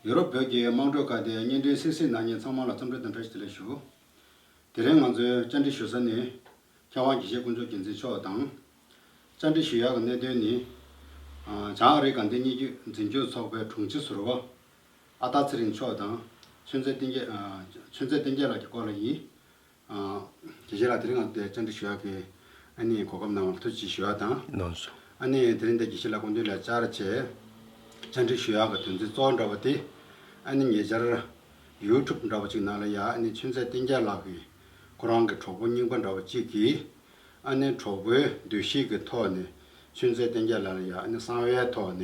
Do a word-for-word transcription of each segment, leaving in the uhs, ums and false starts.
ཡུ་རོབ་བོད་ཀྱི་དམངས་ཁྲོད་ཁག་དེ་བརྙན་འཕྲིན་གསན་གཟིགས་གནང་མཁན་ཚང་མ་ལ་འཚམས་འདྲི་དང་བཀྲ་ཤིས་བདེ་ལེགས་ཞུ། དེ་རིང་ང་ཚོའི་བཅར་འདྲི་ཞུ་ས་ནི། མཁས་དབང་དགེ་བཤེས་དཀོན་མཆོག་རྒྱལ་མཚན་མཆོག་དང་། བཅར་འདྲི་ཞུ་ཡག་གི་གནད་དོན་ནི། ཨ། བྱང་ཨ་རིའི་དགའ་ལྡན་གཉིས་ཀྱི་འཛིན་སྐྱོང་ཚོགས་པའི་དྲུང་ཆེ་ཟུར་པ། ཨ་སྟག་ཚེ་རིང་མཆོག་དང་། ཆོས་མཛད་བསྟན་རྒྱས། ཨ། ཆོས་མཛད་བསྟན་རྒྱས་ལགས་ཀྱི་སྐོར་ལ་ཡིན། ཨ། དགེ་བཤེས་ལགས་དེ་རིང་ང་ཚོ་བཅར་འདྲི་ཞུ་ཡག་གི་ཨ་ནི་གོ་སྐབས་གནང་བར་ཐུགས་རྗེ་ཆེ་ཞུ་ཡག་དང་། ལགས་སོ། ཨ་ནི་དེ་རིང་འདི་དགེ་བཤེས་ལགས་སྐུ་མདུན་ལ་བཅར་བྱས། བཅར་འདྲི་ཞུ་ཡག་གི་དོན་ཚན་གཙོ་བོ་འདྲ་བ་དེ། ཨ་ནི་ཉེ་ཆར་ཡུ་ཊུབ་འདྲ་བ་ཅིག་ནང་ལ་ཡ་ཨ་ནི་ཆོས་མཛད་བསྟན་རྒྱས་ལགས་ཀྱིས་ཁོ་རང་གི་གྲོགས་པོ་རྙིང་པ་འདྲ་བ་ཅིག་གིས། ཨ་ནི་གྲོགས་པོའི་འདུ་ཤེས་ཀྱི་ཐོག་ནས་ཆོས་མཛད་བསྟན་རྒྱས་ལགས་ལ་ཡ་ཨ་ནི་གསང་བའི་ཐོག་ནས་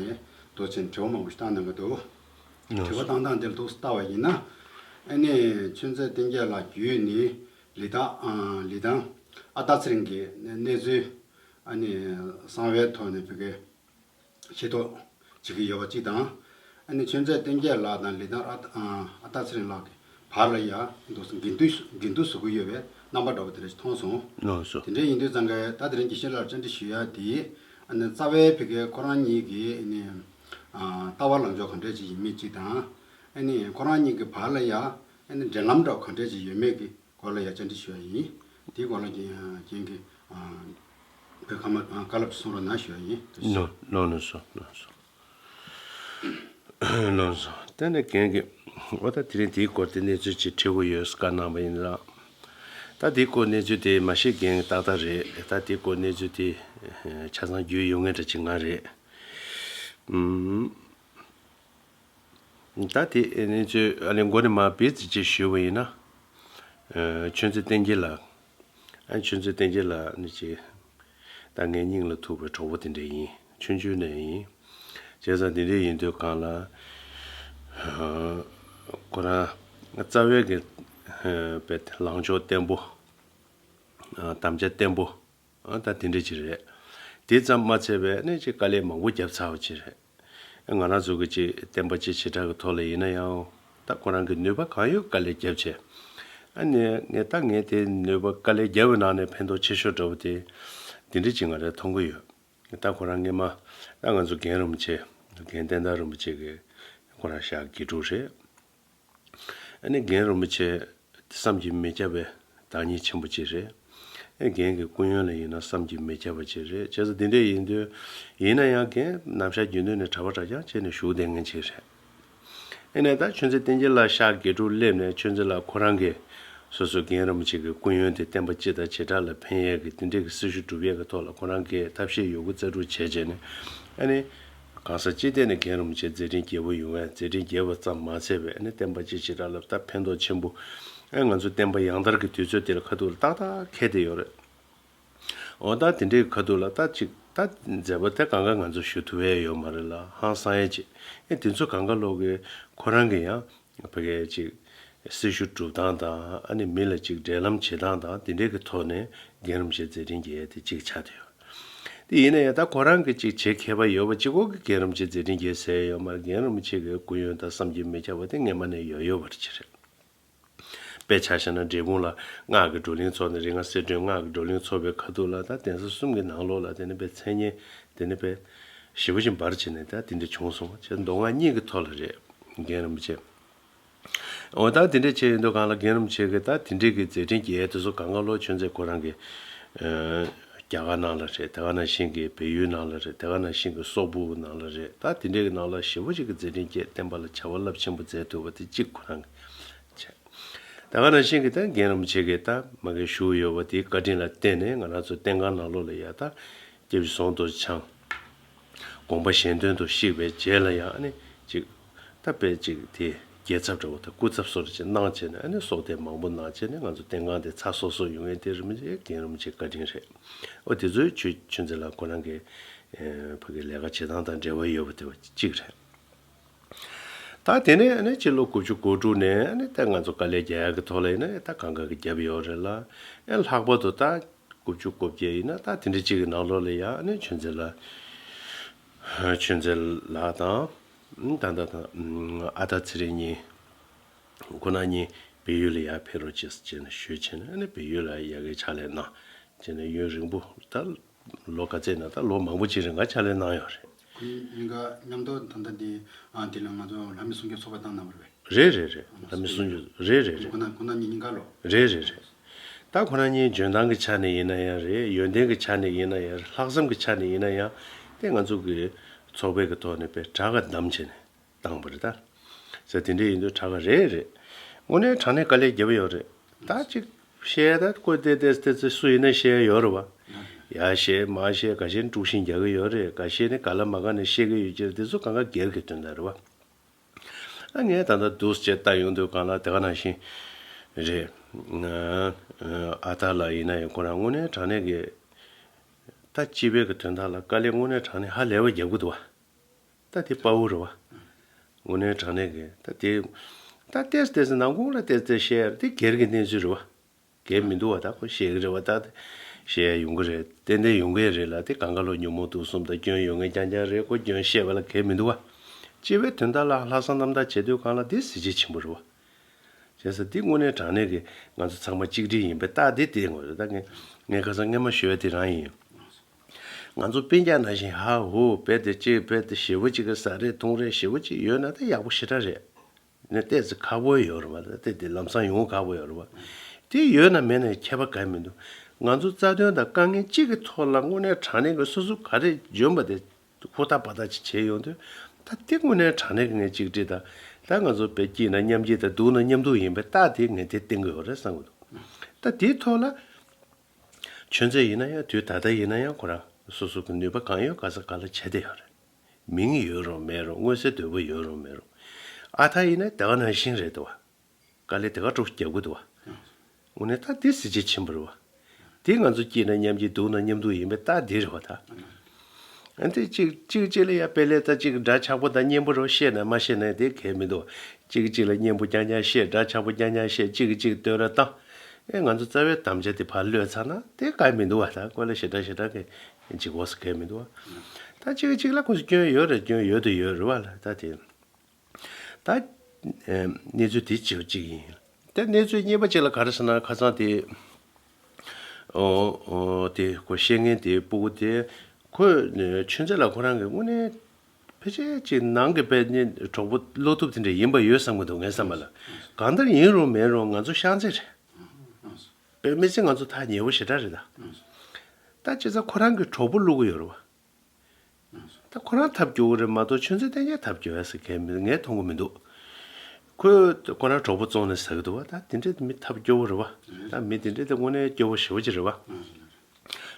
འདུག་སེ་དྲི་བ་མང་པོ་ཞིག་བཏང་གནང་གི་འདུག། དྲི་བ་བཏང་སྟངས་དེ་ལ་འདུག་སེ་ལྟ་བ་ཡིན་ན། ཨ་ནི་ཆོས་མཛད་བསྟན་རྒྱས་ལགས་བརྒྱུད་ནས་ལི་ཐང་། ཨ། ལི་ཐང་ཨ་སྟག་ཚེ་རིང་གི་གནས་ཚུལ། ཨ་ནི་གསང་བའི་ཐོག་ནས་བོད་སྐད་ཤེས་རྟོགས་བྱེད་ཀྱི་ཡོད་པ་གཅིག་དང་། ཨ་ནི་ཆོས་མཛད་བསྟན་རྒྱས་ལགས་དང་ལི་ཐང་ཨ། ཨ། ཨ་སྟག་ཚེ་རིང་ལགས་ཀྱི་བར་ལ་ཡ་འདུག་སེ་འགལ་འདུ་འགལ་འདུ་བཟོ་གི་ཡོད་པའི་རྣམ་པ་འདྲ་བོ་དེ་འདྲ་ཞིག་མཐོང་སོང་། ལགས་སོ། དེ་འདྲ་ཡིན་དུས་ཙང་གི་ད་དེ་རིང་དགེ་བཤེས་ལགས་བཅར་འདྲི་ཞུ་ཡག་དེ། ཨ་ནི་རྩ་བའི་བོད་སྐད་ཁོ་རང་གཉིས་ཀྱི་ཨ་ནི། ཨ། ལྟ་བ་ལངས་ཕྱོགས་ག་འདྲ་ཅིག་ཡིན་མིན་གཅིག་དང་། ཨ་ནི་ཁོ་རང་གཉིས་ཀྱི་བར་ལ་ཡ་ཨ་ནི་འབྲེལ་ལམ་འདྲ་བོ་ག་འདྲ་ཅིག་ཡོད་མེད་ཀྱི་སྐོར་ལ་ཡ་བཅར་འདྲི་ཞུ་ཡག་ཡིན། དེའི་སྐོར་ལ་རྒན་རྒན་གྱིས། ཨ། བཀའ་མ། བཀའ་སློབ་གསུང་རོགས་གནང་ཞུ་ཡག་ཡིན། ལགས་ལགས་སོ། ལགས་སོ། ལགས་སོ། དེ་ནས་རྒན་གྱིས། འོ་ད་དེ་རིང་དེའི་སྐོར་དེ་གནས་ཚུལ་ཅིག་དྲི་དགོས་ཡོད་བཀའ་གནང་བ་ཡིན་ལགས། ད་དེའི་སྐོར་གནས་ཚུལ་དེ་མ་ཤེས་མཁན་ཏག་ཏག་རེད། ད་དེའི་སྐོར་གནས་ཚུལ་དེ་ཆ་ཚང་རྒྱུས་ཡོད་མཁན་འདྲ་ཅིག་ང་རེད། ཨུམ། ད་དེ་གནས་ཚུལ་ཨ་ནི་མགོ་ནས་མར་སྦས་ཙམ་ཅིག་ཞུས་པ་ཡིན་ན། ཨ། ཆོས་མཛད་བསྟན་རྒྱས་ལགས། ཨ། ཆོས་མཛད་བསྟན་རྒྱས་ལགས་ནི་ཅིག་ད་ངའི་སྙིང་ལ་ཐུག་པའི་གྲོགས་པོ་དེ་འདྲ་ཡིན། ཆུང་ཆུང་ནས་ཡིན། བྱས་ཙང་དེ་འདྲ་ཡིན་དུས་སྒང་ལ། ཨ། ཁོ་རང་རྩ་བའི་གི། ཨ། དཔེ་ལངས་ཕྱོགས་བརྟན་པོ། ཨ། དམ་བཅའ་བརྟན་པོ། ཨ། ད་དེ་འདྲ་ཅིག་རེད། དེ་ཙམ་མ་ཚད་པའི་ནི་ཅིག་དཀའ་ལས་མང་པོ་བརྒྱབ་ཚར་བ་ཅིག་རེད། ང་རང་ཚོ་གི་ཅིག་བསྟན་པ་སྤྱི་བྱེ་བྲག་གི་ཐོག་ལ་ཡིན་ན་ཡང་། ད་ཁོ་རང་གི་ནུས་པ་གང་ཡོད་དཀའ་ལས་བརྒྱབ་བྱས། ཨ་ནི་ངས་ད་ངས་དེ་ནུས་པ་དཀའ་ལས་བརྒྱབ་པའི་ནང་ནས་ཕན་ཐོགས་ཆེ་ཤོས་འདྲ་བོ་དེ་འདི་འདྲ་ཅིག་ང་རང་མཐོང་གི་ཡོད། ད་ཁོ་རང་སྔས་མ་ད་ང་ཚོ་རྒན་རིན་པོ་ཆེ། རྒན་བསྟན་དར་རིན་པོ་ཆེ་གིས་ཁོ་རང་ཞག་དགེ་ཕྲུག་རེད། ཨ་ནི་རྒན་རིན་པོ་ཆེ་བསམ་གྱིས་མི་ཁྱབ་པའི་བདག་ཉིད་ཆེན་པོ་ཅིག་རེད། ཨ། རྒན་གྱི་སྐུ་ཡོན་ལ་ཡིན་ན་བསམ་གྱིས་མི་ཁྱབ་པ་ཅིག་རེད། བྱས་ཙང་འདི་འདྲ་ཡིན་དུས། ཡིན་ན་ཡང་རྒན་ནམ་ཞག་རྒྱུན་དུ་ནས་གྲྭ་པ་གྲྭ་རྐྱང་བྱས་ནས་བཞུགས་བསྡད་མཁན་ཅིག་རེད། ཨ་ནི་ད་ཆོས་མཛད་བསྟན་རྒྱས་ལགས་ཞག་དགེ་ཕྲུག་སླེབས་ནས་ཆོས་མཛད་ལགས་ཁོ་རང་གིས་སོ་སོ་རྒན་རིན་པོ་ཆེ་གི་སྐུ་ཡོན་དེ་བསྟན་པ་སྤྱི་དང་བྱེ་བྲག་ལ་ཕན་ཡས་ཀྱི་དེ་འདྲའི་གི་སྲི་ཞུ་སྒྲུབ་ཡས་ཀྱི་ཐོག་ལ་ཁོ་རང་གིས་ཐབས་ཤེས་ཡོད་རྒུ་རྩལ་སྤྲུགས་བྱས་བྱས་ནས། ཨ་ནི། གང་ཟག་སྤྱི་བསྟན་ནས་རྒན་རིན་པོ་ཆེ་མཛད་འཕྲིན་རྒྱས་པོ་ཡོང་བས། མཛད་འཕྲིན་རྒྱས་པ་ཙམ་མ་ཚད་པའི་ཨ་ནི་བསྟན་པ་སྤྱི་བྱེ་བྲག་ལ་ད་ཕན་ཐོགས་ཆེན་པོ། ཨ། ང་ཚོ་བསྟན་པ་ཡང་དར་གྱི་དུས་ཚོད་དེ་ལ་ཁ་ཐུག་ལ་ཏག་ཏག་འཁེལ་བསྡད་ཡོད་རེད། འོ་ད་དེ་འདྲའི་ཁ་ཐུག་ལ་ད་ཅིག་ད་མཛད་པ་དེ་གང་ག་ང་ཚོ་ཞུ་ཐུབ་ཡས་ཡོད་མ་རེད་ལ། ཧང་སང་ཡས་ཅིག། ཨེ། དེ་ཚོ་གང་ག་ལོག་གི་ཁོ་རང་གི་ཡང་ཕ་གིའི་ཅིག་སྲི་ཞུ་སྒྲུབ་སྟངས་དང་། ཨ་ནི་མི་ལ་ཅིག་འབྲེལ་ལམ་བྱེད་སྟངས་དང་། དེ་འདྲའི་གི་ཐོག་ནས་རྒན་རིན་པོ་ཆེ་མཛད་འཕྲིན་རྒྱས་ཡས་དེ་གཅིག་ཆགས་བསྡད་ཡོད། དེ་ཡིན་ན་ཡང་ད་ཁོ་རང་གི་ཅིག་བྱེད་མཁས་པ་ཡོད་པ་གཅིག་པོ་གིས་རྒན་རིན་པོ་ཆེ་མཛད་འཕྲིན་རྒྱས་ཟེར་ཡོད་མ་རེད། རྒན་རིན་པོ་ཆེ་གི་སྐུ་ཡོན་དང་བསམ་གྱིས་མི་ཁྱབ་པ་དེ་སྔས་མ་ནས་ཡོད་ཡོད་པ་ཅིག་རེད། དཔེ་ཆ་བཞག་ན་འབྲས་སྤུངས་ལ་སྔགས་ཀྱི་བགྲོ་གླེང་ཚོགས་ནས། རིག་སྔགས་གསེར་ཕྲེང་སྔགས་ཀྱི་བགྲོ་གླེང་ཚོགས་པའི་ཁ་ཐུག་ལ་ད་གདན་ས་གསུམ་གྱི་ནང་ལོགས་ལ་དེ་ནས་དཔེ་མཚན་སྙན་དེ་ནས་དཔེ་ཞེ་པོ་ཅིག་འབར་བྱས་ནས་ད་དེ་འདྲ་བྱུང་སོང་བ་བྱས། མདོ་སྔགས་གཉིས་ཀྱི་ཐོག་ལ་རེད། རྒན་རིན་པོ་ཆེ། འོ་ད་དེ་འདྲ་བྱས་ཡོད་དུས་སྒང་ལ་རྒན་རིན་པོ་ཆེ་གིས་ད་དེ་འདྲའི་གི་མཛད་འཕྲིན་རྒྱས་དེ་ཚོ་གང་ག་ལོ་ཆོས་མཛད་ཁོ་རང་གི། ཨ། རྒྱ་གར་ནང་ལ་རེད། དེ་ག་ནང་བཞིན་གི་བལ་ཡུལ་ནང་ལ་རེད། དེ་ག་ནང་བཞིན་གི་སོག་པོ་ནང་ལ་རེད། ད་དེ་འདྲའི་གི་ནང་ལ་ཞེ་པོ་ཅིག་གི་མཛད་འཕྲིན་རྒྱས། བསྟན་པ་ལ་བྱ་བ་རླབས་ཆེན་པོ་མཛད་ཐུབ་པ་དེ་གཅིག་ཁོ་རང་གི་བྱས། དེ་ག་ནང་བཞིན་གི་ད་རྒན་རིན་པོ་ཆེ་གིས་ད་མ་གི་བཞུགས་ཡོད་པ་དེའི་བཀའ་དྲིན་ལ་བརྟེན་ནས་ང་རང་ཚོ་བསྟན་ཁང་ནང་ལོགས་ལ་ཡ་ད་སྐྱབས་རྗེ་ཟམ་གདོང་རྒྱལ་འཚོ་དགོངས་པ་གཞན་དོན་དུ་གཤེགས་པའི་རྗེས་ལ་ཡང་ཨ་ནི་ཅིག་ད་དཔེ་ཅིག་དེ་རྒྱལ་ཚབ་འདྲ་བོ་དང་སྐུ་ཚབ་སོགས་ཅིག་གནང་བྱས་ནས། ཨ་ནི་གསོལ་འདེབས་མང་པོ་གནང་བྱས་ནས་ང་ཚོ་བསྟན་ཁང་དེ་ཚགས་སོ་སོ་ཡོང་ཡས་དེ་རིན་པོ་ཆེ་རྒན་རིན་པོ་ཆེའི་བཀའ་དྲིན་རེད། འོ་དེ་ཚོའི་ཆོས་ཆོས་མཛད་ལགས་ཁོ་རང་གི་ཕ་གི་ལས་ཀ་བྱེད་སྟངས་དང་འབྲེལ་བ་ཡོད་པ་དེ་བ་གཅིག་རེད། ད་དེ་ནས་ཨ་ནི་སྤྱི་ལོ་དགུ་བཅུ་གོ་དྲུག་ནས་ཨ་ནི་ད་ང་ཚོ་དཀའ་ལས་རྒྱག་ཡག་གི་ཐོག་ལ་ཡིན་ན་ད་གང་ག་གི་རྒྱབ་ཡོད་རེད་ལ། ཨེ། ལྷག་པར་དུ་ད་དགུ་བཅུ་གོ་བརྒྱད་ཡིན་ན་ད་དེ་འདྲ་གཅིག་གི་ནང་ལོགས་ལ་ཡ་ཨ་ནི་ཆོས་མཛད་ལགས། ཆོས་མཛད་ལགས་དང་། ད་ད་ད་ཨ་སྟག་ཚེ་རིང་གཉིས་ཁོ་ན་གཉིས་བལ་ཡུལ་ལ་ཡར་ཕེབས་རོགས་བྱེད་ཟེར་བྱས་ནས་ཞུས་བྱས་ནས། ཨ་ནི་བལ་ཡུལ་ལ་ཡ་གི་ཕྱག་ལས་གནང་བྱས་ནས་ཡུན་རིང་པོ། ད་ལོ་ག་ཚད་ན་ད་ལོ་མང་པོ་ཅིག་རིང་ག་ཕྱག་ལས་གནང་ཡོད་རེད། གཉིས་ཀ་མཉམ་དུ་ད་ལྟ་འདི་ཨ་འདི་ལ་ང་ཚོ་ལྷ་མི་སྲུང་སྐྱོབ་ཚོགས་པ་བཏང་གནང་བ་རེད་པས། རེད་རེད་རེད། ལྷ་མི་སྲུང་སྐྱོབ་རེད་རེད་རེད། ཁོ་ན་ཁོ་ན་གཉིས་གཉིས་ཀ་ལོ། རེད་རེད་རེད། ད་ཁོ་རང་གཉིས་འཇོན་ཐང་གི་ཆ་ནས་ཡིན་ན་ཡང་རེད། ཡོན་ཏན་གྱི་ཆ་ནས་ཡིན་ན་ཡང་རེད། ལྷག་བསམ་གྱི་ཆ་ནས་ཡིན་ན་ཡང་དེ་ང་ཚོ་གི་ཚོགས་པའི་གི་ཐོག་ནས་དཔེ་དྲག་ག་བདམས་བྱས་ནས་བཏང་བ་རེད་ད། ཟེར་དེ་འདྲ་ཡིན་དུས་དྲག་ག་རེད་རེད། དངོས་གནས་དྲང་གནས་དཀའ་ལས་བརྒྱབ་ཡོད་རེད། ད་ཅིག་བཤད་ད་ཀོ་ཏེ་ཏེ་ཏེ་ཏེ་སུ་ཡིན་ན་བཤད་ཡོད་རེད་བ། ཡ་བཤད་མ་བཤད་འགའ་ཤས་དཀྲུག་ཤིང་རྒྱག་གི་ཡོད་རེད། འགའ་ཤས་ནི་ག་ལ་མ་ག་ནས་བཤད་གི་ཡོད་ཀྱི་རེད། དེ་ཚོ་གང་ག་སྒེར་གྱི་དོན་དག་རེད་བ། ཨ་ངས་ད་ལྟ་འདུག་སེ་བྱས་ལྟ་ཡོང་དུས་གང་ལ་དེ་ག་ནང་བཞིན་རེད། ཨ་ཨ་ཐར་ལགས་ཡིན་ན་ཡང་ཁོ་རང་དངོས་གནས་དྲང་གནས་ཀྱི་ད་སྤྱི་པའི་གི་དོན་དག་ལ་དཀའ་ལས་དངོས་གནས་དྲང་གནས་ཧ་ལས་པ་རྒྱབ་གི་འདུག་བ། ད་དེ་དཔའ་བོ་རེད་བ། དངོས་གནས་དྲང་གནས་ཀྱི་ད་དེ་ད་ཏེས་ཏེས་ནང་ཁོངས་ལ་ཏེས་ཏེས་བཤད་ཡ་དེ་སྒེར་གྱི་གནས་ཚུལ་རེད་བ། སྒེར་མི་འདུག་བ། ད་ཁོ་བཤད་ཀྱི་རེད་བ། ད་བཤད་ཡ་ཡོང་གི་རེད། ཏན་ཏན་ཡོང་གི་རེད་ལ། དེ་གང་ག་ལོ་ཉོན་མོངས་དུག་གསུམ་དང་སྐྱོན་ཡོད་མཁན་རྐྱང་རྐྱང་རེད། ཁོ་སྐྱོན་བཤད་པ་ལ་གལ་མི་འདུག་བ། སྤྱི་པའི་དོན་དག་ལ་ལྷག་བསམ་རྣམ་དག་བྱེད་དུས་གང་ལ་དེ་གཟི་བརྗིད་ཆེན་པོ་རེད་བ། བྱས་ཙང་འདི་དངོས་གནས་དྲང་གནས་ཀྱི་ང་ཚོ་ཚང་མ་གཅིག་སྒྲིལ་ཡིན་པའི་རྟགས་འདི་བསྟན་དགོས་རེད། ད་ངས་ངས་ཁ་སང་སྔས་མ་ཞུས་པ་དེ་རང་ཡིན། ང་ཚོ་སྤུན་ཀྱག་ནང་བཞིན་ཧ་ཧུ་རྦད་དེ་གཅིག་རྦད་དེ་ཞེ་པོ་གཅིག་གི་ཟ་རེས་འཐུང་རེས་ཞེ་པོ་གཅིག་ཡོད་ན་ད་ཡག་པོ་ཞེ་དྲག་རེད། ནས་ཏོག་ཙམ་ཁག་པོ་ཡོད་རེད་བ། ད་དེ་དེ་ལམ་སང་ཡོང་ཁག་པོ་ཡོད་རེད་བ། དེ་ཡོད་ན་མེད་ན་ཁྱད་པར་གང་མི་འདུག་ང་ཚོ་རྩ་དོན་དང་དཀའ་ངལ་གཅིག་གི་ཐོག་ལ་དངོས་གནས་དྲང་གནས་ཀྱི་སོ་སོ་ག་རེ་འཇོན་པ་དེ་ཧུར་ཐག་འབད་ཐག་ཅིག་བྱས་ཡོང་དུས། ད་དེ་དངོས་གནས་དྲང་གནས་ཀྱི་ངས་གཅིག་སྒྲིལ་དང་། ད་ང་ཚོ་དཔེ་སྐྱིད་ན་མཉམ་སྐྱིད་དང་སྡུག་ན་མཉམ་སྡུག་ཡིན་པའི་རྟགས་དེ་ངས་དེ་བསྟན་གྱི་ཡོད་རེད་བསམ་གྱི་འདུག་ད་དེའི་ཐོག་ལ་ཆོས་མཛད་ཡིན་ན་ཡང་དུས་ད་ལྟ་ཡིན་ན་ཡང་ཁོ་རང་སོ་སོ་གི་ནུས་པ་གང་ཡོད་ག་ས་ག་ལ་བྱས་བསྡད་ཡོད་རེད། མིང་ཡོད་རུང་མེད་རུང་མངོན་གསལ་དོད་པོ་ཡོད་རུང་མེད་རུང་། ཨ་ཐར་ཡིན་ན་དེ་ག་ནང་བཞིན་རེད་འདུག་བ། དཀའ་ལས་དེ་ག་འདྲ་རྒྱག་གི་འདུག་བ། དངོས་གནས་ད་འདི་གཟི་བརྗིད་ཆེན་པོ་རེད་བ། འདི་ང་ཚོ་སྐྱིད་ན་མཉམ་སྐྱིད་སྡུག་ན་མཉམ་སྡུག་ཡིན་པའི་རྟགས་འདི་རེད་བ་ད། ཨ་འདི་གཅིག་གཅིག་གཅིག་ལ་ཡ་དཔེ་ལས་ད་གཅིག་འདྲ་ཆགས་པོ་དང་སྙན་པོ་རོ་བཤད་ན་མ་བཤད་ན་དེ་གལ་མི་འདུག་གཅིག་གཅིག་ལ་སྙན་པོ་རྐྱང་རྐྱང་བཤད། འདྲ་ཆགས་པོ་རྐྱང་རྐྱང་བཤད། གཅིག་གིས་གཅིག་བསྟོད་ར་བཏང་། ཨེ་ང་ཚོ་རྩ་བའི་དམ་བཅའ་དེ་ཕར་བློས་ཚར་ན་དེ་གལ་མི་འདུག་བ། ད་ཁོ་ལ་ཞེ་དྲག་ཞེ་དྲག་གི་འཇིགས་འོ་ས་གལ་མི་འདུག་བ། ད་གཅིག་གིས་གཅིག་ལ་ཁོ་ཚོ་སྐྱོན་ཡོད་རེད། སྐྱོན་ཡོད་དུ་ཡོད་རེད་བ་ལ་ད་དེ། ད་ཨེ་གནས་ཚུལ་དེ་གཅིག་གཅིག་ཡིན། དེ་གནས་ཚུལ་གཉིས་པ་གཅིག་ལ་ག་རེ་ཟེར་ན་ཁ་སང་དེ། ཨོ་ཨོ་དེ་ཁོ་བཤད་མཁན་དེ་སྤུ་གུ་དེ་ཁོས་ཆོས་མཛད་ལགས་ཁོ་རང་གི་དངོས་གནས་ཕལ་ཆེར་གཅིག་ནང་གི་དཔེ་ནི་གྲོགས་པོ་བློ་ཐུབ་དེ་འདྲ་ཡིན་པ་ཡོད་བསམ་གི་འདུག་ངའི་བསམ་པ་ལ། གང་ལྟར་ཡིན་རུང་མིན་རུང་ང་ཚོ་ཤང་ཚེ་རེད། དཔེ་མི་སྲིད་ང་ཚོ་ཐག་ཉེ་བོ་ཞེ་དྲག་རེད་ད། ད་བྱས་ཙང་ཁོ་རང་གི་གྲོགས་པོ་བླུག་གི་ཡོད་རེད་བ། ད་ཁོ་རང་ཐབས་སྐྱོ་བོ་རེད་མ་གཏོགས་ཆོས་མཛད་བསྟན་རྒྱས་ཐབས་སྐྱོ་ཡ་ཟེར་མཁན་མི་ངས་མཐོང་གི་མི་འདུག་ཁོས་ཁོ་རང་གྲོགས་པོ་བཙོང་ནས་ཟ་གི་འདུག་བ། ད་དེ་འདྲས་མི་ཐབས་སྐྱོ་བོ་རེད་བ། ད་མི་དེ་འདྲས་དེ་དངོས་གནས་སྐྱོ་བོ་ཞེ་པོ་ཅིག་རེད་བ།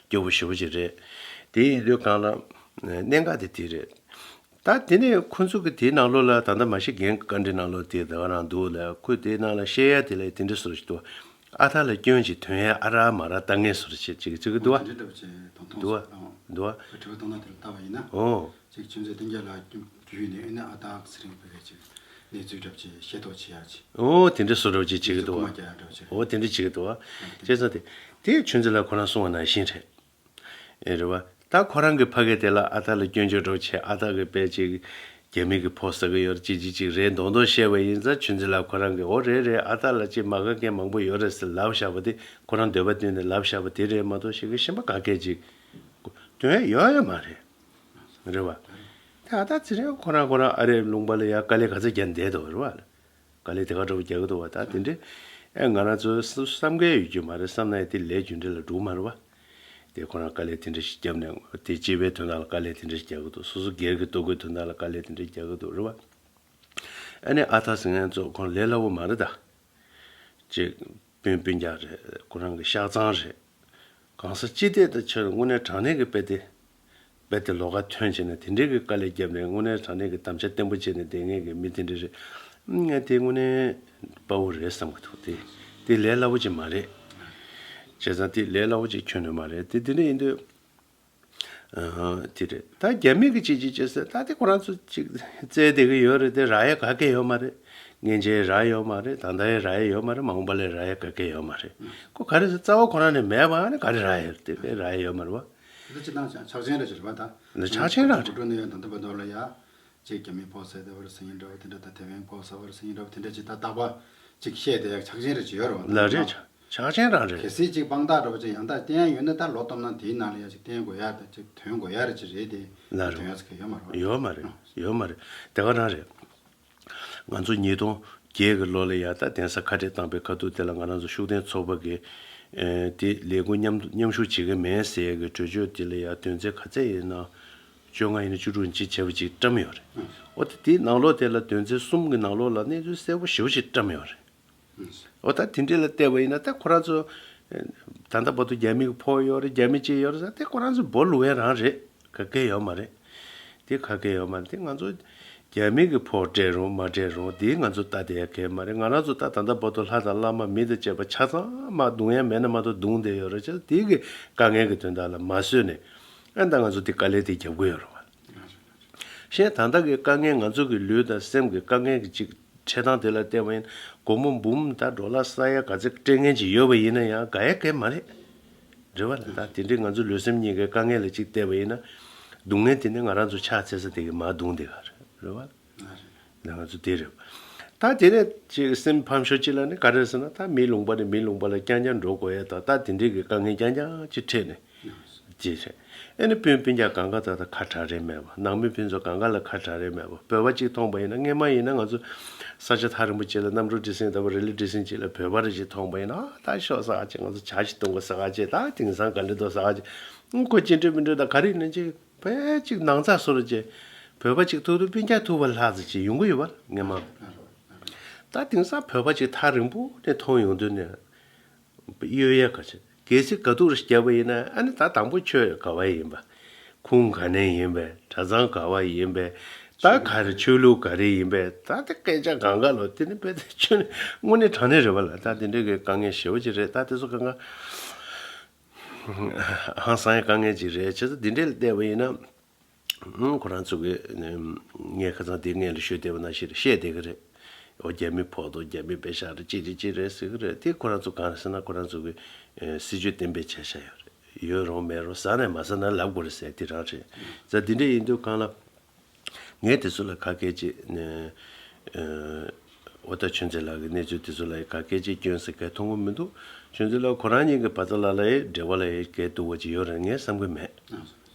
སྐྱོ་བོ་ཞེ་པོ་ཅིག་རེད། དེ་ཡིན་དུས་གང་ལ་གནད་འགག་དེ་དེ་རེད། ད་དེ་ནས་ཁོ་ཚོ་གི་དེའི་ནང་ལོགས་ལ་ད་ལྟ་མ་གཞི་རྒན་གྱི་བཀའ་འདྲི་ནང་ལོགས་དེ་ད་ག་རང་འདུག་ལ། ཁོས་དེའི་ནང་ལ་བཤད་ཡ་དེ་ལ་དེ་འདྲས་བཟོ་ཞིག་འདུག་ཨ་ཐར་ལ་སྐྱོན་ཅིག་ཐོན་ཡ་ཨ་རག་མ་རག་ལྟ་ངན་བཟོ་ཅིག་ཅིག་ཅིག་འདུག་ཨ། དེ་འདྲ་འདྲ་པོ་ཅིག་དང་མཐོང་འདུག་ཨ། སོང་། འདུག་ཨ། དྲི་བ་བཏང་ན་དེ་ལ་ལྟ་བ་ཡིན་ན། ཨོ། ཅིག་ཆུ་མཛོད་བསྟན་རྒྱས་ལགས་རྒྱུས་ནས་ཨེ་ནས་ཨ་ཐར་ཚེ་རིང་ཕ་གིའི་ཅིག་གནས་ཚུལ་འདྲ་པོ་ཅིག་ཤེས་རྟོགས་བྱེད་ཡ་ཅིག་ཨོ་དེ་འདྲ་བཟོ་འདྲ་པོ་ཅིག་བྱེད་ཀྱི་འདུག་ཨ། རྐུ་མ་རྒྱག་ཡ་འདྲ་པོ་ཅིག་ཨོ་དེ་འདྲ་བྱེད་ཀྱི་འདུག་ཨ། བྱས་ཙང་དེ་དེ་ཆུ་མཛོད་ལགས་ཁོ་རང་གསུངས་པ་ནང་བཞིན་རེད། ཨེ་རེད་བ། ད་ཁོ་རང་གི་ཕ་གི་དེ་ལ་ཨ་ཐར་ལ་སྐྱོན་བརྗོད་འགྲོ་བྱས། ཨ་ཐར་གི་དཔེ་ཅིག་རྒྱ་མི་གི་ཕོགས་ཟ་གི་ཡོད་རེད་ཅིག་ཅིག་ཅིག་རེད་མདོག་མདོག་བཤད་པ་ཡིན་ཙང་ཆུ་མཛོད་ལགས་ཁོ་རང་གིས་འོ་རེད་རེད་ཨ་ཐར་ལ་ཅིག་མ་དགའ་མཁན་མང་པོ་ཡོད་རེད་ཟེར་ལབ་བཞག་པ་དེ་ཁོ་རང་འདོད་པ་བསྟུན་ནས་ལབ་བཞག་པ་དེ་རེད་མ་གཏོགས་ཞེ་གི་གཞན་པ་ག་གས་ཅིག་དོན་ཡོད་ཡོད་མ་རེད། རེད་བ། དེ་ཨ་ཐར་ཚེ་རིང་ཁོ་རང་ཁོ་རང་ཨ་རིའི་ལུང་པ་ལ་ཡ་དཀའ་ལས་ག་ཚོད་བརྒྱབ་བསྡད་འདུག་རེད་བ། དཀའ་ལས་དེ་ག་འདྲ་པོ་རྒྱག་གི་འདུག་བ། ད་དེ་འདྲའི་ཨེ་ང་རང་ཚོ་བསམ་བསམ་མཁན་ཡོད་རྒྱུ་མ་རེད། བསམ་ན་ཡང་དེ་ལས་རྒྱུ་འབྲས་ལ་འགྲོ་གི་མ་རེད་བ། དེ་ཁོ་རང་དཀའ་ལས་དེ་འདྲ་ཞིག་བརྒྱབ་ནས་དེ་སྤྱི་པའི་དོན་དག་ལ་དཀའ་ལས་དེ་འདྲ་ཞིག་རྒྱག་གི་འདུག་སོ་སོ་སྒེར་གྱི་ལྟོ་གོས་དོན་དག་ལ་དཀའ་ལས་དེ་འདྲ་རྒྱག་གི་འདུག་རེད་བ། ཨ་ནི་ཨ་ཐར་ཟེར་མཁན་ཚོ་ཁོ་རང་ལས་སླ་བོ་མ་རེད་ད། ཅིག་སྤུན་སྤུན་ཀྱག་རེད། ཁོ་རང་གི་ཤག་ཚང་རེད། གང་ཟག་སྤྱི་བདེ་དང་ཆེད་དུ་དངོས་གནས་དྲང་གནས་ཀྱི་དཔེ་དེ། དཔེ་དེ་ལོགས་ཀ་ཐོན་བྱས་ནས་དེ་འདྲའི་གི་དཀའ་ལས་བརྒྱབ་ནས་དངོས་གནས་དྲང་གནས་ཀྱི་དམ་བཅའ་བརྟན་པོ་བྱས་ནས་བསྡད་མཁན་གྱི་མི་དེ་འདྲ་རེད། ང་དེ་དངོས་གནས་དཔའ་བོ་རེད་བསམ་གྱི་འདུག་དེ་དེ་ལས་སླ་བོ་ཅིག་མ་རེད། བྱས་ཙང་དེ་ལས་སླ་བོ་ཅིག་ཁྱོན་ནས་མ་རེད། དེ་དེ་འདྲ་ཡིན་དུས། ཨ་དེ་རེད། ད་རྒྱ་མི་གི་ཅིག་ཅིག་བྱས་ཟེར་ད་དེ་ཁོ་རང་ཚོ་ཅིག་བཙལ་བསྡད་ཀྱི་ཡོད་རེད། དེ་རག་ཡ་ག་གེ་ཡོད་མ་རེད། སྔན་ཆད་རག་ཡོད་མ་རེད། ད་ལྟ་ཡང་རག་ཡ་ཡོད་མ་རེད། མ་འོངས་པ་ལ་རག་ཡ་ག་གེ་ཡོད་མ་རེད། ཁོ་ག་རེ་ཟེར་རྩ་བ་ཁོ་རང་ནས་མེད་པ་ནི་ག་རེ་རག་ཡ་རེད། དེ་ག་རག་ཡ་ཡོད་མ་རེད་བ། འདི་ཅི་དང་ཆགས་ཆེན་རེད་ཅེས་རེད་བ་ད། འདི་ཆགས་ཆེན་རང་རེད། གོ་སྒྲོན་ནས་ཡང་ད་ལྟ་བར་དུ་ལ་ཡ། ཅིག་རྒྱ་མིའི་ཕོགས་ཟ་བསྡད་པ་རེད་ཟེར་མཁན་འདྲ་བོ་དེ་འདྲ་དང་དེ་བན་ཕོགས་ཟ་བ་རེད་ཟེར་མཁན་འདྲ་བོ་དེ་འདྲ་ཅིག་ད་རྟག་པར་ཅིག་བཤད་བསྡད་ཡ་ཆགས་ཆེན་རེད་ཅེས་ཡོད་རེད་བ་ད། ལ་རེད་ཆགས། ཆགས་ཞེན་རང་རེད། གལ་སྲིད་ཅིག་དཔང་རྟགས་འདྲ་པོ་ཅིག་ཡང་དག་བསྟན་ཡ་ཡོད་ན། ད་ལོ་སྟོང་ན་དེའི་ནང་ལ་ཡ་ཅིག་བསྟན་དགོས་ཡ་དང་ཅིག་དོན་དགོས་ཡ་རེ་ཅིག་རེད་དེ། ལ་རེད། དོན་ཡ་ཅིག་ཡོད་མ་རེད། ཡོད་མ་རེད། ཡོད་མ་རེད། དེ་ག་རང་རེད། ང་ཚོ་ཉིས་སྟོང་བརྒྱད་ཀྱི་ལོ་ལ་ཡ་ད་གདན་ས་ཁ་བྲལ་བཏང་པའི་ཁ་ཐུག་དེ་ལ་ང་རང་ཚོ་ཤུགས་ལྡན་ཚོགས་པ་གི་ཨེ་དེ་ལས་འགུལ་མཉམ་མཉམ་ཞུགས་བྱེད་ཀྱི་མེད་ཟེར་ཡ་གི་གྲོས་ཆོད་དེ་ལ་ཡ་དོན་ཚན་ག་ཚད་ཡིན་ན། བཅོ་ལྔ་ཡིན་ན་བཅུ་དྲུག་ཡིན་ཅི་བྱས་པ་ཅིག་བཀྲམ་ཡོད་རེད། འོ་ད་དེའི་ནང་ལོགས་དེ་ལ་དོན་ཚན་གསུམ་གྱི་ནང་ལོགས་ལ་གནས་ཚུལ་གསལ་པོ་ཞེ་པོ་ཅིག་བཀྲམ་ཡོད་རེད། འོ་ད་དེ་འདྲས་ལ་བལྟས་པ་ཡིན་ན། ད་ཁོ་རང་ཚོ་ད་ལྟ་བར་དུ་རྒྱ་མི་གི་ཕོགས་ཡོད་རེད། རྒྱ་མི་ཅི་ཡོད་རེད་ཟེར། དེ་ཁོ་རང་ཚོ་སྦོ་ལུག་ཡ་རང་རེད། ག་གེ་ཡོད་མ་རེད། དེ་ག་གེ་ཡོད་མ་རེད། དེ་ང་ཚོ་རྒྱ་མི་གི་ཕོགས་སྤྲད་རུང་མ་སྤྲད་རུང་དེ་ང་ཚོ་ལྟ་བསྡད་ཡ་གེ་མ་རེད། ང་རང་ཚོ་ད་ད་ལྟ་བར་དུ་ལྷ་དང་བླ་མ་མི་དང་བཅས་པ་ཆ་ཚང་མ་རྡུང་ཡ་མེད་ན་མ་གཏོགས་རྡུང་བསྡད་ཡོད་རེད། བྱས་ཙང་དེ་གི་དཀའ་ངལ་གི་དོན་དག་ལ་མ་བཟོད་ནས་ཨ་ད་ང་ཚོ་དེ་དཀའ་ལས་དེ་རྒྱབ་གི་ཡོད་རེད་བ། གཞན་ད་ལྟ་གི་དཀའ་ངལ་ང་ཚོ་གི་ལུས་དང་སེམས་ཀྱི་དཀའ་ངལ་གྱི་ཅིག་འཕྲད་སྟངས་དེ་ལ་བལྟས་པ་ཡིན་ན། སྒོར་མོ་འབུམ་དང་ཌོ་ལར་ས་ཡ་ག་ཚད་སྤྲད་མཁན་ཅིག་ཡོད་པ་ཡིན་ན་ཡང་དགའ་ཡ་གང་ཡང་མ་རེད། རེད་བ་ལ། ད་དེ་འདྲའི་ང་ཚོ་ལུས་སེམས་གཉིས་ཀའི་དཀའ་ངལ་ལ་ཅིག་བལྟས་པ་ཡིན་ན། སྡུག་བསྔལ་དེ་ནི་ང་རང་ཚོ་ཕྱག་འཚལ་ས་དེ་གི་མར་བརྡུངས་བསྡད་ག་རེད། རེད་བ་ལ། ང་ཚོ་དེ་རེད། ད་དེ་ནས་ཅིག་སེམས་ཕམ་ཤོས་ཅིག་ལ་ནི་ག་རེ་ཟེར་ན། ད་མིའི་ལུང་པ་ནས་མིའི་ལུང་པ་ལ་རྐྱང་རྐྱང་འགྲོ་དགོས་ཡ་དང་། ད་དེ་འདྲའི་གི་དཀའ་ངལ་རྐྱང་རྐྱང་ཅིག་འཕྲད་ནས། ཅེས་བྱས། ཨེ་ནི་སྤུན་སྤུན་ཀྱག་གང་ག་ད་ལྟ་ཁ་གྲག་རེད་མེད་པ། ནང་མི་ཕན་ཚུན་གང་ག་ལ་ཁ་གྲག་རེད་མེད་པ། བོད་པ་གཅིག་མཐོང་པ་ཡིན་ན། སྔས་མ་ཡིན་ན་ང་ཚོ་ས་ཆ་ཐག་རིང་པོ་གཅིག་ལ་གནམ་གྲུ་འགྲོ་སྲིད་ཡིན་ད་པ། རི་ལི་འགྲོ་སྲིད་ཡིན་གཅིག་ལ་བོད་པ་རེ་གཅིག་མཐོང་པ་ཡིན་ན། ཨ་ད་ཤོག་ཟེར་ག་ཅིག་ང་ཚོ་ཇ་ཞིག་འཐུང་དགོས་ཟེར་ག་ཅིག་ད་དེང་སང་ག་འདྲ་འདུག་ཟེར་ག་ཅིག་ཁོ་ཅི་འདྲ་མི་འདྲ་ད་ག་རེ་ཡིན་ན་ཅིག་བོད་ཅིག་ནང་ཚགས་སོ་ར་ཅིག་བོད་པ་གཅིག་ཐུག་དུས་སྤུན་ཀྱག་ཐུག་པ་ལྷག་ཙམ་ཅིག་ཡོང་གི་ཡོད་པ་སྔས་མ། ད་དེང་སང་བོད་པ་གཅིག་ཐག་རིང་པོ་ནས་མཐོང་ཡོང་དུས་ནས། གཡོལ་ཡས་ག་ཚོད། གལ་སྲིད་དགའ་སྡུག་རེ་བརྒྱབ་པ་ཡིན་ན། ཨ་ནི་ད་དང་པོ་ཁྱོད་ག་བ་ཡིན་པ། ཁུངས་ག་ནས་ཡིན་པས། གྲྭ་ཚང་ག་བ་ཡིན་པས། ད་ག་རེ་ཆོས་ལུགས་ག་རེ་ཡིན་པས། ད་དེ་སྐད་ཆ་གང་ག་ལོ་དེ་ནི་དཔེ་དེ་ཁྱོད་ནི་དངོས་གནས་དྲང་གནས་རེད་པ་ལ། ད་དེ་འདྲའི་གི་དཀའ་ངལ་ཞེ་པོ་ཅིག་རེད། ད་དེ་ཚོ་གང་ག་ཧང་སང་ཡས་དཀའ་ངལ་ཅིག་རེད། བྱས་ཙང་དེ་འདྲའི་ལ་བལྟས་པ་ཡིན་ན། ཁོ་རང་ཚོ་གི་ངས་ཁ་སང་དེ་སྔོན་ལ་ཞུས་བསྡད་པ་ནང་བཞིན་རེད། བཤད་བསྡད་ཀྱི་རེད། འོ་རྒྱ་མི་ཕོག་ཐུག་རྒྱ་མི་པེ་ཤག་རེད་ཅི་རེད་ཅི་རེད་ཟེར་གྱི་རེད། དེ་ཁོ་རང་ཚོ་གང་རེད་ཟེར་ན། ཁོ་རང་ཚོ་གི་སྲིད་ཇུས་གཏན་འབེབས་བྱས་བཞག་ཡོད་རེད། ཡོད་རུང་མེད་རུང་ཟ་ནས་མ་ཟ་ན་ལབ་དགོས་རེད་ཟེར་དེ་རང་རེད། ད་དེ་འདྲ་ཡིན་དུས་གང་ལ། ངས་དེ་ཚོ་ལ་ག་གེ་ཅིག་ནས་ཨོ་ད་ཆོས་མཛད་ལགས་ཀྱི་གནས་ཚུལ་དེ་ཚོ་ལ་ག་གེ་ཅིག་སྐྱོན་ཟེར་ག་མཐོང་གི་མི་འདུག་ཆོས་མཛད་ལགས་ཁོ་རང་གཉིས་ཀྱི་བར་ཐག་ལ་ལ་ཡི་འབྲེལ་བ་ལ་ཡི་གལ་སྡུག་པ་ཅིག་ཡོད་རེད་ངས་བསམ་གྱི་མེད།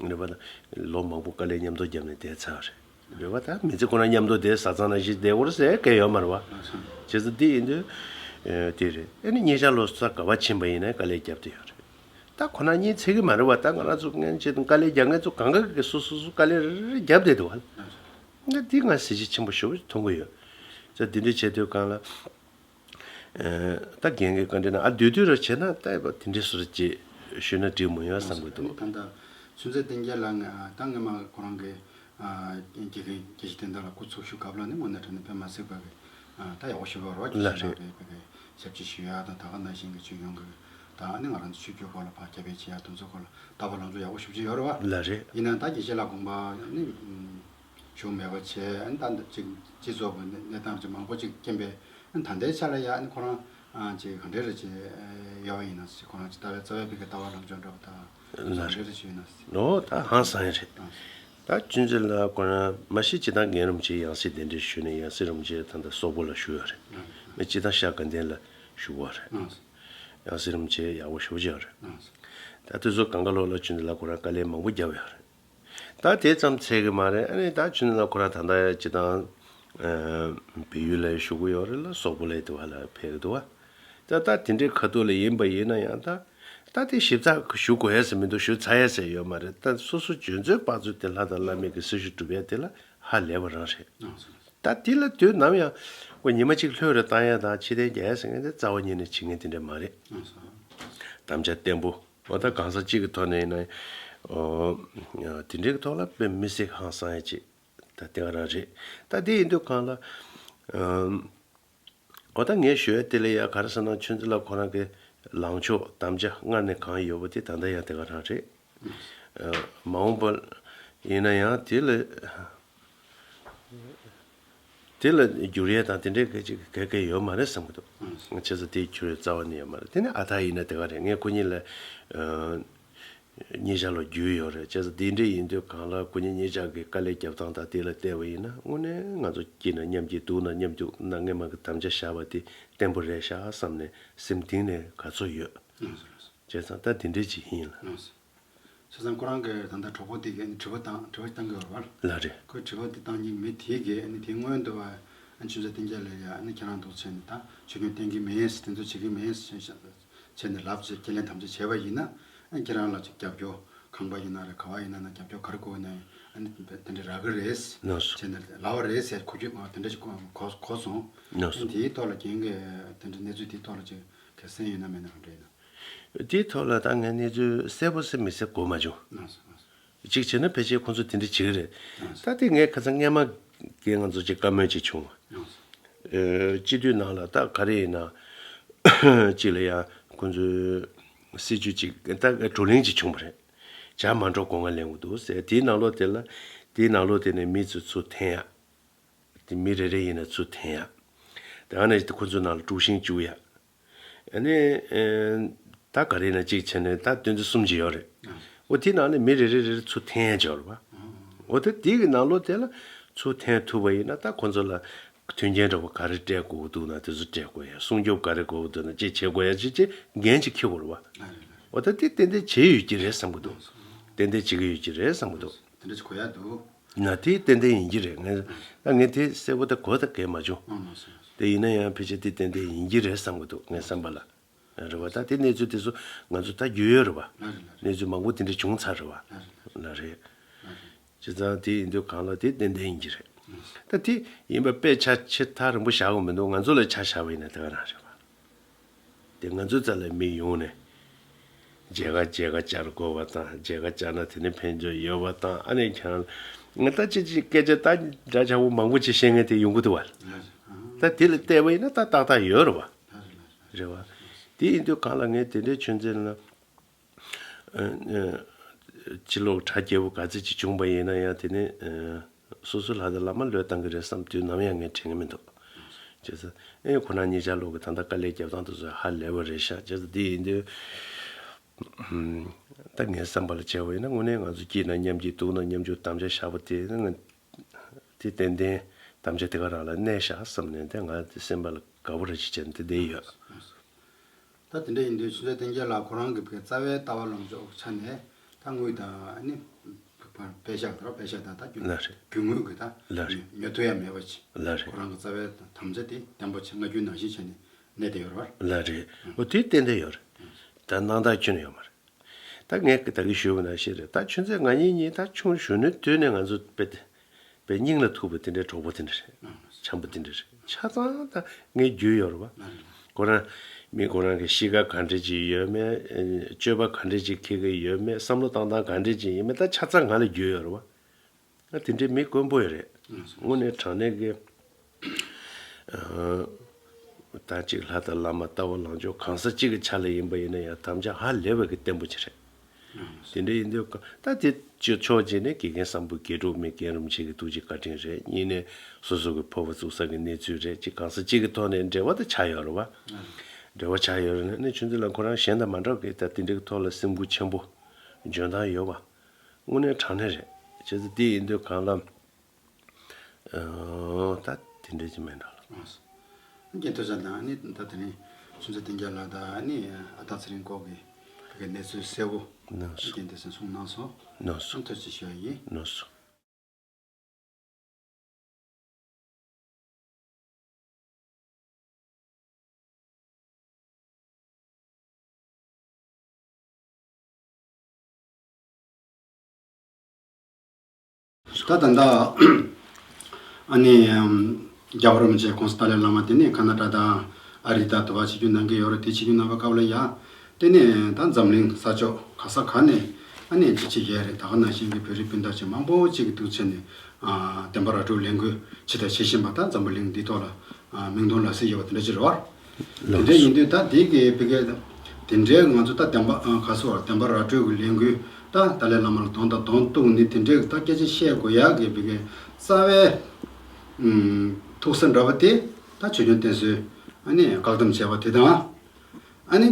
རེད་པ། ད་ལོ་མང་པོ་དཀའ་ལས་མཉམ་དུ་བརྒྱབ་ནས་བསྡད་ཚར་རེད། རེད་པ། ད་མི་ཚེ་ཁོ་རང་མཉམ་དུ་བསྡད་ས་ཚང་ནང་བཞིན་བསྡད་དགོས་རེད་ཟེར་གལ་ཡོད་མ་རེད་བ། བྱས་ཙང་འདི་ཡིན་དུས་དེ་རེད། ཨེ་ནི་ཉེ་ཆར་ལོ་ས་ག་བ་ཕྱིན་པ་ཡིན་ན་དཀའ་ལས་བརྒྱབ་བསྡད་ཡོད་རེད། ད་ཁོ་ན་གཉིས་ཚེ་གི་མ་རེད་བ། ད་ང་རང་ཚོ་སྔན་ཆད་དང་དཀའ་ལས་རྒྱག་མཁན་ཚོ་གང་ག་གི་སོ་སོ་སོ་དཀའ་ལས་རེ་རེ་རེ་རྒྱབ་བསྡད་འདུག་བ། ང་འདི་ང་གཟི་བརྗིད་ཆེན་པོ་ཞེ་པོ་མཐོང་གི་ཡོད། ཙང་འདི་འདྲ་བྱེད་དུས་གང་ལ། ཨ་ད་རྒན་གྱི་བཀའ་འདྲི་ན་ཨ་བསྡུས་བསྡུས་ར་བྱས་ན་ད་ཡ་དེ་འདྲའི་སོ་ར་ཅིག་ཞུས་ན་འགྲིག་མོ་ཡོད་བསམ་གི་འདུག་ད་ལྟ་ཚུན་ཚོད་བསྟན་རྒྱལ་ལགས་ང་ད་ངས་མ་ཁོ་རང་གི་དགེ་རྒན་དགེ་བཤེས་བསྟན་དར་ལ་སྐུ་ཚབ་ཞུ་སྐབས་ལ་ནི་དངོས་གནས་དྲང་གནས་དཔེ་མ་སྲིད་པ་གི་ད་ཡག་པོ་ཞུ་བ་རོགས་ཀྱི་ལ་ཞུ་རེད། ན་རེད་པ་གི་ཞབས་ཕྱི་ཞུ་ཡ་དང་། ད་ག་ནང་བཞིན་གྱི་ཆོས་སྐྱོང་གི་ད་ནི་ང་རང་ཚོ་ཆོས་བརྒྱུད་སྐོར་ལ་ཕར་ཁྱབ་སྤེལ་བྱེད་ཡ་དེ་ཚོ་སྐོར་ལ་ད་བར་ལམ་འགྲོ་ཡག་པོ་ཞེ་པོ་ཅིག་ཡོད་རེད་བ། ལ་རེད། ཡིན་ན་ད་དགེ་བཤེས་ལགས་དགོངས་པ་ནི་ཞུ་མེད་པ་བྱས། ཨ་ནི་ད་ཅིག་སྤྱི་ཚོགས་ཀྱི་གནས་སྟངས་ཅིག་མང་པོ་ཅིག་རྐྱེན་པས་ཨ་ནི་ད་ལྟའི་ཆ་ལ་ཡ་ཨ་ནི་ཁོ་རང་ཨ་ཅིག་ག་འདྲ་རེ་ཅིག་ཡོད་པ་ཡིན་ན་ཅིག་ཁོ་རང་ཅིག་ལྟ་བའི་རྩ་བའི་ཕ་གི་ལྟ་བ་ལམ་སྦྱོང་འདྲ་པོ་ད་ལ་ག་འདྲ་རེ་ཅིག་ཡོད་ན་ཅིག་ལོ་ད་ཧང་སང་ཡ་རེད། ཨ་ད་ཆུ་འཛིན་ལགས་ཁོ་རང་མ་གཞི་སྤྱི་བཏང་རྒན་རིན་པོ་ཆེའི་ཡང་སྲིད་གདན་འདྲེན་ཞུས་ནས་ཡང་སྲིད་རིན་པོ་ཆེ་ད་ལྟ་སོག་པོ་ལ་བཞུགས་ཡོད་རེད། མི་སྤྱི་བཏང་ཤར་དགའ་ལྡན་ལ་བཞུགས་པ་རེད། ཡང་སྲིད་རིན་པོ་ཆེ་ཡག་པོ་ཞེ་པོ་ཅིག་ཡོད་རེད། ད་དེ་ཚོ་གང་ག་ལོག་ལ་ཆུ་འཛིན་ལགས་ཁོ་རང་དཀའ་ལས་མང་པོ་བརྒྱབ་ཡོད་རེད། ད་དེ་ཙམ་ཚད་གི་མ་རེད། ཨ་ནི་ད་ཆུ་ནང་ལ་ཁོ་རང་ད་ལྟ་སྤྱི་བཏང་ཨ་བལ་ཡུལ་ལ་བཞུགས་ཀྱི་ཡོད་རེད་ལ། སོག་པོ་ལ་དེ་བ་ལ་ཕེབས་ཀྱི་འདུག་བ། ད་ད་དེ་འདྲའི་ཁ་ཐུག་ལ་ཡིན་པ་ཡིན་ན་ཡང་། ད་ད་དེ་ཞིབ་ཚགས་ཞུ་དགོས་ཡ་ཟེར་མི་འདུག་ཞུ་ཚར་ཡ་ཟེར་ཡོད་མ་རེད། ད་སོ་སོ་འཇོན་ཚོད་དཔག་ཚོད་དེ་ལྷ་དང་བླ་མའི་གི་སྲི་ཞུ་སྒྲུབ་ཡ་དེ་ལ་ཧ་ལས་པ་རང་རེད། ད་དེ་ལ་དུས་ནམ་ཡང་ཁོ་ཉི་མ་གཅིག་ལྷོད་རེ་བཏང་ཡ་དང་ཕྱི་བལྟས་རྒྱག་ཡ་ཟེར་མཁན་དེ་རྩ་བ་ཉིད་ནས་བྱེད་མཁན་དེ་འདྲ་མ་རེད། དམ་བཅའ་བརྟན་པོ། འོ་ད་གང་ཟག་གཅིག་གི་ཐོག་ནས་ཡིན་ན། འོ་དེ་འདྲའི་ཐོག་ལ་དཔེ་མི་སྲིད་ཧང་སང་ཡ་ཅིག་ད་དེ་ག་རང་རེད། ད་དེ་ཡིན་དུས་གང་ལ། ཨམ། འོ་ད་ངས་ཞུ་ཡ་དེ་ལ་ཡ་ག་རེ་ཟེར་ན། ཆུ་འཛིན་ལགས་ཁོ་རང་གི་ལངས་ཕྱོགས་དམ་བཅའ་སྔར་ནས་གང་ཡོད་པ་དེ་ད་ལྟ་ཡང་དེ་ག་རང་རེད། ཨ་མ་འོངས་པ་ཡིན་ན་ཡང་དེ་ལ། དེ་ལ་འགྱུར་ཡས་དང་དེ་འདྲའི་ག་ཅིག་ག་གེ་ཡོད་མ་རེད་བསམ་གྱི་འདུག་བྱས་ཙང་དེ་འགྱུར་ཡས་རྩ་བ་ནས་ཡོད་མ་རེད། དེ་ནི་ཨ་ཐ་ཡིན་ན་དེ་ག་རེད། ངས་ཁོ་གཉིས་ལ་ཨ་ གཉིས་ཆ་ལ་རྒྱུས་ཡོད་རེད། བྱས་ཙང་འདི་འདྲ་ཡིན་དུས་གང་ལ་སྐུ་ཉིད་གཉིས་ཆ་གི་དཀའ་ལས་རྒྱབ་སྟངས་དང་དེ་ལ་བལྟས་པ་ཡིན་ན་དངོས་གནས་ང་ཚོ་སྐྱིད་ན་མཉམ་སྐྱིད་སྡུག་ན་མཉམ་སྡུག་གནང་མཁན་མ་གི་དམ་བཅའ་བཞག་པ་དེ་བརྟན་པོ་རེད་ཤག་བསམ་ནས་སེམས་གཏིང་ནས་དགའ་ཚོར་ཡོད། ལགས་སོ་ལགས་སོ། བྱས་ཙང་ད་འདི་འདྲ་ཅིག་ཡིན་ལ། ལགས་སོ། བྱས་ཙང་ཁོ་རང་གི་ད་ལྟ་གྲོགས་པོ་དེ་གས་ནི་དྲི་བ་བཏང་དྲི་བ་བཏང་གི་ཡོད་རེད་བ། ལགས་རེད། ཁོས་དྲི་བ་དེ་བཏང་མཁན་མི་དེ་གས་ནི་དེ་སྔོན་དུ་བ་ཨ་ཆུ་ཚོད་བསྟན་རྒྱ་ལས་ཡ་ཨ་ནི་ཁྱེད་རང་འདུག་བྱས་ནས་ད་ཆོས་སྐྱོང་བསྟེན་གི་མེད་དེ་ཚོ་བྱེད་གི་མེད་བྱས་ནས་ལབ་བྱས་ཁས་ལེན་དམ་བཅའ་བྱས་པ་ཡིན་ན་ཨ་ཁྱེད་རང་ལ་ཅིག་རྒྱབ་སྐྱོར་ཁང་པ་ཡིན་ན་རེད་ག་བ་ཡིན་ན་ན་རྒྱབ་སྐྱོར་ག་རེ་དགོས་ན་ཨ་ནི་དེ་འདྲ་རག་གི་རེད་ལགས་སོ། བྱས་ནས་ལབ་པ་རེད་ཟེར་གོ་རྒྱུ་དེ་འདྲ་ཅིག་གོ་གོ་གོ་སོང་། ལགས་སོ། ཨ་ནི་དེའི་ཐོག་ལ་རྒན་གྱིས་དེ་འདྲ་གནས་ཚུལ་དེའི་ཐོག་ལ་ཅིག་ག་གསན་ཡོད་ན་མེད་ན་ག་འདྲ་ཡིན་ན། དེའི་ཐོག་ལ་ད་ངས་གནས་ཚུལ་གསལ་པོ་གསལ་མི་གསལ་གོ་མ་བྱུང་། ལགས་སོ་ལགས་སོ། གཅིག་བྱས་ན་ཕལ་ཆེར་ཁོང་ཚོ་དེ་འདྲ་བྱེད་ཀྱི་རེད། ལགས་སོ། ད་དེ་ངས་ཁ་སང་སྔས་མ་གི་ང་ཚོ་ཅིག་བཀའ་མོལ་ཅིག་བྱུང་། ལགས་སོ། ཨེ་སྤྱི་འཐུས་ནང་ལ་ད་ག་རེ་ཡིན་ན་གཅིག་ལ་ཡང་ཁོང་ཚོའི་སྲིད་བྱུས་ཅིག་ད་བགྲོ་གླེང་ཅིག་བྱུང་བ་རེད། བྱ་མ་འགྲོ་སྒོ་ང་ལེན་དགོས་འདུག་ཟེར། དེའི་ནང་ལོགས་དེ་ལ་དེའི་ནང་ལོགས་དེ་ནས་མི་ཚོ་ཚུར་འཐེན་ཡག་དེ་མི་རེ་རེ་ཡིན་ན་ཚུར་འཐེན་ཡག་དེ་ཨ་ནི་ཁོ་ཚོའི་ནང་ལ་དཀྲུག་ཤིང་བཅུག་ཡག་ཨ་ནི་ཨེ་ད་ག་རེ་ན་གཅིག་བྱས་ནས་ད་དོན་ཚན་གསུམ་ཅིག་ཡོད་རེད། འོ་དེའི་ནང་ནས་མི་རེ་རེ་རེ་རེ་ཚུར་འཐེན་ཡག་ཅིག་ཡོད་རེད་པ། འོ་ད་དེ་གི་ནང་ལོགས་དེ་ལ་ཚུར་འཐེན་ཐུབ་པ་ཡིན་ན་ད་ཁོ་ཚོ་ལ་མཐུན་རྐྱེན་འདྲ་པོ་ག་རེ་སྤྲད་དགོས་འདུག་ན་དེ་ཚོ་སྤྲད་དགོས་ཡ། སྲུང་སྐྱོབ་ག་རེ་དགོས་འདུག་ན་ཅིག་བྱེད་དགོས་ཡ་ཅིག་ཅིག་འགན་ཅིག་འཁྱེར་དགོས་རེད་པ། འོ་ད་དེ་ཏན་ཏན་བྱེད་ཡོད་ཀྱི་རེད་བསམ་གྱི་འདུག་ཏན་ཏན་བྱེད་ཀྱི་ཡོད་ཀྱི་རེད་བསམ་གྱི་འདུག་དེ་འདྲ་ཅིག་གོ་ཡ་འདུག་ན་དེ་ཏན་ཏན་ཡིན་གྱི་རེད། ངས་ད་ངས་དེ་གསལ་པོ་ད་གོ་ད་གས་མ་བྱུང་། ཨང་། ལགས་སོ། དེ་ཡིན་ན་ཡང་ཕལ་ཆེར་དེ་ཏན་ཏན་ཡིན་གྱི་རེད་བསམ་གྱི་འདུག་ངའི་བསམ་པ་ལ། རེད་བ། ད་དེ་གནས་ཚུལ་དེ་ཚོ་ང་ཚོ་ད་རྒྱུས་ཡོད་རེད་བ། ལགས་རེད་ལགས་རེད། གནས་ཚུལ་མང་པོ་དེ་འདྲ་བྱུང་ཚར་རེད་བ། ལགས་རེད་ལགས་རེད། ལགས་རེད། ལགས་རེད། བྱས་ཙང་དེ་ཡིན་དུས་གང་ལ་དེ་ཏན་ཏན་ཡིན་གྱི་རེད། ད་དེ་ཡིན་པ་དཔེ་ཆ་ཆེ་ཐག་རིང་པོ་བཞག་དགོས་མི་འདུག་ང་ཚོ་ལ་ཆ་བཞག་པ་ཡིན་ན་དེ་ག་རང་རེད་བ། དེ་ང་ཚོའི་རྩ་ལ་མི་ཡོང་ནས་མཇལ་ཁ་མཇལ་ཁ་བཅར་དགོས་པ་དང་མཇལ་ཁ་བཅར་ན་དེ་ནས་ཕན་ཆོད་ཡོད་པ་དང་ཨ་ནི་ཁྱེད་རང་ང་ད་ཅི་ཅི་སྐད་ཆ་ད་འདྲ་ཆགས་པོ་མང་པོ་ཅིག་བཤད་མཁན་དེ་ཡོང་གི་འདུག་བ། ད་དེ་ལ་བལྟས་པ་ཡིན་ན་ད་ཏག་ཏག་ཡོད་རེད་བ། རེད་བ། དེ་ཡིན་དུས་གང་ལ་ངས་དེ་འདྲའི་ཆུ་ཚན་ལ་ཕྱི་ལོགས་གྲ་རྒྱས་པོ་ག་ཚོད་ཅིག་བྱུང་པ་ཡིན་ན་ཡང་དེ་ནས། སོ་སོ་ལྷ་དང་བླ་མ་བློས་བཏང་གི་རེད་བསམ་དུས་ནམ་ཡང་ངས་དྲན་གི་མི་འདུག་བྱས་ཙང་ཨེ་ཁོ་རང་གཉིས་ཆ་ལོག་གི་ད་ལྟ་དཀའ་ལས་རྒྱབ་སྟངས་དེ་ཚོ་ཧ་ལས་པ་རེད་ཤག་བྱས་ཙང་འདི་ཡིན་དུས་ད་ངའི་བསམ་པ་ལ་བྱས་པ་ཡིན་ན་དངོས་གནས་ང་ཚོ་སྐྱིད་ན་མཉམ་སྐྱིད་སྡུག་ན་མཉམ་སྡུག་དམ་བཅའ་བཞག་པ་དེ་ང་དེ་ཏན་ཏན་དམ་བཅའ་དེ་ག་རང་ལ་གནས་ཤག་བསམ་ནས་དེ་ང་དེ་སེམས་པ་ལ་དགའ་པོ་རེ་ཞིག་བྱས་ནས་དེ་བསྡད་ཡོད། ད་དེ་འདྲ་ཡིན་དུས་ཆུ་ཚོད་བསྟན་རྒྱལ་ལགས་ཁོ་རང་གི་བའི་རྩ་བའི་ལྟ་བ་ལངས་ཕྱོགས་ཆ་ནས་ད་དངུལ་དང་ཨ་ནི་པད་ཤག་དང་པད་ཤག་དང་ད་རྒྱུ་ལགས་རེད། རྒྱུ་དངུལ་གི་ད་ལགས་རེད། ཉོ་ཐུབ་ཡ་མེད་པ་ཅིག་ལགས་རེད། ཁོ་རང་གི་རྩ་བའི་དམ་བཅའ་དེ་བརྟན་པོ་བྱས་སྔ་རྒྱུ་ནང་བཞིན་བྱས་ནས་གནས་བསྡད་ཡོད་རེད་བ། ལགས་རེད། འོ་དེ་ཏན་ཏན་ཡོད་རེད། ད་སྣང་དག་ཁྱོན་ནས་ཡོད་མ་རེད། ད་ངས་ད་གིན་ཞུས་པ་ནང་བཞིན་རེད། ད་ཆུ་ཚོད་ང་གཉིས་གཉིས་ད་ཆུང་གཞོན་ནུའི་དུས་ནས་ང་ཚོ་དཔེ་དཔེ་སྙིང་ལ་ཐུག་པ་དེ་འདྲའི་གྲོགས་པོ་དེ་འདྲ་རེད། འཆམ་པོ་དེ་འདྲ་རེད། ཆ་ཚང་ད་ངའི་རྒྱུས་ཡོད་རེད་བ། ཁོ་རང་མི་ཁོ་རང་གི་གཤིས་ཀ་ག་འདྲ་ཅིག་ཡོད་མེད། སྤྱོད་པ་ག་འདྲ་ཅིག་འཁྱེར་གི་ཡོད་མེད། བསམ་བློ་བཏང་སྟངས་ག་འདྲ་ཅིག་ཡིན་མེད། ད་ཆ་ཚང་ང་ལ་རྒྱུས་ཡོད་རེད་བ། ང་དེ་འདྲའི་མི་དཀོན་པོ་ཡོད་རེད། དངོས་གནས་དྲང་གནས་ཀྱི་ད་ཅིག་ལྷ་དང་བླ་མ་ལྟ་བུ་ལངས་ཕྱོགས་གང་ཟག་གཅིག་གི་ཆ་ལ་ཡིན་པ་ཡིན་ན་ཡང་དམ་བཅའ་ཧ་ལས་པའི་གི་བརྟན་པོ་ཅིག་རེད། དེ་འདྲ་ཡིན་དུས་ད་དེ་ཕྱོགས་གཅིག་ནས་དགེ་རྒན་བཟང་པོ་དགེ་ཕྲུག་མི་རྒན་རབས་ཆེ་གི་ཐུགས་རྗེ་བཀའ་དྲིན་རེད། གཉིས་ནས་སོ་སོ་གི་ཕོར་པ་བཙུགས་ས་གི་གནས་ཚུལ་རེད། ཅིག་གང་ཟག་གཅིག་གི་ཐོག་ནས་འབྲེལ་བ་དེ་ཆགས་ཡོད་རེད་བ། འབྲེལ་བ་ཆགས་ཡོད་རེད་ན་ནི་ཆུ་འཛིན་ལ་ཁོ་རང་གཞན་དང་མ་འདྲ་བ་གི་ད་དེ་འདྲའི་ཐོག་ལ་སེམས་ཁུར་ཆེན་པོ་འཇོན་ཐང་ཡོད་བ། དངོས་གནས་དྲང་གནས་རེད། བྱས་ཙང་དེ་ཡིན་དུས་གང་ལ། ཨོ། ད་དེ་འདྲ་ཅིག་མེད་འགྲོ་ལ། རྒན་ཐུབ་བསྟན་ལགས་ནི་ད་དེ་རིང་ཆུ་ཚོད་བསྟན་རྒྱལ་ལགས་དང་ནི་ཨ་སྟག་ཚེ་རིང་སྐོར་གྱི་བོད་སྐད་གནས་ཚུལ་གསལ་པོ་ནོ་སོ། རྒན་ཐུབ་བསྟན་གསུངས་གནང་སོང་། ནོ་སོ། ཐུགས་རྗེ་ཆེ་ཞུ་ཡ་ཡིན། ནོ་སོ། ད་ད་ལྟ་ཨ་ནི་རྒྱལ་བ་རིན་པོ་ཆེ་༸གོང་ས་ཏཱ་ལའི་བླ་མ་དེ་ནས་ཁ་ན་ཌ་དང་ཨ་རི་དང་དུ་བ་ཆིབས་བསྒྱུར་གནང་གི་ཡོད་རེད། དེ་ཆིབས་བསྒྱུར་གནང་བའི་སྐབས་ལ་ཡ། དེ་ནས་ད་འཛམ་གླིང་ས་ཕྱོགས་ག་ས་ག་ནས་ཨ་ནི་ཅི་བྱེད་ཀྱི་རེད། ད་ག་ནང་བཞིན་གྱི་བོད་རིགས་སྤུན་ཟླ་ཅིག་མང་པོ་ཅིག་གིས་འདུག་བྱས་ནས་བདེན་པ་ར་སྤྲོད་ལས་འགུལ་ཇི་ལྟར་བྱེད་བཞིན་པ་ད་འཛམ་བུ་གླིང་འདིའི་ཐོག་ལ་མིང་དོན་ལ་གསལ་ཡོད་པ་དེ་འདྲ་ཅིག་རེད་བ། དེ་འདྲ་ཡིན་དུས་ད་འདི་གི་བི་གའི་དེ་འདྲའི་ང་ཚོ་ད་བདེན་པ་ག་སོ་བདེན་པ་ར་སྤྲོད་ཀྱི་ལས་འགུལ་ད་ཏཱ་ལའི་བླ་མ་ལ་གདོང་དང་གདོང་གཏུག་ནི་དེ་འདྲའི་ད་སྐད་ཆ་བཤད་དགོས་ཡག་གི་བི་གའི་རྩ་བའི་ཐུག་ས་འདྲ་བ་དེ་ད་ཆོས་སྐྱོང་བསྟེན་གསོལ་ཨ་ནི་བཀག་སྡོམ་བྱས་པ་དེ་དང་། ཨ་ནི་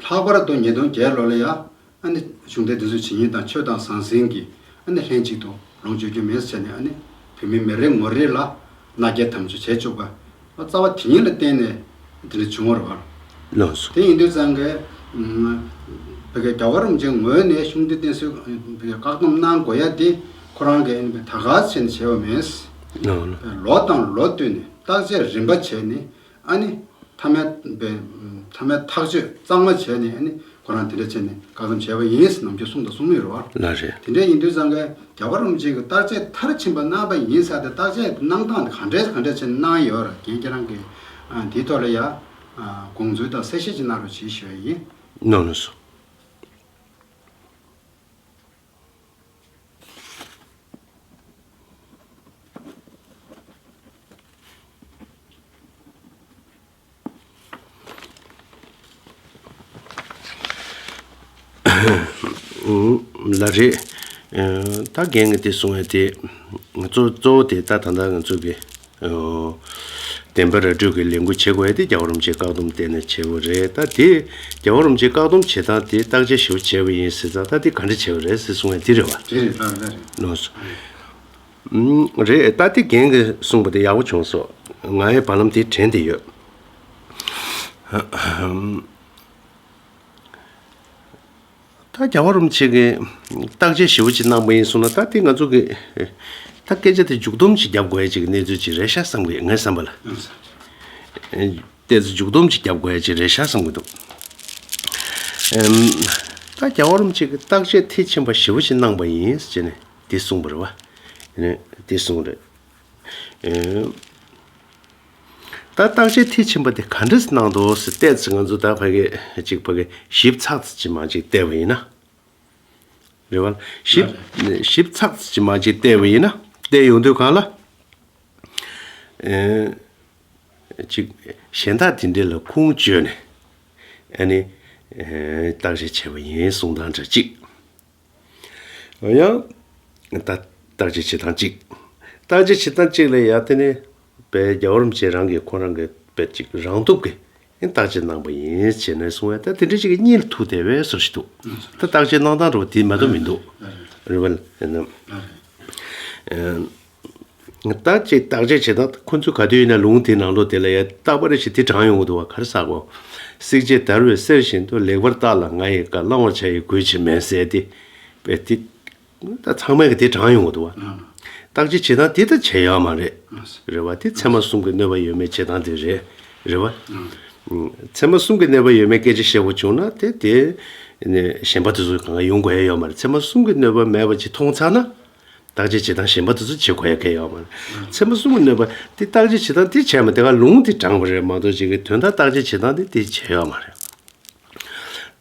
ལྷག་པར་དུ་ཉིས་སྟོང་བརྒྱད་ལོ་ལ་ཡ་ ཨ་ནི་གཞུང་འབྲེལ་འདི་ཚོ་ཇི་སྙེད་དང་ཆོས་དང་ཟང་ཟིང་གི་ཨ་ནི་ལྷན་ཅིག་ཏུ་ལོངས་སྤྱོད་རྒྱུ་མེད་ཟེར་ནས། ཨ་ནི་བོད་མི་མི་རེ་ངོ་རེ་ལ་མནའ་སྐྱེལ་དམ་བཅའ་བྱེད་བཅུག་པ། རྩ་བ་དེ་ཉིད་ལ་བརྟེན་ནས་དེ་འདྲ་བྱུང་བ་རེད་པ། ལགས་སོ། དེ་ཡིན་དུས་ཙང་གི་ཨ་བོད་ཀྱི་རྒྱལ་བ་རིན་པོ་ཆེའི་ངོས་ནས་གཞུང་འབྲེལ་བསྟན་སྲིད་བོད་ཀྱི་བཀག་སྡོམ་གནང་དགོས་ཡ་དེ་ཁོ་རང་གི་ཨ་ནི་ད་ག་ཟེ་བྱས་པ་མིན། ལགས་ལགས། ལོ་དང་ལོ་བསྟུད་ནས་བརྟག་དཔྱད་རིམ་པ་བྱས་ནས། ཨ་ནི་མཐའ་མའི་པའི་མཐའ་མའི་ཐག་གཅོད་གཙང་མ་བྱས་ནས། ཨ་ནི་ཁོ་རང་དེ་འདྲ་བྱས་ནས་བཀག་སྡོམ་བྱས་པ་ཡིན་ཟེར་ནམ་རྒྱུན་གསུངས་དང་གསུང་མུས་རེད་པ། ལགས་རེད། དེ་འདྲ་ཡིན་དུས་ཙང་གི་རྒྱལ་བ་རིན་པོ་ཆེ་གིས་བརྟག་དཔྱད་མཐར་ཕྱིན་པ་གནང་པ་ཡིན་ཟེར་ཏེ། བརྟག་དཔྱད་གནང་སྟངས་དེ་ག་འདྲས་ག་འདྲས་བྱས་ནས་གནང་ཡོད་རེད། རྒན་ཁྱེད་རང་གིས་ཨ་འདིའི་ཐོག་ལ་ཡ་ཨ་དགོངས་ཚུལ་དང་གསལ་བཤད་ཅིག་གནང་རོགས་བྱེད་ཞུ་ཡ་ཡིན། ལགས་ལགས་སོ། ལགས་རེད། ད་རྒན་གྱིས་དེ་གསུང་ཡ་དེ་གཙོ་གཙོ་བོ་དེ་ད་ད་ལྟ་ང་ཚོ་གི་བདེན་པ་ར་སྤྲོད་ཀྱི་ལས་འགུལ་བྱེད་དགོས་ཡ་དེ་རྒྱལ་བ་རིན་པོ་ཆེའི་བཀག་སྡོམ་བརྟེན་ནས་བྱས་པ་རེད། ད་དེ་རྒྱལ་བ་རིན་པོ་ཆེའི་བཀག་སྡོམ་བྱེད་སྟངས་དེ་བརྟག་དཔྱད་ཞིབ་པོ་བྱས་པ་ཡིན་ཟེར་ཙང་། ད་དེ་ག་འདྲ་བྱས་པ་རེད་ཟེར་གསུང་ཡ་དེ་རེད་པ། དེ་རེད། ལགས་རེད། ལགས་རེད། ལགས་སོ། ཨུམ། རེད། ད་དེ་རྒན་གྱིས་གསུངས་པ་དེ་ཡག་པོ་བྱུང་སོང་། ང་ཡི་བར་ལམ་དེ་དྲན་བསྡད་ཡོད། ད་རྒྱལ་བ་རིན་པོ་ཆེ་གིས་བརྟག་དཔྱད་ཞིབ་པོ་ཅིག་གནང་པ་ཡིན་གསུངས་ན། ད་དེ་ང་ཚོ་གི་ད་སྐད་ཆ་དེ་མཇུག་སྡོམ་ཅིག་རྒྱབ་དགོས་ཡ་ཅིག་གི་གནས་ཚུལ་ཅིག་རེད་ཤག་བསམ་གི། ངའི་བསམ་པ་ལ། ཨེ། ཏོག་ཙམ་མཇུག་སྡོམ་ཅིག་རྒྱབ་དགོས་ཡ་ཅིག་རེད་ཤག་བསམ་གི་འདུག། ཨེམ། ད་རྒྱལ་བ་རིན་པོ་ཆེ་གིས་བརྟག་དཔྱད་མཐིལ་ཕྱིན་པ་ཞིབ་པོ་ཞིག་གནང་པ་ཡིན་ཟེར་ནས་དེ་གསུངས་པ་རེད་པ། ཨེ། དེ་གསུངས་རེད། ཨེམ། ད་བརྟག་དཔྱད་མཐིལ་ཕྱིན་པ་དེ་ག་འདྲས་གནང་འདུག་ཟེར། ཏོག་ཙམ་ང་ཚོ་ད་ཕ་གི་ཅིག་ཕ་གི་ཞིབ་ཚགས་ཙམ་ཅིག་མར་ཅིག་བལྟས་པ་ཡིན་ན། རེད་པ། ཞིབ་ཞིབ་ཚགས་ཙམ་ཅིག་མར་ཅིག་བལྟས་པ་ཡིན་ན། བལྟས་ཡོང་དུས་སྒང་ལ། ཨེ། ཅིག་གཞན་དག་དེ་འདྲས་ལ་ཁུངས་བཅོལ་ནས་ཨ་ནི་ཨེ་བརྟག་དཔྱད་བྱས་པ་ཡིན་གསུང་སྟངས་འདྲ་གཅིག། ཡང་ད་བརྟག་དཔྱད་བྱེད་སྟངས་གཅིག། བརྟག་དཔྱད་བྱེད་སྟངས་གཅིག་ལ་ཡ་དེ་ནི་པའི་རྒྱལ་བ་རིན་པོ་ཆེ་རང་གིས་ཁོ་རང་གི་པའི་ཅིག་རང་སྟོབས་ཀྱིས་བརྟག་དཔྱད་གནང་པ་ཡིན་བྱས་ནས་གསུང་ཡ། ད་དེ་འདྲ་ཅིག་གི་གཉིས་ལ་ཐུག་བསྡད་པའི་བཟོ་ཞིག་འདུག། ད་བརྟག་དཔྱད་གནང་སྟངས་འདྲ་བོ་དེ་མ་གཏོགས་མི་འདུག། རེད་པ། ཨེ། ད་ཅིག་བརྟག་དཔྱད་བྱེད་སྟངས་ཁོ་ཚོས་ག་དུས་ཡིན་ན་ལུང་དེའི་ནང་ལོགས་དེ་ལ་ཡ་རྟག་པར་ཞིག་དེ་དྲངས་ཡོང་གི་འདུག་པ། ག་རེ་ཟེར་གོ། བསྲེགས་བཅད་བརྡར་བའི་གསེར་བཞིན་དུ། ལེགས་པར་བརྟགས་ལ་ང་ཡི་བཀའ། བླང་བར་བྱ་ཡི་གུས་ཕྱིར་མིན་ཟེར་དེ། པས་དེ་ད་ཚང་མས་གི་དེ་དྲངས་ཡོང་གི་འདུག་པ། བརྟག་དཔྱད་བྱེད་སྟངས་དེ་ད་བྱེད་ཡོད་མ་རེད། རེད་པ། དེ་ཚད་མ་གསུམ་གྱི་གནོད་པ་ཡོད་མེད་བྱེད་སྟངས་དེ་རེད། རེད་པ། ཚད་མ་གསུམ་གྱི་གནོད་པ་ཡོད་མེད་སྐད་ཆ་བཤད་དགོས་བྱུང་ན། དེ་དེ་ནས་གཞན་པ་དེ་ཚོ་གང་ག་ཡོང་དགོས་ཡ་ཡོད་མ་རེད། ཚད་མ་གསུམ་གྱི་གནོད་པ་མེད་པ་ཅིག་མཐོང་ཚར་ན། བརྟག་དཔྱད་བྱེད་སྟངས་གཞན་པ་དེ་ཚོ་བྱེད་དགོས་ཡ་གང་ཡང་ཡོད་མ་རེད། ཚད་མ་གསུམ་གྱི་གནོད་པ་དེ་བརྟག་དཔྱད་བྱེད་སྟངས་དེ་བྱས་མ། དེ་ག་ལུང་དེ་དྲངས་པ་རེད་མ་གཏོགས། ཅིག་གི་དོན་དག་བརྟག་དཔྱད་བྱེད་སྟངས་དེ་དེ་བྱས་ཡོད་མ་རེད།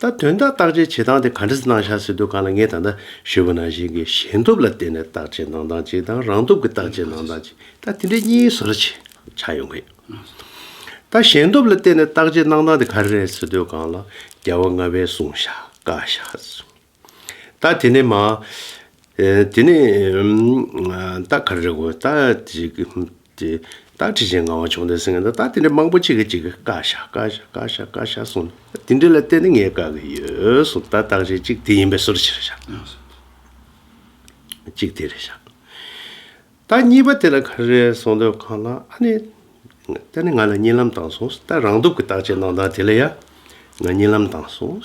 ད་དོན་དག་བརྟག་དཔྱད་བྱེད་སྟངས་དེ་ག་འདྲས་གནང་ཤག་ཟེར་དུས་སྒང་ལ། ངས་ད་ལྟ་ཞུས་པ་ནང་བཞིན་གྱི་ཞེན་སྟོབས་ལ་བརྟེན་ནས་བརྟག་དཔྱད་གནང་སྟངས་གཅིག་དང་། རང་སྟོབས་ཀྱི་བརྟག་དཔྱད་གནང་སྟངས་གཅིག། ད་དེ་འདྲའི་གཉིས་བཟོ་འདྲ་ཅིག་ཆགས་ཡོང་གི་ཡོད། ད་ཞེན་སྟོབས་ལ་བརྟེན་ནས་བརྟག་དཔྱད་གནང་སྟངས་དེ་ག་རེ་རེད་ཟེར་དུས་སྒང་ལ། རྒྱལ་བ་ལྔ་པས་གསུངས་ཤག། བཀག་ཤག། ད་དེ་ནས་མ། ཨེ། དེ་ནས་ཨམ། ད་ག་རེ་རེད་གོ། ད་ཅིག་དེ་ད་ཁྲི་ཆེན་ངག་དབང་ཆོས་ལྡན་ཟེར་མཁན་ད་ད་དེ་འདྲ་མང་པོ་ཅིག་གིས་ཅིག་གིས་བཀག་ཤག། བཀག་ཤག། བཀག་ཤག། བཀག་ཤག་གསུངས་ནས། དེ་འདྲ་ལ་བརྟེན་ནས་ངས་བཀག་གི་ཡོད་གསུངས། ད་བརྟག་དཔྱད་གཅིག་དེ་ཡིན་པའི་བཟོ་འདྲ་ཅིག་རེད་ཤག། གཅིག་དེ་རེད་ཤག། ད་གཉིས་པ་དེ་ལ་ག་རེ་རེད་གསུངས་དུས་སྒང་ལ། ཨ་ནི་དེ་ནི་ང་ལ་གཉིད་ལམ་བཏང་སོང་། ད་རང་སྟོབས་ཀྱི་བརྟག་དཔྱད་གནང་སྟངས་དེ་ལ་ཡ་ང་གཉིད་ལམ་བཏང་སོང་།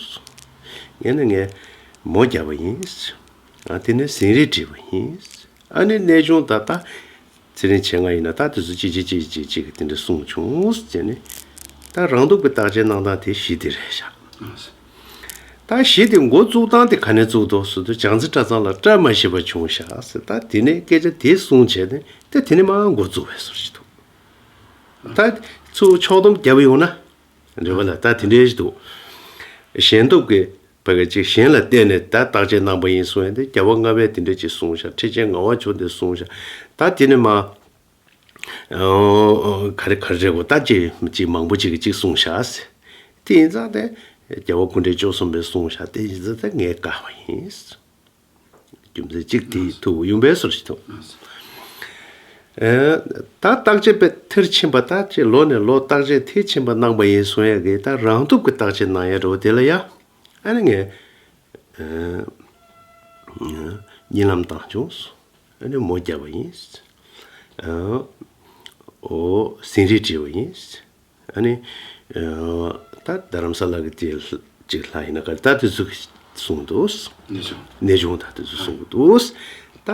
ངས་ནི་ངས་མོ་བརྒྱབ་པ་ཡིན། ཨ། དེ་ནས་ཟིན་བྲིས་བྲིས་པ་ཡིན། ཨ་ནི་གནས་ཆུང་ད་ལྟ་ཚེ་རིང་མཆེད་ལྔ་ཡིན་ན། ད་དེ་ཚོ་གཅིག་གཅིག་གཅིག་གཅིག་གཅིག་གིས་དེ་འདྲ་གསུངས་བྱུང་ཟེར་ནས། ད་རང་སྟོབས་ཀྱི་བརྟག་དཔྱད་གནང་སྟངས་དེ་བཞི་དེ་རེད་ཤག། ད་བཞི་དེ་འགོ་བཙུགས་སྟངས་དེ་ག་ནས་བཙུགས་འདུག་ཟེར་དུས། བྱང་རྩེ་གྲྭ་ཚང་ལ་བཀྲ་མ་ཤིས་པ་བྱུང་ཤག་ཟེར། ད་དེ་ནས་སྐད་ཆ་དེ་གསུངས་བྱས་ནས། ད་དེ་ནས་མར་འགོ་བཙུགས་པའི་བཟོ་འདྲ་ཞིག་འདུག། ད་ཚུར་ཕྱོགས་བསྡོམས་བརྒྱབ་ཡོང་ན། རེད་པ་ལ། ད་དེ་འདྲ་ཞིག་འདུག། ཞེན་སྟོབས་ཀྱི་བ་ག་ཅིག་གཞན་ལ་བརྟེན་ནས་ད་བརྟག་དཔྱད་གནང་པ་ཡིན་གསུང་ཡ་དེ། རྒྱལ་བ་ལྔ་པས་དེ་འདྲ་ཅིག་གསུངས་ཤག། ཁྲི་ཆེན་ངག་དབང་ཆོས་ལྡན་གསུངས་ཤག། ད་དེ་ནས་མར། ཨོ། ག་རེ་ག་རེ་རེད་གོ། ད་ཅིག་ཅིག་མང་པོ་ཅིག་གིས་ཅིག་གསུངས་ཤག་ཟེར། དེ་ཡིན་ཙང་དེ་རྒྱལ་བ་སྐུ་ཕྲེང་བཅུ་གསུམ་པས་གསུངས་ཤག། དེ་ཡིན་ཙང་དེ་ངས་བཀག་པ་ཡིན། རྒྱུ་མཚན་གཅིག་དེ་ཐུག་ཡོང་པའི་བཟོ་འདྲ་ཞིག་འདུག། ཨེ། ད་བརྟག་དཔྱད་པའི་མཐར་ཕྱིན་པ། ད་ཅིག་ལོ་ནས་ལོ་བརྟག་དཔྱད་མཐར་ཕྱིན་པ་གནང་པ་ཡིན་གསུང་ཡ་གི། ད་རང་སྟོབས་ཀྱི་བརྟག་དཔྱད་གནང་ཡ་འདྲ་བོ་དེ་ལ་ཡ། ཨ་ནི་ངས་ གཉིད་ལམ་བཏང་བྱུང་། ཨ་ནི་མོ་བརྒྱབ་པ་ཡིན། ཨོ་ཟིན་རིས་བྲིས་པ་ཡིན། ཨ་ནི་ད་རྡ་རམ་ས་ལ་གི་དེ་ཅིག་ལྷ་ཡིན་ན་ག་རེ་ད་དེ་ཚོ་གསུངས་འདུག་གནས་ཆུང་གནས་ཆུང་ད་དེ་ཚོ་གསུངས་འདུག་ད་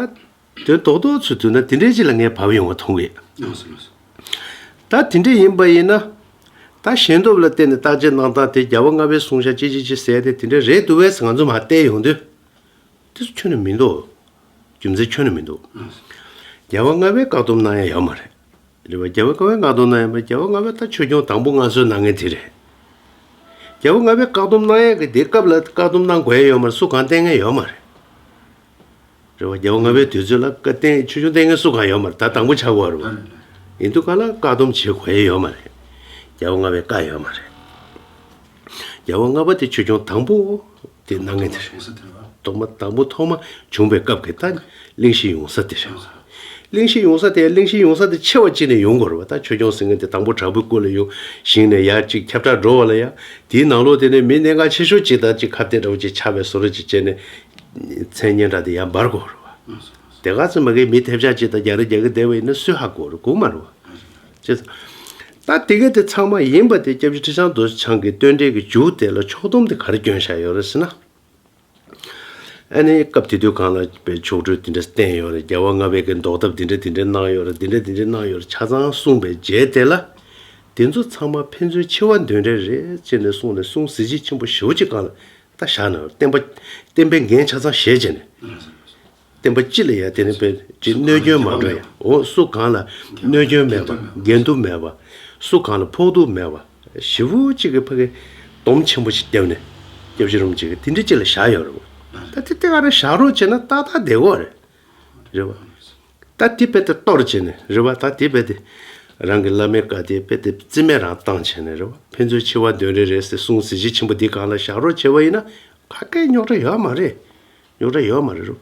དོན་རྡོག་རྡོག་ཚུལ་དུ་ན་དེ་འདྲའི་ཅིག་ལ་ངས་བབས་ཡོང་བ་མཐོང་གི། ད་དེ་འདྲ་ཡིན་པ་ཡིན་ན། ད་ཞེན་སྟོབས་ལ་བརྟེན་ནས་བརྟག་དཔྱད་གནང་སྟངས་དེ་རྒྱལ་བ་ལྔ་པའི་གསུང་བཤད་ཅི་ཅི་ཅི་ཟེར་ཏེ་དེ་འདྲ་རེད་འདུག་བས་ང་ཚོ་མར་བལྟས་ཡོང་དུས། དེ་ཚོ་ཁྱོན་ནས་མི་འདུག་རྒྱུ་མཚན་ཁྱོན་ནས་མི་འདུག་རྒྱལ་བ་ལྔ་པའི་བཀག་སྡོམ་གནང་ཡ་ཡོད་མ་རེད། རེད་བ། རྒྱལ་བ་ལྔ་པའི་བཀག་སྡོམ་གནང་ཡ་མ་རེད། རྒྱལ་བ་ལྔ་པའི་ད་ཆོས་སྐྱོང་དང་པོ་མངའ་གསོལ་གནང་མཁན་དེ་རེད། རྒྱལ་བ་ལྔ་པའི་བཀག་སྡོམ་གནང་ཡ་གི་དེ་སྐབས་ལ་བཀག་སྡོམ་གནང་དགོས་ཡ་ཡོད་མ་རེད། སུ་གང་བསྟེན་མཁན་ཡོད་མ་རེད། རེད་བ། རྒྱལ་བ་ལྔ་པའི་དུས་ཚོད་ལ་བཀའ་བསྟན་ཆོས་སྐྱོང་བསྟེན་མཁན་སུ་གང་ཡོད་མ་རེད། ད་དང་པོ་ཆགས་ཡོད་རེད་བ། ཡིན་དུས་གང་ལ་བཀག་སྡོམ་བྱེད་དགོས་ཡ་ཡོད་མ་རེད། རྒྱལ་བ་ལྔ་པའི་བཀའ་ཡོད་མ་རེད། རྒྱལ་བ་ལྔ་པ་དེ་ཆོས་སྐྱོང་དང་པོ་དེ་གནང་མཁན་དེ་རེད། ཐོག་མ་དང་པོ་ཐོག་མ་བྱུང་བའི་སྐབས་ཀྱི་ད་གླེང་གཞི་ཡོང་ས་དེ་རེད། གླེང་གཞི་ཡོང་ས་དེ་གླེང་གཞི་ཡོང་ས་དེ་ཆེ་བ་གཅིག་ནས་ཡོང་དགོས་རེད་བ། ད་ཆོས་སྐྱོང་ཟེར་མཁན་དེ་དང་པོ་དྲག་པོའི་སྐུ་ལ་ཡོང་ཞིང་ནས་ཡར་གཅིག་ཁྱབ་བསྒྲགས་འགྲོ་བ་ལ་ཡ། དེའི་ནང་ལོགས་དེ་ནས་མི་གནད་འགག་ཆེ་ཤོས་གཅིག་དང་གཅིག་ཁ་གཏད་འདྲ་བོ་གཅིག་ཆགས་པའི་བཟོ་འདྲ་གཅིག་བྱས་ནས། མཚན་སྙན་གྲགས་དེ་ཡར་འབར་དགོས་རེད་བ། དེ་ག་ཚོད་མ་གི་མི་ཐེབས་ཆག་གཅིག་དང་རྒྱ་རེ་རྒྱག་གི་བསྡད་པ་ཡིན་ན་སུས་ཧ་གོ་རེད། གོ་མ་རེད་བ། ཅེས། ད་དེ་ག་དེ་ཚང་མ་ཡིན་པ་དེ་སྐྱབས་རྗེ་ཁྲི་བྱང་རྡོ་རྗེ་འཆང་གི་བསྟོད་འགྲེལ་གྱི་མཇུག་དེ་ལ་ཕྱོགས་བསྡོམས་དེ་ག་རེ་བསྐྱོན་བཞག་ཡོད་རེད་ཟེར་ན། ཨ་ནི་སྐབས་དེ་དུས་གང་ལ་པའི་ཆོ་འཕྲུལ་དེ་འདྲ་བསྟན་ཡོད་རེད། རྒྱལ་བ་ལྔ་པའི་གི་ཟློག་ཐབས་དེ་འདྲ་དེ་འདྲ་གནང་ཡོད་རེད། དེ་འདྲ་དེ་འདྲ་གནང་ཡོད་རེད། ཆ་ཚང་གསུངས་པའི་རྗེས་དེ་ལ། དེ་ཚོ་ཚང་མ་ཕན་ཚུན་འཆི་བ་འདོན་རེས་རེད་ཅེས་ནས་གསུངས་ནས་གསུང་གཟི་བརྗིད་ཆེན་པོ་ཞེ་པོ་ཅིག་གང་ལ་ད་བཞག་ན་བསྟན་པ་བསྟན་པའི་འགན་ཆ་ཚང་བཞེས་བྱས་ནས། བསྟན་པ་སྤྱི་ལ་ཡ་དེ་ནས་པའི་ཅིག་གནོད་སྐྱོན་མ་འགྲོ་ཡ། འོ་སུ་གང་ལ་གནོད་སྐྱོན་མེད་པ། འགལ་འདུ་མེད་པ། སུ་གང་ལ་ཕོག་ཐུག་མེད་པ། ཞེ་པོ་ཅིག་གི་ཕ་གི་སྡོམ་ཆེན་པོ་ཞིག་བརྒྱབ་ནས་སྐྱབས་རྗེ་རིན་པོ་ཆེ་གིས་དེ་འདྲ་ཅིག་ལ་བཞག་ཡོད་རེད་བ། ད་དེ་དེ་ག་རེ་བཞག་རོགས་བྱས་ན་ཏག་ཏག་བསྡད་ཡོད་རེད། རེད་བ། ད་དེ་དཔེ་དེ་གཏོར་བྱས་ནས་རེད་བ། ད་དེ་དཔེ་དེ་རང་གི་བླ་མའི་བཀའ་དེ་དཔེ་དེ་རྩིས་མེད་རང་བཏང་བྱས་ནས་རེད་བ། ཕན་ཚུན་འཆི་བ་འདོན་རེས་རེད་ཟེར་གསུང་གཟི་བརྗིད་ཆེན་པོ་འདི་སྒང་ལ་བཞག་རོགས་བྱས་པ་ཡིན་ན་ག་གེ་རྙོག་དྲ་ཡོད་མ་རེད། རྙོག་དྲ་ཡོད་མ་རེད་རུ།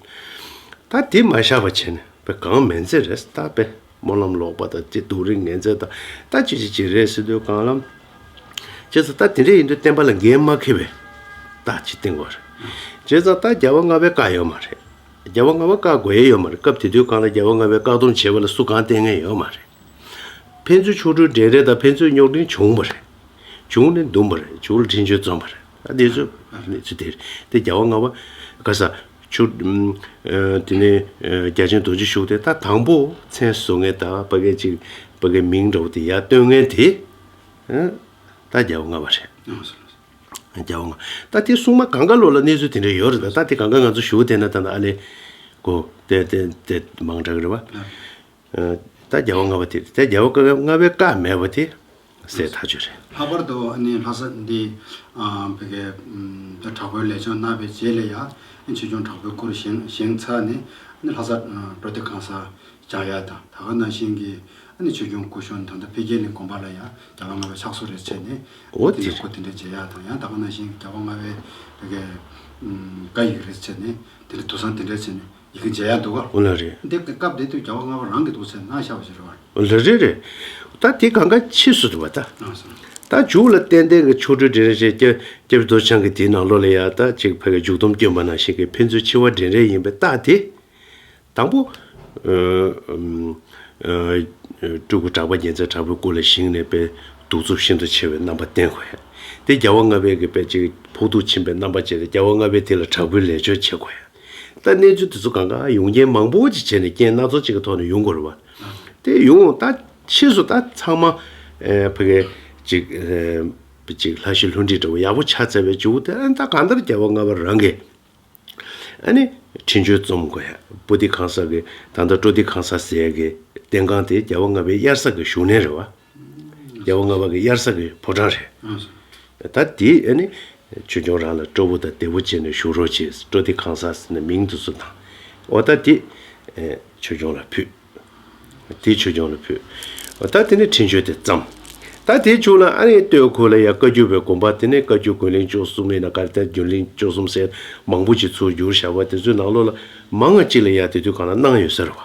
ད་དེ་མ་བཞག་པ་བྱས་ནས་པའི་གང་མིན་ཚད་རེད། ད་པའི་སྨོན་ལམ་ལོག་པ་དང་དེ་སྡུག་རུས་ངན་ཚད་དང་ད་ཅི་ཅི་ཅི་རེད་ཟེར་དུས་གང་ལ། བྱས་ཙང་ད་དེ་འདྲ་ཡིན་དུས་བསྟན་པ་ལ་འགན་མ་འཁྱེར་བའི་རྟགས་ཅིག་བསྟན་དགོས་རེད། བྱས་ཙང་ད་རྒྱལ་བ་ལྔ་པའི་བཀའ་ཡོད་མ་རེད། རྒྱལ་བ་ལྔ་པ་བཀག་དགོས་ཡས་ཡོད་མ་རེད། སྐབས་དེ་དུས་གང་ལ་རྒྱལ་བ་ལྔ་པའི་བཀག་སྡོམ་བྱས་པ་ལ་སུ་གང་བསྟེན་མཁན་ཡོད་མ་རེད། ཕན་ཚུན་ཆོ་འཕྲུལ་འགྲན་རེས་དང་ཕན་ཚུན་རྙོག་དྲ་བྱུང་བ་རེད། བྱུང་ནས་འདུམ་པ་རེད། བྱུང་ལ་འཕྲིན་བཅོལ་རྩོམ་པ་རེད། ད་དེ་ཚོ་གནས་ཚུལ་དེ་རེད། དེ་རྒྱལ་བ་ལྔ་པ་ག་ས་ཆུ་དེ་ནས་རྒྱལ་ཆེན་རྡོ་རྗེ་ཤུགས་ལྡན་ད་དང་པོ་མཚན་བཟོ་མཁན་ད་ཕ་གི་ཅིག་ཕ་གི་མིང་འདྲ་བོ་དེ་ཡར་བཏོན་མཁན་དེ་ད་རྒྱལ་བ་ལྔ་པ་རེད། རྒྱལ་བ་ལྔ་ད་དེ་སྲུང་མ་གང་ག་ལོ་ལ་གནས་ཚུལ་དེ་འདྲ་ཡོད་རེད། ད་ད་དེ་གང་ག་ང་ཚོ་ཞུ་བ་དེ་ན་ད་ན་ཨ་ལེ་གོ་དེ་དེ་དེ་མང་དྲགས་རེད་བ། ད་རྒྱལ་བ་ལྔ་པ་དེ་ད་རྒྱལ་བ་ལྔ་པའི་བཀའ་མེད་པ་དེ་གསལ་ཐག་ཆོད་རེད། ལྷག་པར་དུ་ཨ་ནི་ལྷ་ས་འདི་ཨ་བོད་ཀྱི་ཨམ་ད་དྲག་པོའི་ལས་བྱུང་གནང་བའི་རྗེས་ལ་ཡ་ཨ་ཆོས་སྐྱོང་དྲག་པོའི་སྐུ་རུ་བཞེངས་བཞེངས་ཚར་ནས་ཨ་ནི་ལྷ་ས་ཨ་སྤྲོ་བདེ་ཁང་གསར་བཞེངས་ཡ་དང་ད་ག་ནང་བཞིན་གྱི་ཨ་ནི་ཆོས་སྐྱོང་སྐུ་གཞོགས་ད་ལྟ་འཕེལ་རྒྱས་གླིང་དགོན་པ་ལ་ཡ་རྒྱལ་བ་ལྔ་པའི་ཕྱག་སྲོལ་རེ་བྱས་ནས་འོ་དེ་དེ་འདྲ་སྐུ་དེ་འདྲ་མཇལ་ཡ་དང་ཡང་ད་ག་ནང་བཞིན་གྱི་རྒྱལ་བ་ལྔ་པའི་བོད་ཀྱི་ཨམ་བཀའ་ཡིག་རེ་བྱས་ནས་དེ་འདྲ་དུར་སང་དེ་འདྲ་བྱས་ནས། ཡི་གེ་མཇལ་ཡ་འདུག་ག་འོ་ལ་རེད། འདི་སྐབས་དེ་དུས་རྒྱལ་བ་ལྔ་པ་རང་གི་འདུག་ཟེར་གནང་བཞག་པ་ཞིག་རེད་བ། འོ་ལ་རེད་རེད། ད་དེ་གང་ག་ཕྱིས་སུ་འདུག་བ་ད། ཨ་སོ། ད་མཇུག་ལ་ཏན་ཏན་གྱི་ཆོ་འཕྲུལ་འགྲན་རེས་བྱས་སྐྱབས་སྐྱབས་རྡོ་རྗེ་འཆང་གི་དེའི་ནང་ལོགས་ལ་ཡ་ད་ཅིག་ཕ་གི་མཇུག་སྡོམ་བསྐྱོན་པ་ནང་བཞིན་གྱི་ཕན་ཚུན་འཆི་བ་འདྲེན་རེས་ཡིན་པའི་རྟགས་དེ། དང་པོ། སྤྲུལ་སྐུ་གྲགས་པ་རྒྱལ་མཚན་དྲག་པོའི་སྐུ་ལ་བཞེངས་ནས་དཔེ་གདུག་རྩུབ་ཤིན་ཏུ་ཆེ་བའི་རྣམ་པ་བསྟན་དགོས་ཡ། དེ་རྒྱལ་བ་ལྔ་པའི་གི་དཔེ་ཅིག་ཕོག་ཐུག་ཕྱིན་པའི་རྣམ་པ་བྱས་ཏེ་རྒྱལ་བ་ལྔ་པའི་དེ་ལ་དྲག་པོའི་ལས་བཅོལ་བྱེད་དགོས་ཡ། ད་གནས་ཚུལ་དེ་ཚོ་གང་ག་ཡོང་རྐྱེན་མང་པོ་ཅིག་བྱས་ནས་རྐྱེན་སྣ་ཚོགས་ཅིག་གི་ཐོག་ནས་ཡོང་དགོས་རེད་བ། དེ་ཡོང་ད་ཕྱིས་སུ་ད་ཚང་མ་ཕ་གི་ཅིག་ཅིག་ལྷ་བཞི་ལྷུན་གྲུབ་འདྲ་བོ་ཡག་པོ་ཆགས་ཚར་བའི་མཇུག་དེ་ཨ་ད་གང་ལྟར་རྒྱལ་བ་ལྔ་པ་རང་གིས་ཨ་ནི་འཕྲིན་བཅོལ་རྩོམ་དགོས་ཡ། སྤོ་ཏི་ཁང་གསར་གི་ད་ལྟ་སྤྲོ་ཏི་ཁང་གསར་ཟེར་ཡ་གི་རྟེན་ཁང་དེ་རྒྱལ་བ་ལྔ་པའི་དབྱར་གསར་གི་བཞུགས་གནས་རེད་བ། རྒྱལ་བ་ལྔ་པ་གི་དབྱར་གསར་གི་ཕོ་བྲང་རེད། ད་དེ་ཨ་ནི་ཆོས་སྐྱོང་རང་ལ་སྤྲོ་པོ་དང་བདེ་པོ་བྱས་ནས་བཞུགས་རོགས་བྱེད། སྤྲོ་སྟེ་ཁང་གསར་ཟེར་ནས་མིང་དེ་ཚོ་དང་། འོ་ད་དེ་ཆོས་སྐྱོང་ལ་ཕུལ། དེ་ཆོས་སྐྱོང་ལ་ཕུལ། འོ་ད་དེ་ནས་འཕྲིན་བཅོལ་དེ་བརྩམས། ད་དེའི་མཇུག་ལ་ཨ་ནི་སྟོད་ཁུལ་ལ་ཡ་བཀའ་བརྒྱུད་པའི་དགོན་པ་དེ་ནས་བཀའ་བརྒྱུད་དགོན་གླིང་བཅུ་གསུམ་ཡིན་ན་ག་རེ་ད་བརྒྱུད་གླིང་བཅུ་གསུམ་ཟེར་མང་པོ་ཅིག་ཚུར་བསྒྱུར་བཞག་པ་དེ་ཚོའི་ནང་ལོགས་ལ་མང་ང་གཅིག་ལ་ཡ་དེ་དུས་གང་ལ་གནང་ཡོད་ཟེར་བ།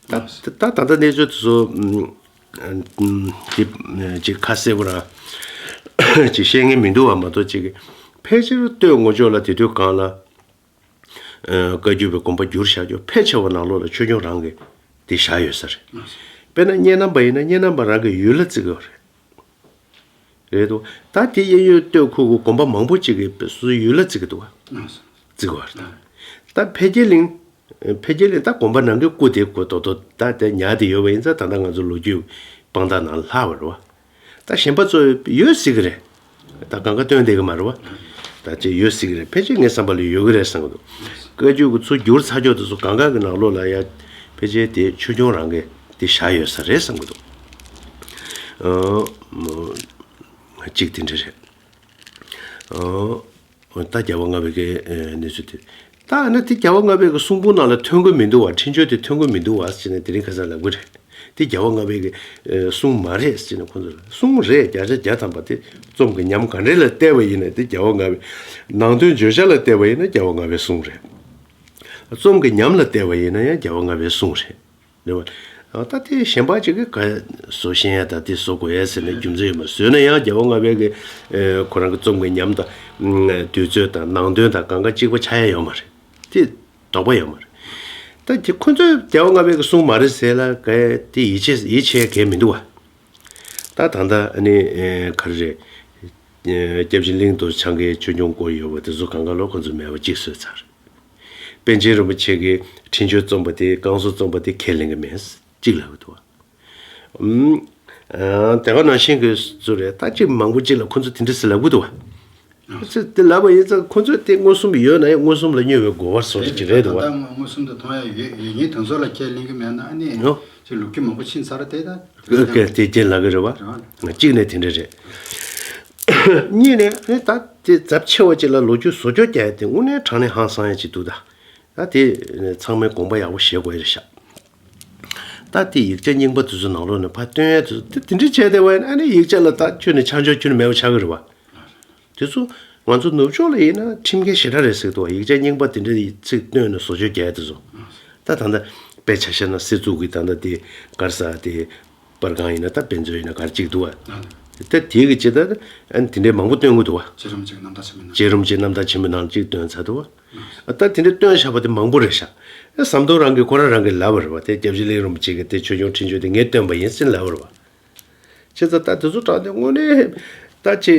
ད་ད་ད་ལྟ་གནས་ཚུལ་དེ་ཚོ་ཨམ་ཨམ་དེ་ཅིག་ཁ་གསལ་པོ་རང་ཅིག་བཤད་མཁན་མི་འདུག་བ་མ་གཏོགས་ཅིག་ ཕལ་ཆེར་སྟོད་ངོས་ཕྱོགས་ལ་དེ་དུས་སྒང་ལ། ཨ། བཀའ་བརྒྱུད་པའི་དགོན་པ་བསྒྱུར་བཞག་རྒྱུ་ཕལ་ཆེ་བ་ནང་ལོགས་ལ་ཆོས་སྐྱོང་རང་གི་དེ་བཞག་ཡོད་ས་རེད། དཔེར་ན་སྙེ་ནམ་པ་ཡིན་ན་སྙེ་ནམ་པ་རང་གི་ཡུལ་ལ་བརྩི་གི་ཡོད་རེད། རེད་འདུག་ད་དེ་གཡས་གཡོན་སྟོད་ཁུལ་གྱི་དགོན་པ་མང་པོ་ཅིག་གིས་སོ་སོའི་ཡུལ་ལ་བརྩི་གི་འདུག་བ། བརྩི་གི་ཡོད་རེད། ད་འཕེལ་རྒྱས་གླིང་། འཕེལ་རྒྱས་གླིང་ད་དགོན་པ་ནང་གི་སྐུ་དེ་གོ་ཏོག་ཏོག་ད་དེ་ཉར་དེ་ཡོད་པ་ཡིན་ཙང་ད་ལྟ་ང་ཚོ་ལོ་རྒྱུས་དཔང་རྟགས་ནང་ལྷག་པ་རེད་བ། ད་གཞན་པ་ཚོ་ཡོད་སྲིད་གི་རེད། ད་གང་ག་སྟོན་བསྡད་གི་མ་རེད་བ། ད་ཅིག་ཡོད་སྲིད་གི་རེད། ཕལ་ཆེར་ངའི་བསམ་པ་ལ་ཡོད་གི་རེད་བསམ་གི་འདུག་བཀའ་བརྒྱུད་ཀྱི་ཚུར་བསྒྱུར་ཚར་ཆོག་དེ་ཚོ་གང་ག་གི་ནང་ལོགས་ལ་ཡ་ཕལ་ཆེར་དེ་ཆོས་སྐྱོང་རང་གི་དེ་བཞག་ཡོད་ས་རེད་བསམ་གི་འདུག་ཨ། གཅིག་དེ་འདྲ་རེད། ཨ། ད་རྒྱལ་བ་ལྔ་པའི་གི་གནས་ཚུལ་དེ། ད་ཨ་ནི་དེ་རྒྱལ་བ་ལྔ་པའི་གི་གསུང་འབུམ་ནང་ལ་ཐོན་གི་མི་འདུག་བ། འཕྲིན་བཅོལ་དེ་ཐོན་གི་མི་འདུག་བ་ཟེར་ནས་དེ་རིང་ཁ་སང་ལབ་གི་རེད། དེ་རྒྱལ་བ་ལྔ་པའི་གི་གསུང་མ་རེད་ཟེར་ནས་ཁོང་ཚོ་ལ། གསུང་རེད། བརྒྱ་ཆ་བརྒྱ་ཐམ་པ་དེ་རྩོམ་གི་ཉམས་ག་འདྲ་ལ་བལྟས་པ་ཡིན་ན་དེ་རྒྱལ་བ་ལྔ་པའི་ནང་དོན་བརྗོད་བྱ་ལ་བལྟས་པ་ཡིན་ན་རྒྱལ་བ་ལྔ་པའི་གསུང་རེད། རྩོམ་གི་ཉམས་ལ་བལྟས་པ་ཡིན་ན་ཡང་རྒྱལ་བ་ལྔ་པའི་གསུང་རེད། རེད་བ། ད་དེ་གཞན་པ་ཅིག་གིས་ག་བཟོ་ཤེས་ཡ་ད་དེ་བཟོ་དགོས་ཡ་ཟེར་ནས་རྒྱུ་མཚན་ཡོད་མ་རེད། བཟོས་ན་ཡང་རྒྱལ་བ་ལྔ་པའི་གི་ཁོ་རང་གི་རྩོམ་གི་ཉམས་དང་དུས་ཚོད་དང་ནང་དོན་དང་གང་ག་གཅིག་པ་ཆགས་ཡ་ཡོད་མ་རེད། དེ་དོགས་པ་ཡོད་མ་རེད། ད་དེ་ཁོ་ཚོས་རྒྱལ་བ་ལྔ་པའི་གི་གསུང་མ་རེད་ཟེར་ལ་ག་དེ་ཡིད་ཆེས་ཡིད་ཆེས་གལ་མི་འདུག་བ། ད་ད་ལྟ་ཨ་ནི་ག་རེ་རེད། སྐྱབས་རྗེ་གླིང་རྡོ་རྗེ་འཆང་གིས་ཆོས་སྐྱོང་བསྐོར་ཡོད་པ་དེ་ཚོ་གང་ག་ལོ་ཁོ་ཚོས་མེད་པ་གཅིག་བཟོས་ཚར། པཎ་ཆེན་རིན་པོ་ཆེ་གིས་འཕྲིན་བཅོལ་རྩོམ་པ་དེ་བསྐང་གསོ་རྩོམ་པ་དེ་ཁས་ལེན་གི་མེད་གཅིག་ལབ་གི་འདུག་བ། ཨུམ། ཨ། དེ་ག་ནང་བཞིན་གྱི་ཚུལ་རེད། ད་ཅིག་མང་པོ་ཅིག་ལ་ཁོ་ཚོས་དེ་འདྲ་ཟེར་ལབ་གི་འདུག་བ། ཁོ་ཚོས་དེ་ལབ་པ་ཡིན་ཙང་ཁོ་ཚོས་དེ་མངོན་སུམ་ཡོད་ན་ཡང་མངོན་སུམ་ལ་བསྙོན་པའི་གོ་བར་བཟོ་འདྲ་ཅིག་རེད་འདུག་བ། ད་ལྟ་མངོན་སུམ་དུ་མཐོང་ཡ་ཡོད་ཡོད་མཁན་དེ་ཚོ་ལ་ཁས་ལེན་གི་མེད་ན་ཨ་ནི་ཨོ། ཅིག་ལོ་རྒྱུས་མང་པོ་ཕྱིན་ཚར་དེ་ད། ཨོ་ཀེ། དེ་རྐྱེན་ལབ་གི་རེད་བ། རེད་བ། གཅིག་ནས་དེ་འདྲ་རེད། གཉིས་ནས་ཨ་ནི་ད་དེ་ཚབས་ཆེ་བ་ཅིག་ལ་ལོ་རྒྱུས་བཟོ་བཅོས་རྒྱག་ཡ་དེ་དངོས་གནས་དྲང་གནས་ཧང་སང་ཡ་ཅིག་འདུག་ད། ད་དེ་ཚང་མས་དགོངས་པ་ཡག་པོ་བཞེས་དགོས་ཡ་རེད་ཤག་ད་དེ་ཡིག་ཆ་རྙིང་པ་དེ་ཚོ་ནང་ལོགས་ནས་ཕར་སྟོན་ཡ་དེ་ཚོ་དེ་དེ་འདྲ་བྱས་བསྡད་པ་ཡིན་ན་ཨ་ནི་ཡིག་ཆ་ལ་ད་ཁྱོན་ནས་ཆ་འཇོག་ཁྱོན་ནས་མེད་པ་ཆགས་ཀྱི་རེད་བ། དེ་ཚོ་ང་ཚོ་ནུབ་ཕྱོགས་ལ་ཡིན་ན་ཁྲིམས་འགལ་ཞེ་དྲག་རེད་ཟེར་གི་འདུག་ཡིག་ཆ་རྙིང་པ་དེ་འདྲའི་ཚིག་བཏོན་ནས་བཟོ་བཅོས་རྒྱག་ཡ་དེ་ཚོ། ད་ད་ལྟ་དཔེ་ཆ་བཞག་ན་སེར་ཚུགས་ཀྱི་ད་ལྟ་དེ་ག་རེ་ཟེར་དེ་པར་ཁང་ཡིན་ན་ད་དཔེ་མཛོད་ཡིན་ན་ག་རེ་གཅིག་འདུག་བ། ད་དེ་གི་ཆེད་ད་ཨ་ནི་དེ་འདྲའི་མང་པོ་བཏོན་གི་འདུག་བ། རྗེ་རིན་པོ་ཆེ་གི་རྣམ་ཐར་ཆེན་མོའི་ནང་། རྗེ་རིན་པོ་ཆེ་རྣམ་ཐར་ཆེན་མོའི་ནང་གཅིག་བཏོན་ཚར་འདུག་བ། ད་དེ་འདྲའི་བཏོན་བཞག་པ་དེ་མང་པོ་རེད་ཤག་ཨེ་ཟམ་གདོང་རང་གིས་ཁོ་རང་རང་གིས་ལབ་པ་རེད་བ། དེ་སྐྱབས་རྗེ་གླིང་རིན་པོ་ཆེ་གིས་དེ་ཆོས་སྐྱོང་འཕྲིན་བཅོལ་དེ་ངས་བཏོན་པ་ཡིན་ཟེར་ལབ་པ་རེད་བ། བྱས་ཙང་ད་དེ་ཚོ་དྲངས་ཏེ་དངོས་གནས་ད་ཅིག་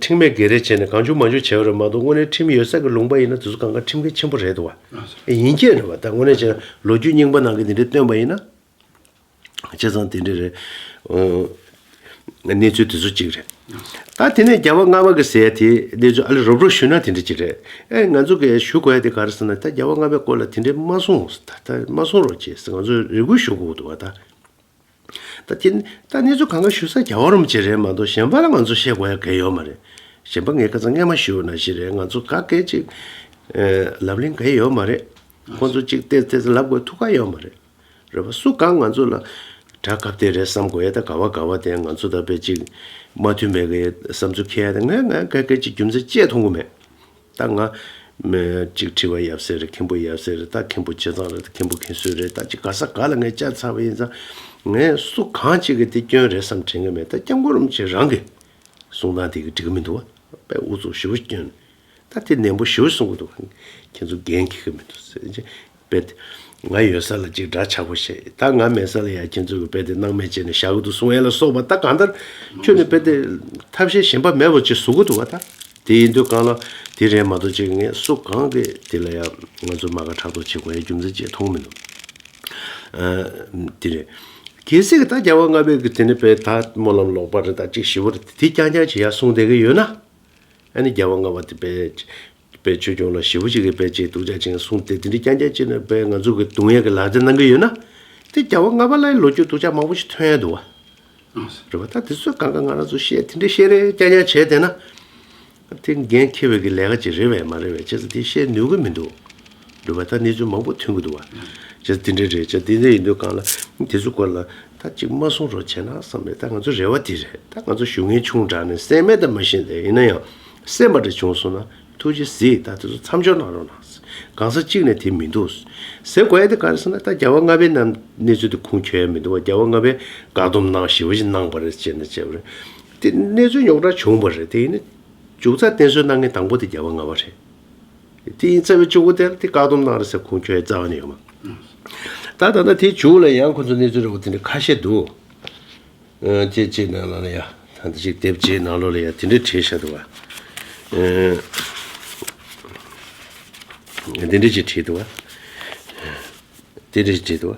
ཁྲིམས་མེད་སྒེར་རེ་བྱས་ནས་གང་བྱུང་མང་བྱུང་བྱས་པ་རེད་མ་གཏོགས་དངོས་གནས་ཁྲིམས་ཡོད་ས་གི་ལུང་པ་ཡིན་ན་དེ་ཚོ་གང་ག་ཁྲིམས་འགལ་ཆེན་པོ་རེད་འདུག་བ། ཡིན་གྱི་རེད་བ། ད་དངོས་གནས་བྱས་ན་ལོ་རྒྱུས་རྙིང་པ་ནང་གི་འདི་འདྲ་བཏོན་པ་ཡིན་ན། བྱས་ཙང་དེ་འདྲ་རེད། ཨོ། གནས་ཚུལ་དེ་ཚོ་གཅིག་རེད། ད་དེ་ནས་རྒྱལ་བ་ལྔ་པ་གི་ཟེར་ཡ་དེ་གནས་ཚུལ་ཨ་ལེ་རོབ་རོབ་ཞུས་ན་དེ་འདྲ་གཅིག་རེད། ཨེ་ང་ཚོ་གིས་ཞུ་དགོས་ཡ་དེ་ག་རེ་ཟེར་ན་ད་རྒྱལ་བ་ལྔ་པའི་སྐོར་ལ་དེ་འདྲ་མ་གསུངས། ད་ད་མ་གསུང་རོགས་བྱེད་ཟེར་ང་ཚོས་རེ་སྐུལ་ཞུ་དགོས་འདུག་བ་ད། ད་དེ་ད་གནས་ཚུལ་གང་ག་ཞུ་ས་རྒྱལ་བ་རིན་པོ་ཆེ་རེད་མ་གཏོགས་གཞན་པ་ལ་ང་ཚོ་བཤད་དགོས་ཡ་གང་ཡོད་མ་རེད། གཞན་པ་ངས་ཁ་སང་སྔས་མ་ཞུས་པ་ནང་བཞིན་རེད། ང་ཚོ་ག་གས་ཅིག་ཨེ་ལབ་གླེང་གང་ཡོད་མ་རེད། ཁོང་ཚོ་ཅིག་ཏེ་ཏེ་ལབ་དགོས་ཐུག་ག་ཡོད་མ་རེད། རེད་པ། སུ་གང་ང་ཚོ་ལ་དགྲ་སྐབས་དེ་རེད་བསམ་དགོས་ཡ་ད་ག་བ་ག་བ་དེ་ང་ཚོ་ད་དཔེ་ཅིག་མ་མཐུན་པའི་གི་བསམ་ཚུལ་འཁྱེར་ཡ་དེ་ངས་ངས་ག་གས་ཅིག་རྒྱུ་མཚན་བཅད་མཐོང་གི་མེད། ད་ང་མི་གཅིག་ཁྲི་པ་ཡབ་སྲས་རེད། མཁན་པོ་ཡབ་སྲས་རེད། ད་མཁན་པོ་བྱས་ཙང་རེད། ད་མཁན་པོ་མཁན་ཟུར་རེད། ད་ཅིག་ག་ས་ག་ལ་ངས་བཅར་ཚར་བ་ཡིན་ཙང་ངས་སུ་གང་ཅིག་གི་དེ་སྐྱོན་རེད་བསམ་དྲན་གི་མེད། ད་སྐྱབས་མགོན་རིན་པོ་ཆེ་རང་གི་གསུང་སྟངས་དེ་གི་འགྲིག་གི་མི་འདུག་བ། དཔེ་ཨུ་ཚུགས་ཞེ་པོ་སྐྱོན། ད་དེ་ནན་པོ་ཞེ་པོ་གསུང་གི་འདུག་ཁྱེད་ཚོ་འགན་འཁྱེར་གི་མི་འདུག་ཟེར་གྱི། དཔེ་དེ་ང་ཡོད་ས་ལ་ཅིག་འདྲ་ཆགས་པོ་བྱས། ད་ང་མེད་ས་ལ་ཡ་ཁྱེད་ཚོ་གི་དཔེ་དེ་སྣང་མེད་བྱས་ནས་བཞག་གི་འདུག་གསུང་ཡ་ལ་སོགས་པ། ད་གང་ལྟར་ཁྱོད་ནི་དཔེ་དེ་ཐབས་ཤེས་གཞན་པ་མེད་པ་ཅིག་བཟོ་གི་འདུག་བ། ད་དེ་ཡིན་དུས་གང་ལ་དེ་རེད་མ་གཏོགས་ཅིག་ངས་སུ་གང་གི་དེ་ལ་ཡ་ང་ཚོ་མ་དགའ་ཕྲག་དོག་བྱེད་དགོས་ཡ་རྒྱུ་མཚན་ཅིག་མཐོང་མི་འདུག་ཨ། དེ་རེད། གལ་སྲིད་ཀྱི་ད་རྒྱལ་བ་ལྔ་པའི་གི་དེ་ནི་དཔེ་ད་སྨོན་ལམ་ལོག་པ་རེད། ད་ཅིག་ཞེ་པོ་རེད། དེ་རྐྱང་རྐྱང་ཅིག་ཡར་གསུངས་བསྡད་གི་ཡོད་ན། ཨ་ནི་རྒྱལ་བ་ལྔ་པ་དེ་དཔེ་དཔེ་ཆོས་སྐྱོང་ལ་ཞེ་པོ་ཅིག་གི་དཔེ་ཅིག་སྡུག་ཅག་ཅིག་གསུངས་ཏེ་དེ་འདྲའི་རྐྱང་རྐྱང་ཅིག་ནི་དཔེ་ང་ཚོ་གི་རྡུང་ཡས་ཀྱི་ལག་རྗེས་གནང་གི་ཡོད་ན། དེ་རྒྱལ་བ་ལྔ་པ་ལ་ལོ་རྒྱུས་སྡུག་ཅག་མང་པོ་ཞིག་ཐོན་ཡས་འདུག་བ། རེད་བ། ད་དེ་ཚོ་གང་ག་ང་རང་ཚོ་བཤད་དེ་འདྲའི་བཤད་རེས་རྐྱང་རྐྱང་བྱས་བསྡད་ན། དེ་འགན་འཁྱེར་བའི་གི་ལས་ཀ་ཅིག་རེད་པས་མ་རེད་པས། བྱས་ཙང་དེ་བཤད་ནུས་གི་མི་འདུག་རེད་བ། ད་གནས་ཚུལ་མང་པོ་ཐོན་གི་འདུག་བ། བྱས་ཙང་དེ་འདྲ་རེད། བྱས་དེ་འདྲ་ཡིན་དུས་གང་ལ་དེ་ཚོ་སྐོར་ལ་ད་ཅིག་མ་གསུང་རོགས་བྱས་ན་བསམ་རེད། ད་ང་ཚོ་རེ་བ་དེ་རེད། ད་ང་ཚོ་ཞུ་མཁན་ཆུང་དྲགས་ནས་གསན་མེད་ད་མ་ཤེས་ཏེ། ཡིན་ན་ཡང་གསན་པ་འདྲ་བྱུང་སོང་ན་ཐུགས་རྗེ་གཟིགས། ད་དེ་ཚོ་མཚམས་འཇོག་གནང་རོགས་གནང་། གང་ས་གཅིག་ནས་དེ་མི་འདུག་ཟེར་དགོས་ཡ་དེ་ག་རེ་ཟེར་ན། ད་རྒྱལ་བ་ལྔ་པའི་ནང་གནས་ཚུལ་དེ་ཁུངས་འཁྱོལ་ཡ་མི་འདུག་བ། རྒྱལ་བ་ལྔ་པས་བཀག་སྡོམ་གནང་ཞེ་པོ་ཞིག་གནང་བ་རེད་ཅེས་ནས་བྱས་པ་རེད། དེ་གནས་ཚུལ་རྙོག་དྲ་བྱུང་བ་རེད། དེ་ཡིན་ན་ མཇུག་རྩ་བསྟེན་གསོལ་གནང་མཁན་དང་པོ་དེ་རྒྱལ་བ་ལྔ་པ་རེད། དེ་ཡིན་ཚར་བའི་གཅིག་པོ་དེ་ལ་དེ་བཀག་སྡོམ་གནང་རེད་ཟེར་ཁུངས་འཁྱོལ་རྩ་བ་ནས་ཡོད་མ། ད་ད་ལྟ་དེའི་མཇུག་ལ་ཡང་ཁོ་ཚོ་གནས་ཚུལ་རེ་བ་དེ་འདྲ་ཁ་ཤས་འདུག་ཨ་ཅེ་ཅེ་ནང་ལ་ཡ། ད་འདི་ཅིག་དེབ་ཅེ་ནང་ལོགས་ལ་ཡ་དེ་འདྲ་བྲིས་བཞག་འདུག་བ། ཨ་དེ་འདྲ་ཅིག་བྲིས་འདུག་བ། དེ་འདྲ་བྲིས་འདུག་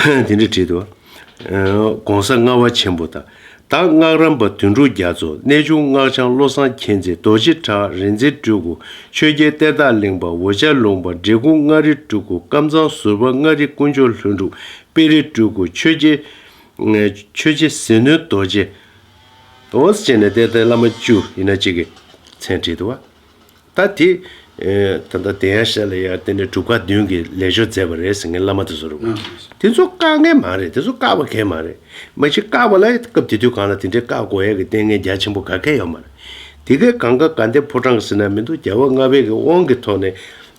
བ། དེ་འདྲ་བྲིས་འདུག་བ། ཨ་༸གོང་ས་ལྔ་པ་ཆེན་པོ་དང་། ད་སྔགས་རམས་པ་དོན་གྲུབ་རྒྱ་མཚོ། གནས་ཆུང་སྔགས་འཆང་བློ་བཟང་མཁྱེན་བརྩེ། རྡོ་རྗེ་བྲག་རིག་འཛིན་སྤྲུལ་སྐུ། ཆོས་རྒྱལ་གཏེར་བདག་གླིང་པ། འུ་ཅག་ལུང་པ། འབྲི་གུང་མངའ་རིས་སྤྲུལ་སྐུ། ཀམ་ཚང་ཟུར་པ་མངའ་རིས་དཀོན་མཆོག་ལྷུན་གྲུབ། དཔལ་རི་སྤྲུལ་སྐུ། ཆོས་རྗེ། ཆོས་རྗེ་ཟིལ་གནོན་རྡོ་རྗེ། འོ་ཟེར་ནས་དེ་ལྟར་བླ་མ་བཅུ་ཡིན་ན་གཅིག་གི་མཚན་བྲིས་འདུག་བ། ད་དེ། ཨེ་ད་ལྟ་དེ་ཡང་ཤ་ལ་ཡ་དེ་འདྲའི་སྒྲུབ་ཁག་བདུན་གྱི་ལས་སྦྱོར་མཛད་པ་རེད་ཟེར་མཁན་བླ་མ་དེ་ཚོ་རེད་བ། དེ་ཚོ་བཀག་མཁན་མ་རེད། དེ་ཚོ་བཀག་པ་གལ་མ་རེད། མ་གཞི་བཀག་པ་ལ་སྐབས་དེ་དུས་གང་ལ་དེ་འདྲའི་བཀག་དགོས་ཡ་གི་ལྟས་ངན་རྒྱ་ཆེན་པོ་ག་གེ་ཡོད་མ་རེད། དེ་གའི་གང་ག་དགའ་ལྡན་ཕོ་བྲང་གི་ཟེར་ན་མི་འདུག་རྒྱལ་བ་ལྔ་པའི་གི་དབང་གི་ཐོག་ནས་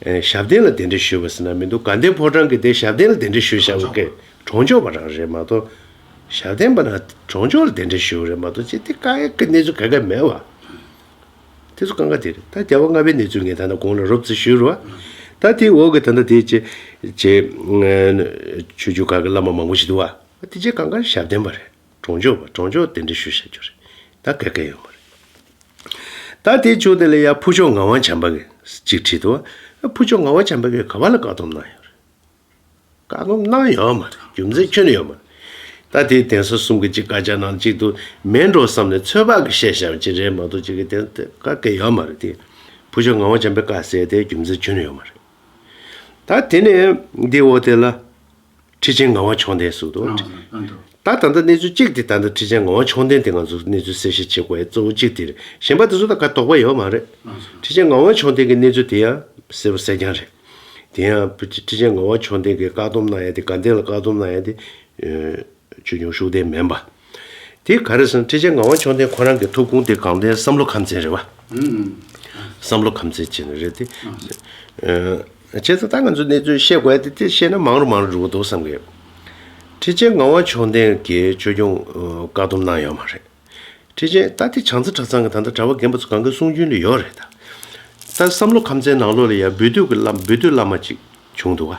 ཨེ་ཞབས་བརྟན་ལ་གདན་འདྲེན་ཞུས་པ་ཟེར་ན་མི་འདུག་དགའ་ལྡན་ཕོ་བྲང་གི་དེ་ཞབས་བརྟན་ལ་གདན་འདྲེན་ཞུས་བཞག་པ་གི་གྲོང་ཆོག་པ་རང་རེད་མ་གཏོགས། ཞབས་བརྟན་པ་ན་གྲོང་ཆོག་ལ་གདན་འདྲེན་ཞུས་པ་རེད་མ་གཏོགས་ཅི་དེ་བཀག་ཡ་གི་གནས་ཚུལ་ག་གེ་མེད་བ། དེ་ཚོ་གང་ག་དེ་རེད། ད་རྒྱལ་བ་ལྔ་པའི་གནས་ཚུལ་ངས་ད་ནི་གོང་ལ་རོབ་ཙམ་ཞུས་རེད་བ། ད་དེའི་འོག་གི་ད་ལྟ་དེའི་ཆེ་ཆེ་ཆོས་བརྒྱུད་ཁག་གི་བླ་མ་མང་པོ་ཞིག་འདུག་བ། དེ་ཆེ་གང་ག་ཞབས་བརྟན་པ་རེད། གྲོང་ཆོག་པ་གྲོང་ཆོག་གདན་འདྲེན་ཞུས་བཞག་རྒྱུ་རེད། ད་ག་གེ་ཡོད་མ་རེད། ད་དེའི་མཇུག་དེ་ལ་ཡ་ཕུར་ལྕོག་ངག་དབང་བྱམས་པ་གིས་གཅིག་བྲིས་འདུག་བ། ཕུར་ལྕོག་ངག་དབང་བྱམས་པ་གིས་ག་བ་ལ་བཀག་སྡོམ་གནང་ཡོད་རེད། བཀག་སྡོམ་གནང་ཡོད་མ་རེད། རྒྱུ་མཚན་ཁྱོན་ནས་ཡོད་མ་རེད། ད་དེའི་གདན་ས་གསུམ་གྱི་གཅིག་བཀའ་རྒྱ་ནང་གཅིག་ཏུ་མེད་འགྲོ་བསམ་ནས་ཚོད་དཔག་གིས་བཤད་བཞག་པ་ཅིག་རེད་མ་གཏོགས་ཅིག་གི་དེ་དེ་བཀག་གི་ཡོད་མ་རེད་དེ། ཕུར་ལྕོག་ངག་དབང་བྱམས་པས་བཀག་ཟེར་དེ་རྒྱུ་མཚན་ཁྱོན་ནས་ཡོད་མ་རེད། ད་དེ་ནས་འདི་འོག་དེ་ལ་ཁྲི་ཆེན་ངག་དབང་མཆོག་ལྡན་ཟེར་འདུག་ཨ་འདུག་ད་ད་ལྟ་གནས་ཚུལ་གཅིག་དེ་ད་ལྟ་ཁྲི་ཆེན་ངག་དབང་མཆོག་ལྡན་དེ་ང་ཚོ་གནས་ཚུལ་གསལ་བཤད་བྱེད་དགོས་ཡ་གཙོ་བོ་གཅིག་དེ་རེད། གཞན་པ་དེ་ཚོ་ད་ག་དོགས་པ་ཡོད་མ་རེད། ཁྲི་ཆེན་ངག་དབང་མཆོག་ལྡན་གྱི་གནས་ཚུལ་དེ་ཡང་གསལ་པོ་གསལ་རྐྱང་རེད། དེ་ཡང་ཁྲི་ཆེན་ངག་དབང་མཆོག་ལྡན་གྱིས་བཀག་སྡོམ་གནང་ཡ་དེ་དགའ་ལྡན་ལ་བཀག་སྡོམ་གནང་ཡ་དེ་ཆོས་སྐྱོང་ཤུགས་ལྡན་མིན་པ། དེ་ག་རེ་ཟེར་ན་ཁྲི་ཆེན་ངག་དབང་མཆོག་ལྡན་ཁོ་རང་གི་ཐུགས་དགོངས་དེ་དགའ་ལྡན་བསམ་བློ་ཁམས་ཚན་རེད་བ། བསམ་བློ་ཁམས་ཚན་བྱས་ནས་རེད་དེ། བྱས་ཙང་ད་ང་ཚོ་གནས་ཚུལ་བཤད་དགོས་ཡ་དེ་དེ་བཤད་ན་མང་རུ་མང་རུ་འགྲོ་གི་འདུག་བསམ་གི། ཁྲི་ཆེན་ངག་དབང་མཆོག་ལྡན་གྱིས་ཆོས་སྐྱོང་བཀག་སྡོམ་གནང་ཡོད་མ་རེད། ཁྲི་ཆེན་ད་དེ་བྱང་རྩེ་གྲྭ་ཚང་གི་ད་ལྟ་གྲྭ་པ་རྒན་པ་ཚོ་གང་གའི་གསུང་རྒྱུན་ལ་ཡོད་རེད་ད། ད་བསམ་བློ་ཁམས་ཚན་ནང་ལོགས་ལ་ཡང་སྦུལ་སྡུད་ཀྱི་བླ་སྦུལ་སྡུད་བླ་མ་ཅིག་བྱུང་འདུག་ག་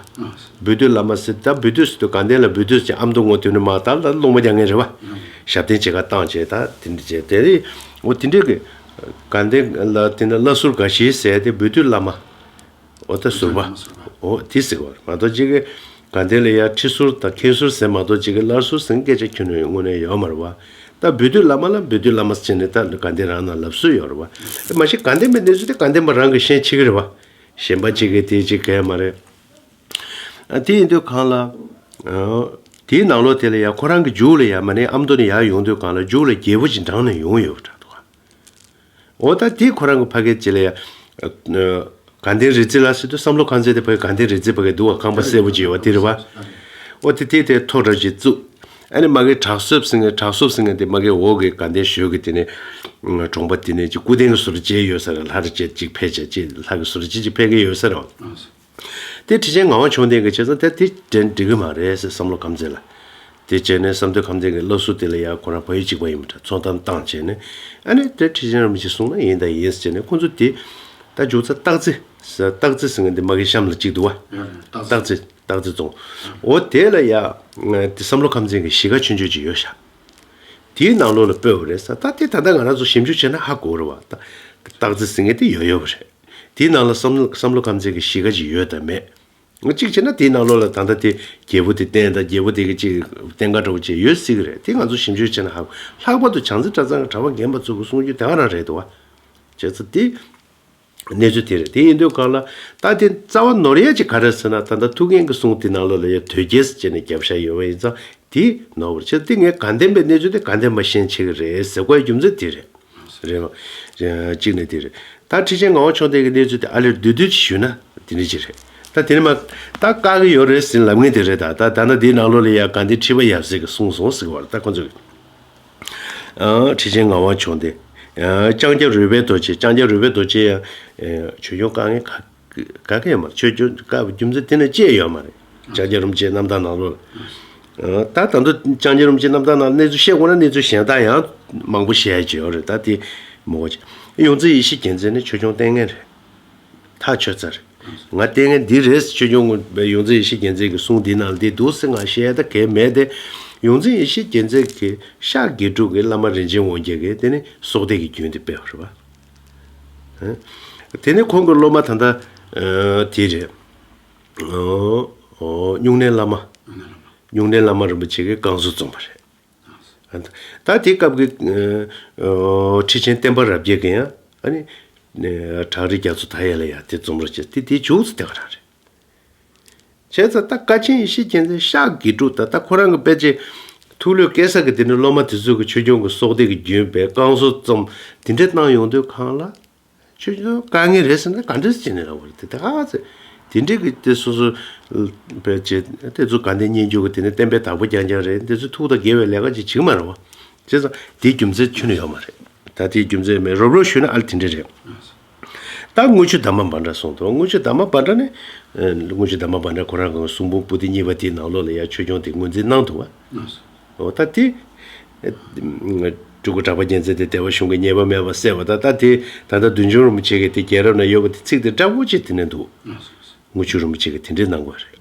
སྦུལ་སྡུད་བླ་མ་ཟེར་ད་སྦུལ་སྡུད་ཟེར་དུས་དགའ་ལྡན་ལ་སྦུལ་སྡུད་ཅེས་ཨ་མདོ་ངོ་དེ་ནས་མ་ད་ལ་སློང་མོ་རྒྱག་མཁན་རེད་བ། ཞབས་བརྟན་བྱེད་ག་བཏང་བྱས་ད་དེ་འདྲ་བྱས་དེ་རེད། འོ་དེ་འདྲས་ཀྱི་དགའ་ལྡན་ལ་དེ་འདྲ་བླ་ཟུར་འགའ་ཞིག་ཟེར་དེ་སྦུལ་སྡུད་བླ་མ། འོ་ད་ཟུར་པ། འོ་དེ་ཟེར་བ་མ་གཏོགས་ཅིག་གི་དགའ་ལྡན་ལ་ཡ་ཁྲི་ཟུར་དང་མཁན་ཟུར་ཟེར་མ་གཏོགས་ཅིག་གི་བླ་ཟུར་ཟེར་སྐད་ཆ་ཁྱོན་ནས་དངོས་གནས་ཡོད་མ་རེད་བ། ད་སྦུལ་སྡུད་བླ་མ་ལ་སྦུལ་སྡུད་བླ་མ་ཟེར་ནས་ད་དགའ་ལྡན་རང་ནང་ལབ་སྲོལ་ཡོད་རེད་བ། མ་གཞི་དགའ་ལྡན་པའི་གནས་ཚུལ་དེ་དགའ་ལྡན་པ་རང་གིས་ཤེས་ཆེ་གི་རེད་བ། གཞན་པ་ཅིག་གིས་དེ་ཅིག་གས་མ་རེད། ཨ་དེ་ཡིན་དུས་གང་ལ། ཨ་དེའི་ནང་ལོགས་དེ་ལ་ཡ་ཁོ་རང་གི་རྒྱུགས་ལ་ཡ་མ་ནས་ཨ་མདོ་ནས་ཡར་ཡོང་དུས་གང་ལ་རྒྱུགས་ལ་རྒྱལ་པོ་ཅིག་འབྲངས་ནས་ཡོང་ཡོད་པ་འདྲ་འདུག་འོ་ད་དེ་ཁོ་རང་གི་ཕ་སྐད་ཅིག་ལ་ཡ། ཨ་དགའ་ལྡན་རིག་འཛིན་ལ་ཟེར་དུས་བསམ་བློ་ཁམས་ཚན་དེ་ཕ་གི་དགའ་ལྡན་རིག་འཛིན་ཕ་གི་འདུག་བ། ཁང་པ་སེར་པོ་ཅིག་ཡོད་བ་དེ་རེད་བ། འོ་དེ་དེ་དེ་ཐོ་འདྲ་ཅིག་བཙུགས། ཨ་ནི་མ་གི་བྲག་སོབ་ཟེར་མཁན་བྲག་སོབ་ཟེར་མཁན་དེ་མ་གི་འོག་གི་དགའ་ལྡན་ཞོལ་གི་དེ་ནས་གྲོང་པ་དེ་ནས་ཅིག་སྐུ་རྟེན་གི་ཟུར་བཅད་ཡོད་ས་རེད། ལྷ་རེ་བཅད་ཅིག་ཕལ་ཆེར་ཅིག་ལྷ་གི་ཟུར་བཅད་ཅིག་ཕལ་གི་ཡོད་ས་རེད། དེ་ཁྲི་ཆེན་ངག་དབང་མཆོག་ལྡན་གྱིས་བྱས་ཙང་དེ་དེ་དྲན་འགྲིག་གི་མ་རེད་ཟེར་བསམ་བློ་ཁམས་ཚན་ལ། དེ་བྱས་ནས་བསམ་གཏན་ཁམས་ཚན་གྱི་བླ་ཟུར་དེ་ལ་ཡང་ཁོ་རང་ཕ་ཡུལ་གཅིག་པ་ཡིན་པ་འདྲ་ཚོང་གཏམ་བཏང་བྱས་ནས་ཨ་ནི་དེ་ཁྲི་ཆེན་རིན་པོ་ཆེ་གསུངས་ན་ཡིན་དང་ཡིན་ཟེར་བྱས་ནས་ཁོ་ཚོ་དེ་ད་རྒྱུགས་ཚ་སྟག་རྩེ་ཟེར་སྟག་རྩེ་ཟེར་མཁན་དེ་མ་གི་གཤམ་ལ་གཅིག་འདུག་བ། སྟག་རྩེ་སྟག་རྩེ་རྫོང་། འོ་དེ་ལ་ཡ་དེ་བསམ་བློ་ཁམས་ཚན་གྱི་གཞིས་ཀ་ཆུང་ཆུང་ཅིག་ཡོད་ཤག་དེའི་ནང་ལོགས་ལ་སྤོས་པ་རེད་ཟེར། ད་དེ་ད་ལྟ་ང་རང་ཚོ་ཞིབ་འཇུག་བྱས་ན་ཧ་གོ་རེད་བ། ད་སྟག་རྩེ་ཟེར་མཁན་དེ་ཡོད་ཡོད་པ་རེད། དེའི་ནང་ལ་བསམ་བློ་བསམ་བློ་ཁམས་ཚན་གྱི་གཞིས་ཀ་ཅིག་ཡོད་དམ་མེད། གཅིག་བྱས་ན་དེའི་ནང་ལོགས་ལ་ད་ལྟ་དེ་རྒྱལ་པོ་དེ་བསྟེན་དང་རྒྱལ་པོ་དེ་གི་ཅིག་བསྟེན་ཁ་འདྲ་བོ་ཅིག་ཡོད་སྲིད་ཀྱི་རེད། དེ་ང་ཚོ་ཞིབ་འཇུག་བྱས་ན་ཧ་གོ། ལྷག་པར་དུ་བྱང་རྩེ་གྲྭ་ཚང་གི་གྲྭ་པ་རྒན་པ་ཚོ་གི་གསུང་རྒྱུ་དེ་ག་རང་རེད་འདུག་བ། བྱས་ཙང་དེ་གནས་ཚུལ་དེ་རེད། དེ་ཡིན་དུས་གང་ལ་ད་དེ་རྩ་བ་ནོར་ཡ་ཅིག་ག་རེ་ཟེར་ན། ད་ལྟ་ཐུགས་རྒྱན་གྱི་གསུང་དེ་ནང་ལོགས་ལ་ཡ་དོལ་རྒྱལ་ཟེར་བྱས་ནས་རྒྱབ་བཞག་ཡོད་པ་ཡིན་ཙང་དེ་ནོར་བ་རེད། བྱས་ཙང་དེ་ངས་དགའ་ལྡན་པའི་གནས་ཚུལ་དེ་དགའ་ལྡན་པ་ཤེས་ཆེ་གི་རེད་ཟེར་དགོས་རྒྱུ་མཚན་དེ་རེད། རེད་བ། གཅིག་ནས་དེ་རེད། ད་ཁྲི་ཆེན་ངག་དབང་མཆོག་ལྡན་གྱི་གནས་ཚུལ་དེ་ཨ་ལེར་བསྡུས་བསྡུས་ཅིག་ཞུས་ན་དེ་འདྲ་ཅིག་རེད། ད་དེ་ནས་མ་ད་བཀག་གི་ཡོད་རེད་ཟེར་ལབ་མཁན་དེ་རེད། ད་ད་ད་ནི་དེའི་ནང་ལོགས་ལ་ཡ་དགའ་ལྡན་ཁྲི་པ་ཡབ་སྲས་ཀྱིས་གསུངས་སོང་ཟེར་གི་བ་རེད། ད་ཁོ་ཚོས། ཨ་ཁྲི་ཆེན་ངག་དབང་མཆོག་ལྡན། ཨ་ལྕང་སྐྱ་རོལ་པའི་རྡོ་རྗེ། ལྕང་སྐྱ་རོལ་པའི་རྡོ་རྗེ་ཡང་ཨ་ཆོས་སྐྱོང་བཀག་མཁན་ག་ག་གེ་ཡོད་མ་རེད། ཆོས་སྐྱོང་བཀག་པའི་རྒྱུ་མཚན་དེ་ནས་ཅི་ཡང་ཡོད་མ་རེད། ལྕང་སྐྱ་རིན་པོ་ཆེའི་རྣམ་ཐར་ནང་ལོགས་ལ། ད་ད་དུང་ལྕང་སྐྱ་རིན་པོ་ཆེ་རྣམ་ཐར་ནང་གནས་ཚུལ་བཤད་དགོས་ན་གནས་ཚུལ་གཞན་དག་ཡང་མང་པོ་བཤད་ཡ་ཅིག་ཡོད་རེད། ད་དེ་མོ་ཡོངས་འཛིན་ཡེ་ཤེས་རྒྱལ་མཚན་ནི་ཆོས་སྐྱོང་ལྟས་ངན་རེད། ཐག་ཆོད་ཚར་རེད། ང་ལྟས་ངན་འདི་རེད། ཆོས་སྐྱོང་ཡོངས་འཛིན་ཡེ་ཤེས་རྒྱལ་མཚན་གྱི་གསུང་འདི་ནང་འདི་འདུག་ཟེར་ང་བཤད་ཡ་ད་གལ་མེད་དེ། ཡོངས་འཛིན་ཡེ་ཤེས་རྒྱལ་མཚན་གྱི་ཤག་དགེ་ཕྲུག་གི་བླ་མ་རིན་ཆེན་དབང་རྒྱལ་གྱིས་དེ་ནི་སྲོག་གཏད་ཀྱི་རྒྱུན་དེ་སྤེལ་བ་རེད་བ། དེ་ནི་ཁོང་གི་སློབ་མ་ད་ལྟ་དེ་རེད། སྨྱུང་གནས་བླ་མ། སྨྱུང་གནས་བླ་མ་རིན་པོ་ཆེ་གིས་བསྐང་གསོ་རྩོམ་པ་རེད། ད་དེ་སྐབས་ཀྱི་ཁྲི་ཆེན་བསྟན་པ་རབ་རྒྱས་ཀྱིས་ཡང་ཨ་ནི་བྲག་རི་རྒྱ་མཚོ་མཐའ་ཡས་ལ་ཡང་དེ་རྩོམ་རོགས་བྱས་ཏེ་དེ་མཇུག་ཏུ་དེ་ག་རང་རེད། བྱས་ཙང་ད་དཀའ་ཆེན་ཡེ་ཤེས་རྒྱལ་མཚན་ཤག་དགེ་ཕྲུག་ད་ལྟ་ཁོ་རང་གི་དཔེ་ཆ་ཐུགས་ལྷོད་སྐྱེ་ས་གི་དེ་ནི་སློབ་མ་དེ་ཚོ་གི་ཆོས་སྐྱོང་གི་སྲོག་གཏད་ཀྱི་རྒྱུན་སྤེལ་བསྐང་གསོ་རྩོམ་དེ་འདྲ་གནང་ཡོང་དུས་གང་ལ། ཆོས་སྐྱོང་དཀའ་ངལ་རེད་ཟེར་ན་ག་འདྲ་ཟེར་ནས་ལབ་པ་རེད། དེ་ད་ག་ཚོད་དེ་འདྲ་གི་དེ་སོ་སོ་བེད་སྤྱད་དེ་ཚོ་དགའ་ལྡན་སྙན་བརྒྱུད་ཀྱི་དེ་ནི་བསྟན་པའི་བདག་པོ་རྐྱང་རྐྱང་རེད། དེ་ཚོ་ཐུགས་དང་འགལ་བའི་ལས་ཀ་ཅིག་བྱེད་ཀྱི་མ་རེད་བ། བྱས་ཙང་དེའི་རྒྱུ་མཚན་ཁྱོན་ནས་ཡོད་མ་རེད། ད་དེའི་རྒྱུ་མཚན་མེད་རོབ་རོབ་ཞུས་ན་ཨ་ལ་དེ་འདྲ་རེད། ད་དངུལ་ཆུ་འདབ་མ་འབའ་འདྲ་གསུངས་འདུག་དངུལ་ཆུ་འདབ་མ་འབའ་འདྲ་ནི་དངུལ་ཆུ་འདབ་མ་འབའ་འདྲ་ཁོ་རང་གི་གསུང་འབུམ་པོ་ཏི་གཉིས་པ་དེའི་ནང་ལོགས་ལ་ཡ་ཆོས་སྐྱོང་དེ་ངོས་འཛིན་གནང་འདུག་བ། འོ་ད་དེ། སྤྲུལ་སྐུ་གྲགས་པ་རྒྱལ་མཚན་དེ་བདེ་བ་གཞུང་གི་ཉེས་པ་མེད་པ་བསལ་བ་དང་ད་དེ་ད་ལྟ་བདུད་འཇོམས་རིན་པོ་ཆེ་གི་དེ་རྒྱལ་རབས་ན་ཡོད་པ་དེ་ཚིག་དེ་འདྲ་པོ་ཅིག་དེ་ནས་འདུག་དངུལ་ཆུ་རིན་པོ་ཆེ་གི་དེ་འདྲའི་གནང་དགོས་རེད།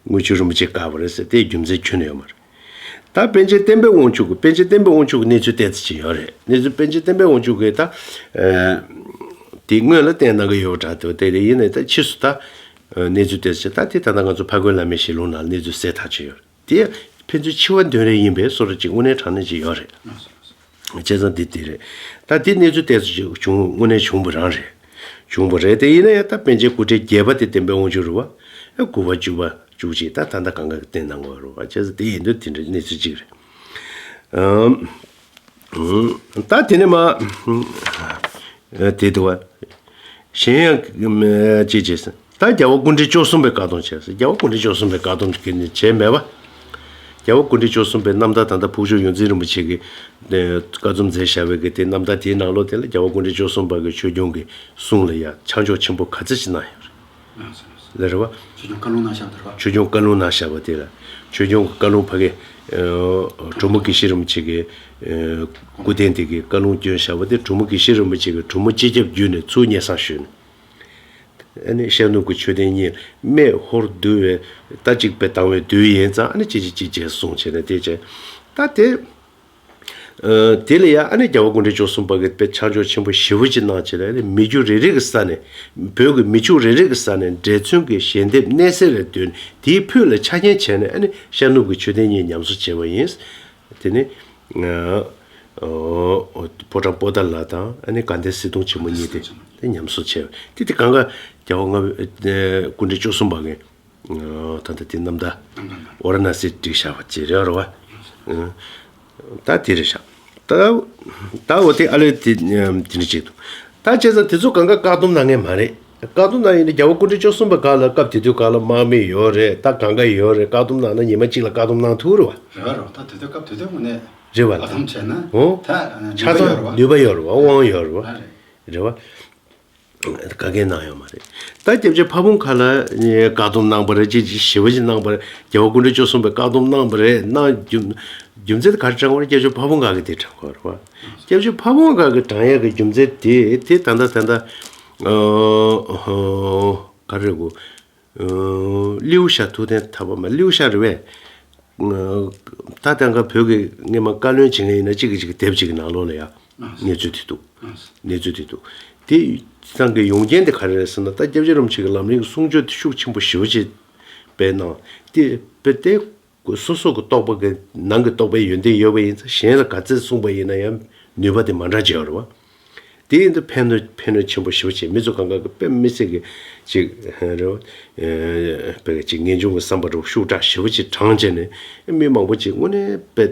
དངུལ་ཆུ་རིན་པོ་ཆེ་བཀག་པ་རེད་ཟེར་དེའི་རྒྱུ་མཚན་ཁྱོན་ནས་ཡོད་མ་རེད། ད་པཎ་ཆེན་བསྟན་པའི་དབང་ཕྱུག་གི་པཎ་ཆེན་བསྟན་པའི་དབང་ཕྱུག་གི་གནས་ཚུལ་ཏོག་ཙམ་ཅིག་ཡོད་རེད། གནས་ཚུལ་པཎ་ཆེན་བསྟན་པའི་དབང་ཕྱུག་གི་ད། དེ་སྔོན་ལ་བསྟན་གནང་གི་ཡོད་པ་འདྲ་འདུག་དེ་ཡིན་ནའི་ད་ཕྱིས་སུ་ད། གནས་ཚུལ་ཏོག་ཙམ་ད་དེ་ད་ལྟ་ང་ཚོ་ཕ་རྒོད་བླ་མའི་ཞལ་ལུང་ནང་གནས་ཚུལ་གསལ་ཐག་ཆོད་ཡོད་རེད། དེ་ཕན་ཚུན་འཆི་བ་འདོན་རེས་ཡིན་པའི་བཟོ་འདྲ་ཅིག་དངོས་གནས་དྲང་གནས་ཅིག་ཡོད་རེད། བྱས་ཙང་འདི་དེ་རེད། ད་འདི་གནས་ཚུལ་ཏོག་ཙམ་ཅིག་བྱུང་དངོས་གནས་བྱུང་བ་རང་རེད། བྱུང་བ་རེད་དེ་ཡིན་ན་ཡང་ད་པཎ་ཆེན་སྐུ་ཕྲེང་བརྒྱད་པ་དེ་བསྟན་པའི་དབང་ཕྱུག་རེད་བ། ཨེ་དགུ་པ་བཅུ་པ་བཅུ་གཅིག་ད་ད་ལྟ་གང་ག་གི་བསྟན་གནང་བ་རེད་བ། བྱས་ཙང་དེ་ཡིན་དུས་དེ་འདྲའི་གནས་ཚུལ་ཅིག་རེད། ཨམ། ད་དེ་ནས་མ། དེ་འདུག་བ། གཞན་ཡང་ཅི་བྱས་ཟེར། ད་རྒྱལ་བ་སྐུ་ཕྲེང་བཅུ་གསུམ་པའི་བཀའ་གདམས་བྱས་ཟེར། རྒྱལ་བ་སྐུ་ཕྲེང་བཅུ་གསུམ་པའི་བཀའ་གདམས་ཀྱི་ནི་བྱས་མེད་པ། རྒྱལ་བ་སྐུ་ཕྲེང་བཅུ་གསུམ་པའི་རྣམ་ཐར་ད་ལྟ་ཕུགས་བཞུགས་ཡོངས་འཛིན་རིན་པོ་ཆེ་གིས་བཀའ་རྩོམ་མཛད་བཞག་པའི་གི་དེ་རྣམ་ཐར་དེའི་ནང་ལོགས་དེ་ལ་རྒྱལ་བ་སྐུ་ཕྲེང་བཅུ་གསུམ་པ་གི་ཆོས་སྐྱོང་གི་གསུང་ལ་ཡང་ཆ་འཇོག་ཆེན་པོ་ག་ཚོད་ཅིག་གནང་ཡོད་རེད། ལ་རེད་བ། ཆོས་སྐྱོང་བཀའ་ལུང་གནང་བཞག་པ་དེ་རེད་བ། ཆོས་སྐྱོང་བཀའ་ལུང་གནང་བཞག་པ་དེ་ལ། ཆོས་སྐྱོང་གི་བཀའ་ལུང་ཕ་གི། གྲོ་མོ་དགེ་བཤེས་རིན་པོ་ཆེ་གི། སྐུ་རྟེན་དེ་གི་བཀའ་ལུང་བསྐྱོན་བཞག་པ་དེ་གྲོ་མོ་དགེ་བཤེས་རིན་པོ་ཆེ་གི་གྲོ་མོ་སྤྱི་ཁྱབ་བརྒྱུད་ནས་ཚུར་སྙན་སེང་ཞུས་ནས། ཨ་ནི་ཤར་ནུབ་ཀྱི་མཆོད་རྟེན་གཉིས་སྨད་ཧོར་འདུལ་བའི་རྟ་གཅིག་པའི་དང་བའི་དུས་ཡིན་ཙང་ཨ་ནི་གཅིག་གཅིག་གཅིག་བྱས་གསུངས་བྱས་ནས་དེ་བྱས། ད་དེ། དེ་ལ་ཡང་ཨ་ནི་རྒྱལ་བ་སྐུ་ཕྲེང་བཅུ་གསུམ་པ་གིས་དཔེ་ཆ་འཇོག་ཆེན་པོ་ཞེ་པོ་ཅིག་གནང་བྱས་ནས་ཨ་ནི་མི་རྒྱུད་རེ་རེ་གི་ས་ནས་བོད་ཀྱི་མི་ཕྱུགས་རེ་རེ་གི་ས་ནས་འབྲེལ་མཚུངས་ཀྱི་ཞལ་འདེབས་མནན་སེལ་རེ་བཏོན་དེའི་ཕུད་ལ་ཆ་རྐྱེན་བྱས་ནས་ཨ་ནི་ཤར་ནུབ་ཀྱི་མཆོད་རྟེན་གཉིས་ཉམས་གསོ་བྱས་པ་ཡིན། དེ་ནི། ཕོ་བྲང་པོ་ཏཱ་ལ་དང་ཨ་ནི་དགའ་ལྡན་གསེར་གདུང་ཆེན་མོ་གཉིས་དེ་དེ་ཉམས་གསོ་བྱས་པ་དེ་དེ་གང་ག་རྒྱལ་བ་ལྔ་པའི་སྐུ་ཕྲེང་བཅུ་གསུམ་པ་གིས། ད་ལྟ་དེ་རྣམ་ཐར་ཝཱ་ར་ཎ་སིར་བསྒྲིགས་བཞག་པ་ཅིག་རེད་རེད་བ། ད་དེ་རེད་བཞག་ད་ད་འོ་དེ་ཨ་ལས་དེ་དེ་འདྲ་ཅིག་འདུག་ད་བྱས་ཙང་དེ་ཚོ་གང་ག་བཀག་སྡོམ་གནང་མཁན་མ་རེད། བཀག་སྡོམ་གནང་ཡིན་ན་རྒྱལ་བ་སྐུ་ཕྲེང་བཅུ་གསུམ་པ་སྒང་ལ་སྐབས་དེ་དུས་སྒང་ལ་དམག་མི་ཡོད་རེད། ད་གང་ག་ཡོད་རེད། བཀག་སྡོམ་གནང་ན་ཉི་མ་གཅིག་ལ་བཀག་སྡོམ་གནང་ཐུབ་རེད་བ། རེད་བ་རེད་བ། ད་དེ་དུས་སྐབས་དེ་དུས་དངོས་གནས་རེད་བ། བཀག་སྡོམ་བྱས་ན་འོ་ད་ཆ་ཚང་ནུས་པ་ཡོད་རེད་བ། དབང་ཡོད་རེད་བ། རེད་བ། ག་གེ་གནང་ཡོད་མ་རེད། ད་སྐྱབས་རྗེ་ཕ་བོང་ཁ་ལ་བཀག་སྡོམ་གནང་པ་རེད། ཅིག་ཅིག་ཞེ་པོ་ཅིག་གནང་པ་རེད། རྒྱལ་བ་སྐུ་ཕྲེང་བཅུ་གསུམ་པས་བཀག་སྡོམ་གནང་པ་རེད། གནང་རྒྱུ་རྒྱུ་མཚན་དེ་ག་རེ་དྲངས་པ་རེད། སྐྱབས་རྗེ་ཕ་བོང་ཁ་གིས་དེ་དྲངས་པ་རེད་བ། སྐྱབས་རྗེ་ཕ་བོང་ཁ་གིས་དྲངས་ཡག་གི་རྒྱུ་མཚན་དེ་དེ་ད་ལྟ་ད་ལྟ་ག་རེ་གོ་ལིའུ་ཤ་ཐུབ་བསྟན་ཐར་པ་མ་ལིའུ་ཤ་རེད་པས། ད་ལྟ་འགའ་བོད་ཀྱི་སྔས་མ་བཀའ་བློན་བྱེད་མཁན་ཡིན་ན་གཅིག་གིས་གཅིག་གི་དེབ་གཅིག་གི་ནང་ལོགས་ལ་ཡང་གནས་ཚུལ་དེ་འདུག་གནས་ཚུལ་དེ་འདུག་དེ་ཚང་གི་ཡོང་རྐྱེན་དེ་ག་རེ་རེད་ཟེར་ན། ད་སྐྱབས་རྗེ་རིན་པོ་ཆེ་གི་ལམ་རིམ་གྱི་གསུང་ཆོས་དེ་ཤུགས་ཆེན་པོ་ཞེ་པོ་ཅིག་སྤེལ་གནང་། དེ་སྤེལ་ཏེ་སོ་སོ་གི་རྟོགས་པ་གི་ནང་གི་རྟོགས་པའི་ཡོན་ཏན་ཡོད་པ་ཡིན་ཙང་གཞན་ལ་ག་ཚད་གསུངས་པ་ཡིན་ན་ཡང་ནུས་པ་དེ་མ་འདྲ་ཅིག་ཡོད་རེད་བ། དེ་ཡིན་དུས་ཕན་ནུས་ཕན་ནུས་ཆེན་པོ་ཞེ་པོ་ཅིག་མི་ཚོ་གང་ག་གི་དཔེ་མི་སྲིད་ཀྱི་ཅིག་རེད་བ། དཔེ་ཅིག་ངེས་འབྱུང་གི་བསམ་པ་རུ་ཤུགས་དྲག་ཞེ་པོ་ཅིག་དྲངས་བྱས་ནས་མི་མང་པོ་ཅིག་དངོས་གནས་དཔེ་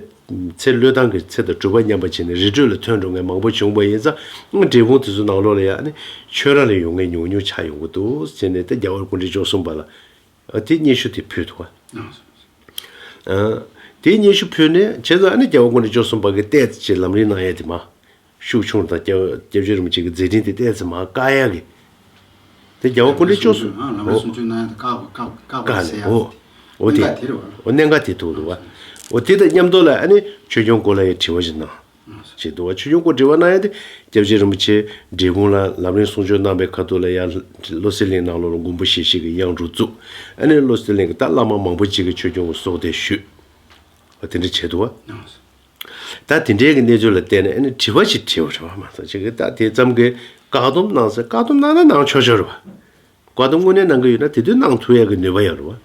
ཚེ་བློས་བཏང་གི་ཚེ་དང་གྲུབ་པ་མཉམ་པ་བྱས་ནས་རི་ཁྲོད་ལ་ཐོན་འགྲོ་མཁན་མང་པོ་བྱུང་བ་ཡིན་ཙང་འབྲས་སྤུངས་དེ་ཚོ་ནང་ལོགས་ལ་ཡང་ནི་ཆོས་ར་ལ་ཡོང་མཁན་ཉུང་ཉུང་ཆགས་ཡོང་གི་འདུག་ཟེར་ནས་ད་རྒྱལ་བ་སྐུ་ཕྲེང་བཅུ་གསུམ་པ་ལ་དེ་སྙན་ཞུ་དེ་ཕུལ་འདུག་བ། དེ་སྙན་ཞུ་ཕུལ་ནས་བྱས་ཙང་ཨ་ནི་རྒྱལ་བ་སྐུ་ཕྲེང་བཅུ་གསུམ་པ་གི་ཏོག་ཙམ་ཅིག་ལམ་རིམ་གནང་ཡས་དེ་མ། ཤུགས་ཆུང་དང་སྐྱབས་སྐྱབས་རྗེ་རིན་པོ་ཆེ་གི་མཛད་འཕྲིན་དེ་ཏོག་ཙམ་མ་བཀག་ཡ་གི། དེ་རྒྱལ་བ་སྐུ་ཕྲེང་བཅུ་གསུམ། ལམ་རིམ་གསུང་ཆོས་གནང་ཡ་དེ་བཀག་པ་བཀག་བཀག་པ་བཀག་ཟེར་ནས་ཡ། འོ། འོ་དེ། གནད་འགག་དེ་རེད་བ། འོ་གནད་འགག་དེ་ཐུག་འདུག་བ། འོ་དེ་དང་མཉམ་དུ་ལ་ཨ་ནི་ཆོས་སྐྱོང་སྐོར་ལ་ཡང་དྲི་བ་ཞིག་གནང་། ཞེས་འདུག་བ། ཆོས་སྐྱོང་སྐོར་དྲི་བ་གནང་ཡ་དེ་སྐྱབས་རྗེ་རིན་པོ་ཆེ་འབྲས་སྤུངས་ལ་ལམ་རིམ་གསུང་ཆོས་གནང་བའི་ཁ་ཐུག་ལ་ཡང་བློ་གསལ་གླིང་ནང་ལོགས་ལ་མགོན་པོ་ཞལ་བཞི་གི་གཡང་དྲུང་བཙུགས། ཨ་ནི་བློ་གསལ་གླིང་གི་ད་བླ་མ་མང་པོ་ཅིག་གིས་ཆོས་སྐྱོང་གི་གསོལ་འདེབས་ཞུས། འོ་དེ་འདྲ་བྱས་འདུག་བ། ད་དེ་འདྲའི་གི་གནས་ཚུལ་ལ་བལྟས་ནས་ཨ་ནི་དྲི་བ་ཞིག་དྲིས་པ་རེད་བ། མ་གཏོགས་ཅིག་གིས་ད་དེ་ཙམ་གྱི་བཀག་སྡོམ་གནང་ཟེར། བཀག་སྡོམ་གནང་ན་གནང་ཆོག་ཆོག་རེད་བ། བཀག་སྡོམ་དངོས་གནས་གནང་གི་ཡོད་ན་དེ་དུས་གནང་ཐུབ་ཡག་གི་ནུས་པ་ཡོད་རེད་བ།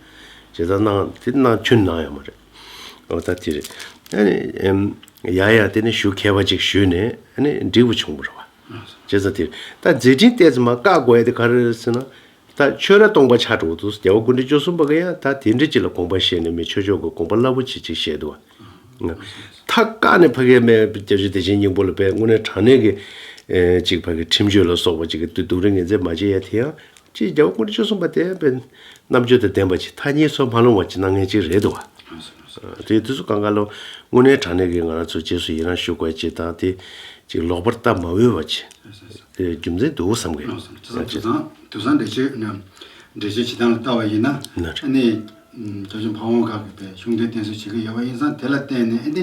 བྱས་ཙང་གནང་དེ་གནང་ཁྱོན་གནང་ཡོད་མ་རེད། འོ་ད་དེ་རེད། ཨ་ནི་ཨེམ། ཡ་ཡ་དེ་ནི་ཞུ་མཁས་པ་ཅིག་ཞུས་ནས་ཨ་ནི་འགྲིག་པ་བྱུང་བ་རེད་བ། བྱས་ཙང་དེ་ད་མཛད་འཕྲིན་ཏོག་ཙམ་མར་བཀག་དགོས་ཡ་དེ་ག་རེ་རེད་ཟེར་ན། ད་ཆོས་ར་སྟོང་པ་ཆགས་འགྲོ་འདུག་རྒྱལ་བ་སྐུ་ཕྲེང་བཅུ་གསུམ་པ་གིས་ཡང་ད་དེ་འདྲ་ཅིག་ལ་དགོངས་པ་བཞེས་ནས་མི་ཆོས་ཕྱོགས་ཀྱི་དགོངས་པ་རླབས་པོ་ཆེ་ཅིག་བཞེས་འདུག་བ། མཐའ་བཀག་ནས་ཕ་གིའི་སྨན་པ་སྐྱབས་རྗེ་བདེ་ཆེན་སྙིང་པོ་ལ་དཔེ་དངོས་གནས་དྲང་གནས་ཀྱི་ཨེ་ཅིག་ཕ་གི་ཁྲིམས་གཅོད་ལ་སོགས་པ་ཅིག་གི་སྡུག་རུས་ངན་མཚན་མ་བྱེད་ཡ་དེ་ཡང་ཅིག་རྒྱལ་བ་སྐུ་ཕྲེང་བཅུ་གསུམ་པ་དེ་དཔེ་རྣམ་དཔྱོད་དང་ལྡན་པ་ཅིག་ཐ་སྙད་སོགས་མ་ལོངས་པ་ཅིག་གནང་མཁན་ཅིག་རེད་འདུག་བ། དེ་དུས་སུ་གང་ག་ལོ་དངོས་གནས་དྲང་གནས་ཀྱི་ང་རང་ཚོ་རྗེས་སུ་ཡི་རང་ཞུ་དགོས་ཅིག་དང་དེ་ཅིག་ལོག་པར་ལྟ་མ་འོས་པ་ཅིག་དེ་རྒྱུ་མཚན་འདུག་བསམ་གི། དེང་སང་འགྲེལ་བཤད་ནི་འགྲེལ་བཤད་བྱེད་སྟངས་ལ་ལྟ་བ་ཡིན་ན་ཨ་ནི། བྱང་ཆུབ་ཕ་བོང་ཁ་གི་པའི་གཞུང་དེ་བསྟན་གསོལ་བྱེད་ཀྱི་ཡོད་པ་ཡིན་ཙང་དེ་ལ་བརྟེན་ནས་ཨེ་འདི་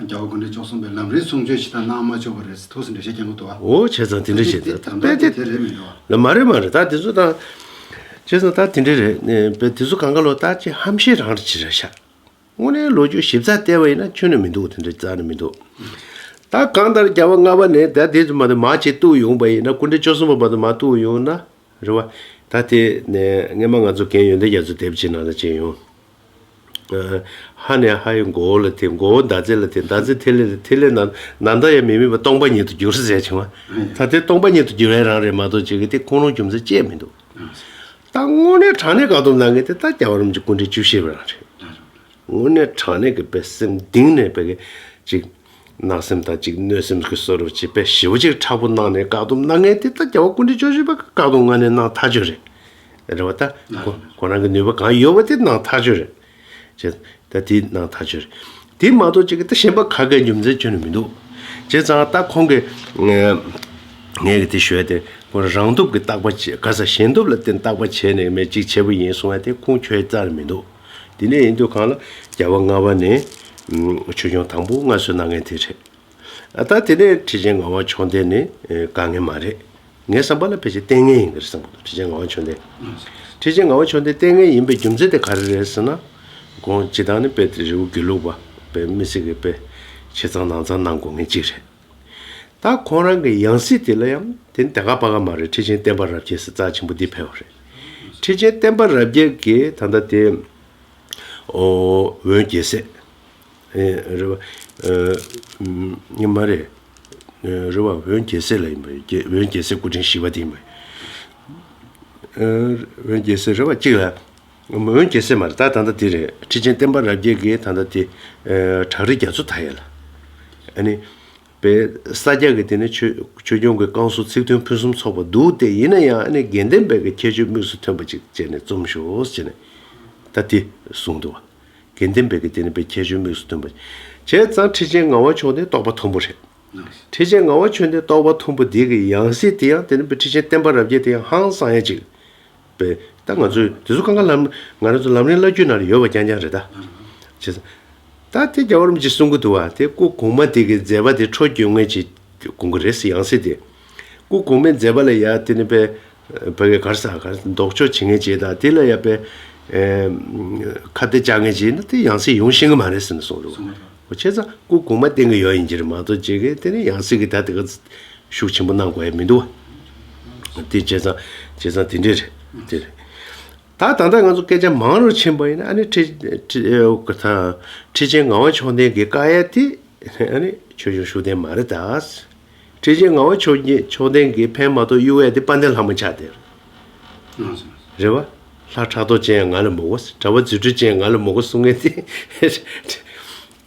རྒྱལ་བ་སྐུ་ཕྲེང་བཅུ་གསུམ་པའི་ལམ་རིམ་གསུང་ཆོས་ཅིག་དང་གནང་མ་ཆོག་པ་རེད་ཟེར་ཐུགས་སུ་འགྲེལ་བཤད་རྒྱག་གི་འདུག་བ། འོ་བྱས་ཙང་དེ་འདྲ་བྱས་ཙང་དཔེ་དེ་དེ་རེད་མི་འདུག་བ། ལ་མ་རེད་མ་རེད། ད་དེ་ཚོ་དང་བྱས་ཙང་ད་དེ་འདྲ་རེད་ནས་པའི་དེ་ཚོ་གང་ག་ལོ་ད་ཅིག་ཧམ་ཤེད་རང་རེད་ཅི་རེད་ཤག་དངོས་གནས་ལོ་རྒྱུས་ཞིབ་ཚགས་བལྟས་པ་ཡིན་ན་ཁྱོན་ནས་མི་འདུག་དེ་འདྲ་རྩ་ནས་མི་འདུག་ད་གང་ལྟར་རྒྱལ་བ་ལྔ་པ་ནས་ད་དེ་ཚོ་མ་གཏོགས་མ་ཅིག་གཏུགས་ཡོང་པ་ཡིན་ན་སྐུ་ཕྲེང་བཅུ་གསུམ་པ་མ་གཏོགས་མ་གཏུགས་ཡོང་ན། རེད་བ། ད་དེ་ནས་སྔས་མ་ང་ཚོ་རྒན་ཡོན་ཏན་རྒྱ་མཚོ་དེབ་ཅིག་ནང་ལ་བྱས་ཡོང་། ཨ། ཧ་ནས་ཧའི་མགོ་བོ་ལ་ཐེབས། མགོ་བོ་མདའ་རྩེ་ལ་ཐེབས། མདའ་རྩེ་ཐེ་ལེ་ལ་ཐེ་ལེ་ན་ན་མདའ་ཡང་མི་དམིགས་པ་སྟོང་པ་ཉིད་དུ་གྱུར་ཟེར་བྱུང་བ། ད་དེ་སྟོང་པ་ཉིད་དུ་གྱུར་བའི་རང་རེད་མ་གཏོགས་ཅིག་གི་དེ་ཁུངས་ལུང་རྒྱུ་མཚན་ཅི་ཡང་མི་འདུག་ད་དངོས་གནས་དྲང་གནས་བཀག་སྡོམ་གནང་མཁན་དེ་ད་རྒྱལ་བ་རིན་པོ་ཆེ་སྐུ་ཕྲེང་བཅུ་བཞི་པ་རང་རེད། དངོས་གནས་དྲང་གནས་ཀྱི་དཔེ་སེམས་གཏིང་ནས་དཔེ་གི་ཅིག་བརྣབ་སེམས་དང་ཅིག་གནོད་སེམས་ཀྱི་བཟོ་འདྲ་ཅིག་དཔེ་ཞེ་པོ་ཅིག་མཁྲེགས་པོ་གནང་ནས་བཀག་སྡོམ་གནང་མཁན་དེ་ད་རྒྱལ་བ་སྐུ་ཕྲེང་བཅུ་བཞི་པ་བཀག་སྡོམ་སྔ་ནས་གནང་ཐག་ཆོད་རེད། རེད་བ། ད་ཁོ་ཁོ་རང་གི་ནུས་པ་གང་ཡོད་པ་དེ་གནང་ཐག་ཆོད་རེད། ཅེས་ད་དེ་གནང་ཐག་ཆོད་རེད། དེ་མ་གཏོགས་ཅིག་གི་ད་གཞན་པ་ག་གའི་རྒྱུ་མཚན་ཁྱོན་ནས་མི་འདུག་བྱས་ཙང་ད་ཁོང་གི་ངས་ངས་གི་དེ་ཞུ་ཡ་དེ་ཁོ་རང་སྟོབས་ཀྱི་བརྟག་པ་བྱེད་ག་ས་གཞན་སྟོབས་ལ་བརྟེན་བརྟག་པ་བྱས་ནས་མེད་ཅིག་བྱས་པ་ཡིན་གསུང་ཡ་དེ་ཁུངས་འཁྱོལ་རྩ་ནས་མི་འདུག་དེ་འདྲ་ཡིན་དུས་གང་ལ་རྒྱལ་བ་ལྔ་པ་ནས་ཆོས་སྐྱོང་དང་པོ་མངའ་གསོལ་གནང་མཁན་དེ་རེད། ཨ། ད་དེ་ནས་ཁྲི་ཆེན་ངག་དབང་མཆོག་ལྡན་ནི་དཀའ་ངལ་མ་རེད། ངའི་བསམ་པ་ལ་ཕལ་ཆེར་ལྟས་ངན་ཡིན་གྱི་རེད་བསམ་གྱི་འདུག་ཁྲི་ཆེན་ངག་དབང་མཆོག་ལྡན། ཁྲི་ཆེན་ངག་དབང་མཆོག་ལྡན་ལྟས་ངན་ཡིན་པའི་རྒྱུ་མཚན་དེ་ག་རེ་རེད་ཟེར་ན། ཁོང་སྤྱིར་བཏང་ནི་དཔེ་དེ་རི་བོ་དགེ་ལུགས་པ་དཔེ་མི་སྲིད་ཀྱི་དཔེ་ཆེ་མཚང་ནང་མཚང་གནང་དགོས་མཁན་གཅིག་རེད། ད་ཁོང་རང་གི་ཡང་སྲིད་དེ་ལ་ཡང་དེ་ནི་དེ་ག་པ་ག་མ་རེད། ཁྲི་ཆེན་བསྟན་པ་རབ་རྒྱས་ཟེར་རྩ་ཆེན་པོ་འདི་ཕེབས་པ་རེད། ཁྲི་ཆེན་བསྟན་པ་རབ་རྒྱས་ཀྱིས་ད་ལྟ་དེ་ཨོ་འོན་རྒྱལ་སྲས། ཨེ། རེད་བ། ཨེ། ཨུམ། ཉི་མ་རེད། ཨེ། རེད་བ། འོན་རྒྱལ་སྲས་ལ་ཡིན་པ་རྒྱལ་འོན་རྒྱལ་སྲས་སྐུ་ཕྲེང་བཞི་པ་དེ་ཡིན་པ། ཨེ། འོན་རྒྱལ་སྲས་རེད་བ་གཅིག་ལ། འོན་རྒྱལ་སྲས་མ་རེད། ད་ད་ལྟ་དེ་རེད། ཁྲི་ཆེན་བསྟན་པ་རབ་རྒྱས་ཀྱིས་ད་ལྟ་དེ་ཨེ་བྲག་རི་རྒྱ་མཚོ་མཐའ་ཡས་ལ། ཨ་ནི། པའི་ས་སྐྱ་གི་དེ་ནི་ཆོས་ཆོས་སྐྱོང་གི་བསྐང་གསོ་ཚིག་བདུན་ཕུན་སུམ་ཚོགས་པ་འདུག་སྟེ་ཡིན་ན་ཡང་ཨ་ནི་དགེ་ལྡན་པའི་གི་ཁྱད་ཆོས་དམིགས་སུ་ཐོན་པ་ཅིག་བྱས་ནས་རྩོམ་ཤོག་ཟེར་ནས་ད་དེ་གསུངས་འདུག་བ། དགེ་ལྡན་པའི་གི་དེ་ནི་པའི་ཁྱད་ཆོས་དམིགས་སུ་ཐོན་པ། བྱས་ཙང་ཁྲི་ཆེན་ངག་དབང་མཆོག་ལྡན་རྟོགས་པ་མཐོན་པོ་རེད། ཁྲི་ཆེན་ངག་དབང་མཆོག་ལྡན་རྟོགས་པ་མཐོན་པོ་འདི་གི་ཡང་སྲིད་དེ་ཡང་དེ་ནི་པའི་ཁྲི་ཆེན་བསྟན་པ་རབ་རྒྱས་དེ་ཡང་ཧང་སང་ཡ་ཅིག་པས་ད་ང་ཚོས་དེ་ཚོ་གང་ག་ལམ་ང་རང་ཚོ་ལམ་རིམ་བླ་བརྒྱུད་ནང་ལ་ཡོད་པ་རྐྱང་རྐྱང་རེད་ད། བྱས་ཙང་། ད་དེ་རྒྱལ་བ་རིན་པོ་ཆེས་གསུང་གི་འདུག་བ། དེ་སྐུ་གོང་མ་དེ་གི་མཛད་པ་དེ་འཕྲོ་རྒྱུག་མཁན་ཅིག་དགོངས་ཀྱི་རེད་ཟེར། ཡང་སྲིད་དེ་སྐུ་གོང་མའི་མཛད་པ་ལ་ཡ་དེ་ནི་པས་བོད་ཀྱི་གར་ས་གར་ལྡོག་ཕྱོགས་བྱེད་མཁན་ཅིག་དང་དེ་ལ་ཡ་པས་ཁ་གཏད་བཅག་མཁན་ཅིག་ན་དེ་ཡང་སྲིད་ཡོང་ཤེས་ཀྱི་མ་རེད་ཟེར་ནས་གསུངས་འདུག་བ། བྱས་ཙང་སྐུ་གོང་མ་བསྟེན་གྱི་ཡོད་ཡིན་གྱི་རེད་མ་གཏོགས་ཅིག་གི་དེ་ནི་ཡང་སྲིད་ཀྱི་ད་དེ་ག་ཤུགས་ཆེན་པོ་གནང་དགོས་ཡ་མི་འདུག་བ། དེ་བྱས་ཙང་བྱས་ཙང་དེ་འདྲས་རེད་དེ་རེད། ད་ད་ལྟ་ང་ཚོ་སྐད་ཆ་མང་རུ་ཕྱིན་པ་ཡིན་ན་ཨ་ནི་ཁྲི་ཁྲི་ཨེ་ད་ཁྲི་ཆེན་ངག་དབང་མཆོག་ལྡན་གྱིས་བཀག་ཡ་དེ་ཨ་ནི་ཆོས་སྐྱོང་ཤུགས་ལྡན་མ་རེད་ད། ཁྲི་ཆེན་ངག་དབང་མཆོག་ལྡན་མཆོག་ལྡན་གྱིས་ཕན་མ་ཐོགས་གཡུག་ཡ་དེ་དཔལ་ལྡན་ལྷ་མོ་ཆགས་བསྡད་རེད་བ། ལྷ་ཕྲག་དོག་ཅན་ཡང་ང་ལ་མི་དགོས། གྲྭ་པ་རྫུ་འཕྲུལ་ཅན་ཡང་ང་ལ་མི་དགོས་གསུང་མཁན་དེ་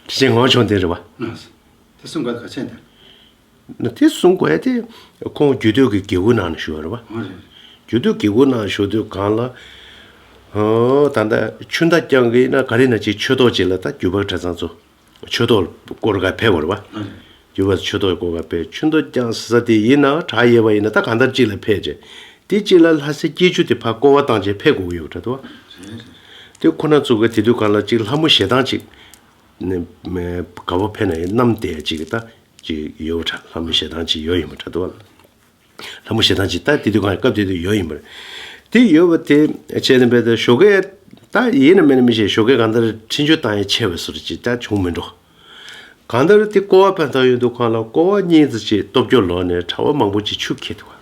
ཁྲི་ཆེན་ངག་དབང་མཆོག་ལྡན་རེད་བ། དེ་གསུང་ག་ག་ཆེན་དེ། ན་དེ་གསུང་དགོས་ཡ་དེ་ཁོང་རྒྱུད་སྟོད་ཀྱི་དགེ་བསྐོས་ནང་ནས་ཞུ་བ་རེད་བ། ཨོ་རེད། རྒྱུད་སྟོད་དགེ་བསྐོས་ནང་ཞུ་དུས་གང་ལ། ཨོ་ད་ལྟ་ཆུ་མདའ་རྐྱང་གི་ན་ག་རེ་ན་ཅིག་ཆོས་ཐོག་ཅིག་ལ་ད་རྒྱུད་པ་གྲྭ་ཚང་ཚོ་ཆོས་ཐོག་སྐོར་ག་ཕེབས་པ་རེད་བ། ཨོ་རེད། རྒྱུད་པ་ཆོས་ཐོག་སྐོར་ག་ཕེབས། ཆུ་མདའ་རྐྱང་ཟེར་ས་དེ་ཡིན་ན་བྲག་ཡས་པ་ཡིན་ན་ད་གང་ལྟར་ཅིག་ལ་ཕེབས་རྗེས་དེ་ཅིག་ལ་ལྷ་སའི་སྐྱིད་ཆུ་དེ་ཕར་སྐོར་བ་བཏང་རྗེས་ཕེབས་དགོས་ཀྱི་ཡོད་པ་འདྲ་འདུག་བ། རེད་རེད། དེ་ཁོ་ན་ཚོ་གི་དེ་དུས་གང་ལ་ཅིག་ལྷ་མོ་ཞེ་སྡང་ཅིག་ནི་མེ་ག་བ་ཕེབས་ན་ཡང་བསྣམས་བསྡད་ཅིག་ད་ཅིག་ཡོད་པ་འདྲ། ལྷ་མོ་ཞེ་སྡང་ཅིག་ཡོད་ཡིན་པ་འདྲ་འདུག་བ། ལྷ་མོ་ཞེ་སྡང་ཅིག་ད་དེ་དུས་གང་སྐབས་དེ་དུས་ཡོད་ཡིན་པ་རེད། དེ་ཡོད་པ་དེ་བྱས་ནས་བས་ད་ཞོགས་ཀས་ད་ཡིན་ན་མིན་ན་མི་ཤེས། ཞོགས་ཀས་གང་ལྟར་འཕྲིན་བཅོལ་བཏང་ཡས་ཆེ་བའི་བཟོ་འདྲ་ཅིག་ད་བྱུང་མི་འགྲོ། གང་ལྟར་དེ་ཀོ་བ་ཕན་ཐོགས་ཡོང་དུས་གང་ལ་ཀོ་བ་གཉིས་ཙམ་ཅིག་སྟོབས་སྐྱོ་ལོག་ནས་གྲྭ་པ་མང་པོ་ཅིག་ཆུ་འཁྱེར་འདུག་བ།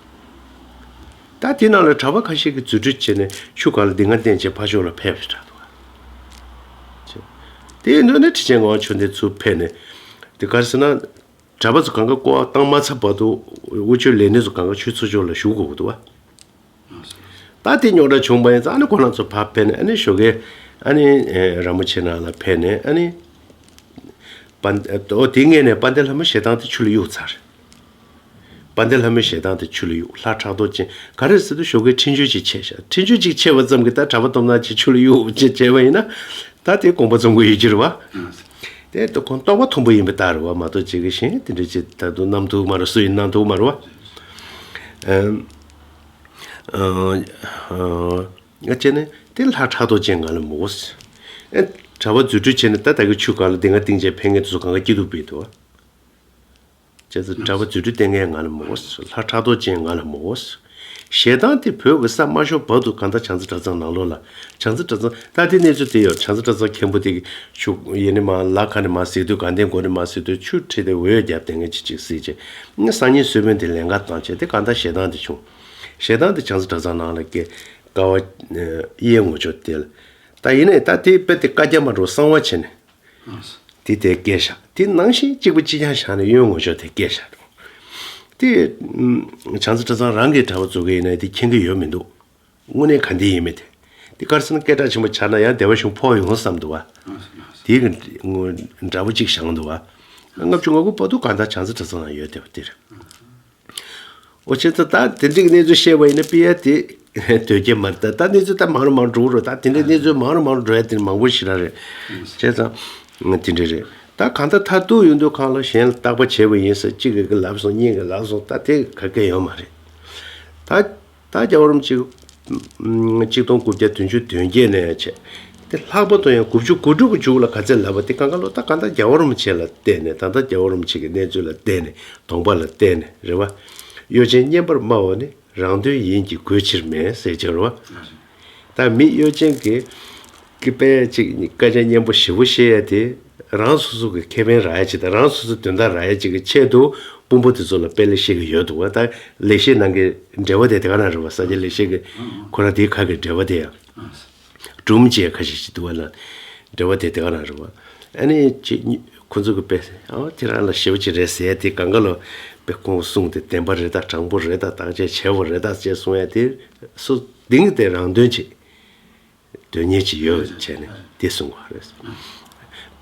ད་དེ་ནང་ལ་གྲྭ་པ་ཁ་ཤས་ཀྱིས་རྫུ་འཕྲུལ་བྱས་ནས་ཆུ་གང་ལ་ལྡིང་ང་བསྟན་བྱས་ཕར་ཕྱོགས་ལ་ཕེབས་པའི་གྲྭ་འདུག་བ། དེ་ཡིན་དུས་ནི་ཁྲི་ཆེན་ངག་དབང་ཆོས་ལྡན་ཚུར་ཕེབས་ནས་དེ་ག་རེ་ཟེར་ན། གྲྭ་པ་ཚོ་གང་ག་ཀོ་བ་བཏང་མ་ཚར་བར་དུ་དབུ་ཆོས་ལས་སྣེ་ཚོ་གང་ག་ཆུ་ཚོ་ཕྱོགས་ལ་བཞུགས་དགོས་འདུག་བ། ད་དེ་རྙོག་དྲ་བྱུང་བ་ཡིན་ཙང་ཨ་ནི་ཁོ་རང་ཚོ་ཕར་ཕེབས་ནས་ཨ་ནི་ཞོགས་ཀས་ཨ་ནི་ར་མོ་ཆེ་ནང་ལ་ཕེབས་ནས་ཨ་ནི་དཔལ་ཨོ་དེ་སྔས་ནས་དཔལ་ལྡན་ལྷ་མོ་ཞེ་སྡང་དེ་ཆུ་ལ་གཡུགས་ཚར། དཔལ་ལྡན་ལྷ་མོ་ཞེ་སྡང་དེ་ཆུ་ལ་གཡུགས། ལྷ་ཕྲག་དོག་ཅན་ག་རེ་ཟེར་དུས་ཞོགས་ཀས་འཕྲིན་བཅོལ་ཅིག་ཆད་ཤག་འཕྲིན་བཅོལ་ཅིག་ཆད་པ་ཙམ་གྱིས་ད་གྲྭ་པ་སྟོབས་ན་ཅིག་ཆུ་ལ་གཡུགས་ཅེས་བྱས་པ་ཡིན་ན་ད་དེ་དགོངས་པ་རྫོགས་ཀྱི་ཡོད་ཀྱི་རེད་བ། དེ་ད་ཁོང་རྟོགས་པ་མཐོན་པོ་ཡིན་པའི་རྟགས་རེད་བ། མ་གཏོགས་ཅིག་གི་གཞན་དེ་འདྲ་ཅིག་ད་དུང་གནང་ཐུབ་མ་རེད། སུ་ཡིན་གནང་ཐུབ་མ་རེད་བ། ཨ་ཨ་ཨ་བྱས་ནས་དེ་ལྷ་ཕྲག་དོག་ཅན་ང་ལ་མོ་ཟེར། ཨེ་གྲྭ་པ་རྫུ་འཕྲུལ་བྱས་ནས་ད་ད་གི་ཆུ་གང་ལ་ལྡིང་ང་བཏིང་བྱས་ཕེབས་མཁན་དེ་ཚོ་གང་ག་སྐྱིད་སྡུག་སྤེལ་འདུག་བ། བྱས་ཙང་གྲྭ་པ་རྫུ་འཕྲུལ་བསྟན་མཁན་ང་ལ་མོ་ཟེར། ལྷ་ཕྲག་དོག་ཅན་ང་ལ་མོ་ཟེར། ཞེ་སྡང་དེ་བོད་ཀྱི་ས་མ་ཤོར་བར་དུ་གང་ལྟར་བྱང་རྩེ་གྲྭ་ཚང་ནང་ལོགས་ལ་བྱང་རྩེ་གྲྭ་ཚང་ད་དེ་གནས་ཚུལ་དེ་ཡོད། བྱང་རྩེ་གྲྭ་ཚང་མཁན་པོ་དེ་གི་ཆུ་ཡེ་ནི་མ་ལ་ཁ་ནས་མ་ཟིག་དུས་དགའ་ལྡན་དགོན་ནས་མ་ཟིག་དུས་ཆུ་ཁྲིད་དེ་འོད་བརྒྱབ་བསྡད་མཁན་ཅིག་ཅིག་སྲིད་ཅེ། སང་ཉིན་གསོལ་དཔོན་དེ་ལེན་ག་བཏང་བྱས་དེ་གང་ལྟར་ཞེ་སྡང་དེ་བྱུང་། ཞེ་སྡང་དེ་བྱང་རྩེ་གྲྭ་ཚང་ནང་ལ་སྐྱེས། ཀ་བ་གཡས་ངོས་ཕྱོགས་དེ་ལ། ད་ཡིན་ནའི་ད་དེ་དཔེ་དེ་བཀའ་རྒྱ་མ་འགྲོ་གསང་བ་བྱས་ནས། དེ་དེ་སྐད་བཞག་དེ་ནང་བཞིན་གཅིག་པ་གཅིག་རྐྱང་བཞག་ནས་གཡོན་ངོས་ཕྱོགས་དེ་སྐད་བཞག་འགྲོ། དེ་བྱང་རྩེ་གྲྭ་ཚང་རང་གི་གྲྭ་པ་ཚོ་གི་ཡིན་ནའི་དེ་མཁྱེན་གྱི་ཡོད་མི་འདུག་དངོས་གནས་ག་འདྲ་ཡིན་མིན་དེ། དེ་ག་རེ་ཟེར་ན་སྐད་གྲགས་ཆེན་པོ་ཆགས་ན་ཡང་བདེ་བ་ཞིག་ཕོག་ཡོང་བསམ་འདུག་བ། དེ་གི་འདྲ་པོ་གཅིག་བཞག་འདུག་བ། ལྔ་བཅུ་ང་དགུ་བར་དུ་གང་ལྟར་བྱང་རྩེ་གྲྭ་ཚང་ནང་ཡོད་བསྡད་པ་དེ་རེད། འོ་བྱས་ཙང་ད་དེ་འདྲའི་གནས་ཚུལ་བཤད་པ་ཡིན་ན་དཔེ་ཡ་དེ་དོལ་རྒྱལ་མ་རེད། ད་ད་གནས་ཚུལ་ད་མང་རུ་མང་རུ་འགྲོ་གི་རེད། ད་དེ་འདྲའི་གནས་ཚུལ་མང་རུ་མང་རུ་འགྲོ་ཡ་དེ་མང་པོ་ཞིག་ར་རེད། བྱས་ཙང་དེ་འདྲ་རེད། ད་གང་ལྟར་མཐར་གཏུགས་ཡོང་དུས་གང་ལ་གཞན་ལ་བརྟག་པ་བྱས་པ་ཡིན་ཟེར་གཅིག་གིས་ལབ་སོང་། གཉིས་ཀྱིས་ལབ་སོང་། ད་དེ་ག་གེ་ཡོད་མ་རེད། ད་ད་རྒྱལ་བ་རིན་པོ་ཆེ་གཅིག་སྟོང་དགུ་བརྒྱ་བདུན་ཅུ་དོན་བརྒྱད་ནས་བྱས། དེ་ལྷག་པར་དུ་ཡང་དགུ་བཅུ་གོ་དྲུག་གི་མཇུག་ལ་ག་ཚད་ལབ་པ་དེ་གང་ག་ལོ་ད་གང་ལྟར་རྒྱལ་བ་རིན་པོ་ཆེ་ལ་བལྟས་ནས། ད་ལྟ་རྒྱལ་བ་རིན་པོ་ཆེ་གི་གནས་ཚུལ་ལ་བལྟས་ནས། གདོང་པ་ལ་བལྟས་ནས་རེད་བ། གཡོ་ཅན་བསྙེན་པར་སྨྲ་བ་ནི། རང་དོན་ཡིན་གྱི་དགོས་ཕྱིར་མེད་ཟེར་གྱི་རེད་བ། ད་མི་གཡོ་ཅན་གྱི་གི་དཔེ་ཅིག་སྐད་ཆ་སྙན་པོ་ཞེ་པོ་བཤད་ཡ་དེ་རང་སོ་སོ་གི་ཁེ་ཕན་རག་ཡ་ཅིག་དང་རང་སོ་སོ་དོན་དག་རག་ཡ་ཅིག་གི་ཆེད་དུ་དཔོན་པོ་དེ་ཚོ་ལ་དཔེ་ལེགས་བཤད་ཀྱི་ཡོད་འདུག་བ། ད་ལེགས་བཤད་ནང་གི་འགྲེལ་པ་དེ་དེ་ག་ན་རེད་བ། ས་སྐྱ་ལེགས་བཤད་ཀྱི་ཁོ་རང་དེའི་ཁ་གི་འགྲེལ་པ་དེ་ཡང་སྒྲུང་བཅས་ཁ་ཤས་ཅིག་འདུག་བ་ལ། འགྲེལ་པ་དེ་དེ་ག་ན་རེད་བ། ཨ་ནི་ཅིག་ཁོ་ཚོ་གི་དཔེ་ཨ་ཁྱེད་རང་ལ་ཞེ་པོ་ཅིག་རེད་ཟེར་ཡ་དེ་གང་ག་ལོ་དཔེ་ཁོང་གསུང་དེ་བདེན་པ་རེད་ད། དྲང་པོ་རེད་ད། བརྟག་དཔྱད་བྱས་པ་རེད་ད་ཅེས་གསུང་ཡ་དེ་སུ་གདིང་དེ་རང་དོན་ཅིག་དོན་གཉེར་གྱི་ཡོད་བྱས་ནས་དེ་གསུང་བ་རེད།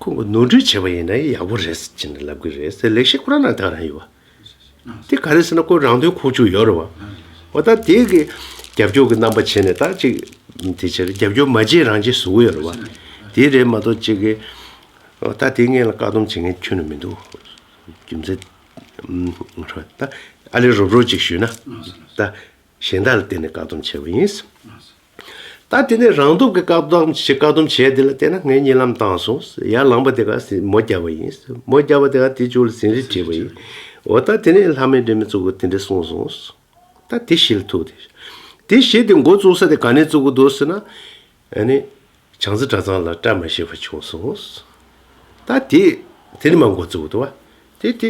ཁོང་གིས་ནོར་འཁྲུལ་བྱས་པ་ཡིན་ན་ཡག་པོ་རེད་ཅེས་ནས་ལབ་གི་རེད་ཟེར། ལེགས་བཤད་ཁོ་རང་ནང་དེ་ག་རང་ཡོད་བ། དེ་ག་རེ་ཟེར་ན་ཁོ་རང་དོན་ཁུག་ཅུག་ཡོད་རེད་བ། འོ་ད་དེ་གི་རྒྱབ་སྐྱོར་གྱི་རྣམ་པ་བྱས་ནས་ད་ཅིག་དེ་བྱས་རེད། རྒྱབ་སྐྱོར་མ་བྱེད་རང་བྱེད་བཟོ་གི་ཡོད་རེད་བ། དེ་རེད་མ་གཏོགས་ཅིག་གི་འོ་ད་དེ་སྔོན་ལ་བཀག་སྡོམ་བྱེད་མཁན་ཁྱོན་ནས་མི་འདུག་རྒྱུ་མཚན་ད་ཨ་ལེ་རོབ་རོབ་ཅིག་ཞུས་ན་ད། གཞན་དག་ལ་བརྟེན་ནས་བཀག་སྡོམ་བྱས་པ་ཡིན། ད་དེ་ནས་རང་སྟོབས་ཀྱིས་བཀག་སྡོམ་བྱེད། བཀག་སྡོམ་བྱས་དེ་ལ་བརྟེན་ནས་ངས་གཉིད་ལམ་བཏང་སོང་། ཡར་ལངས་པ་དེ་ག་མོ་བརྒྱབ་པ་ཡིན། མོ་བརྒྱབ་པ་དེ་ག་དེ་མཇུག་ལ་ཟིན་བྲིས་བྲིས་པ་ཡིན། འོ་ད་དེ་ནས་ལྷ་མོའི་འདྲེ་མོ་གཙོ་བོ་དེ་འདྲས་གསུངས་སོང་། ད་དེ་གཞི་ལ་ཐུག་དེ། དེ་གཞི་དེ་འགོ་བཙུགས་ས་དེ་ག་ནས་བཙུགས་ཀྱི་འདུག་ཟེར་ན། ཨ་ནི། བྱང་རྩེ་གྲྭ་ཚང་ལ་བཀྲ་མ་ཤིས་པ་བྱུང་སོང་། ད་དེ་དེ་ནི་མ་འགོ་བཙུགས་འདུག་བ། དེ་དེ་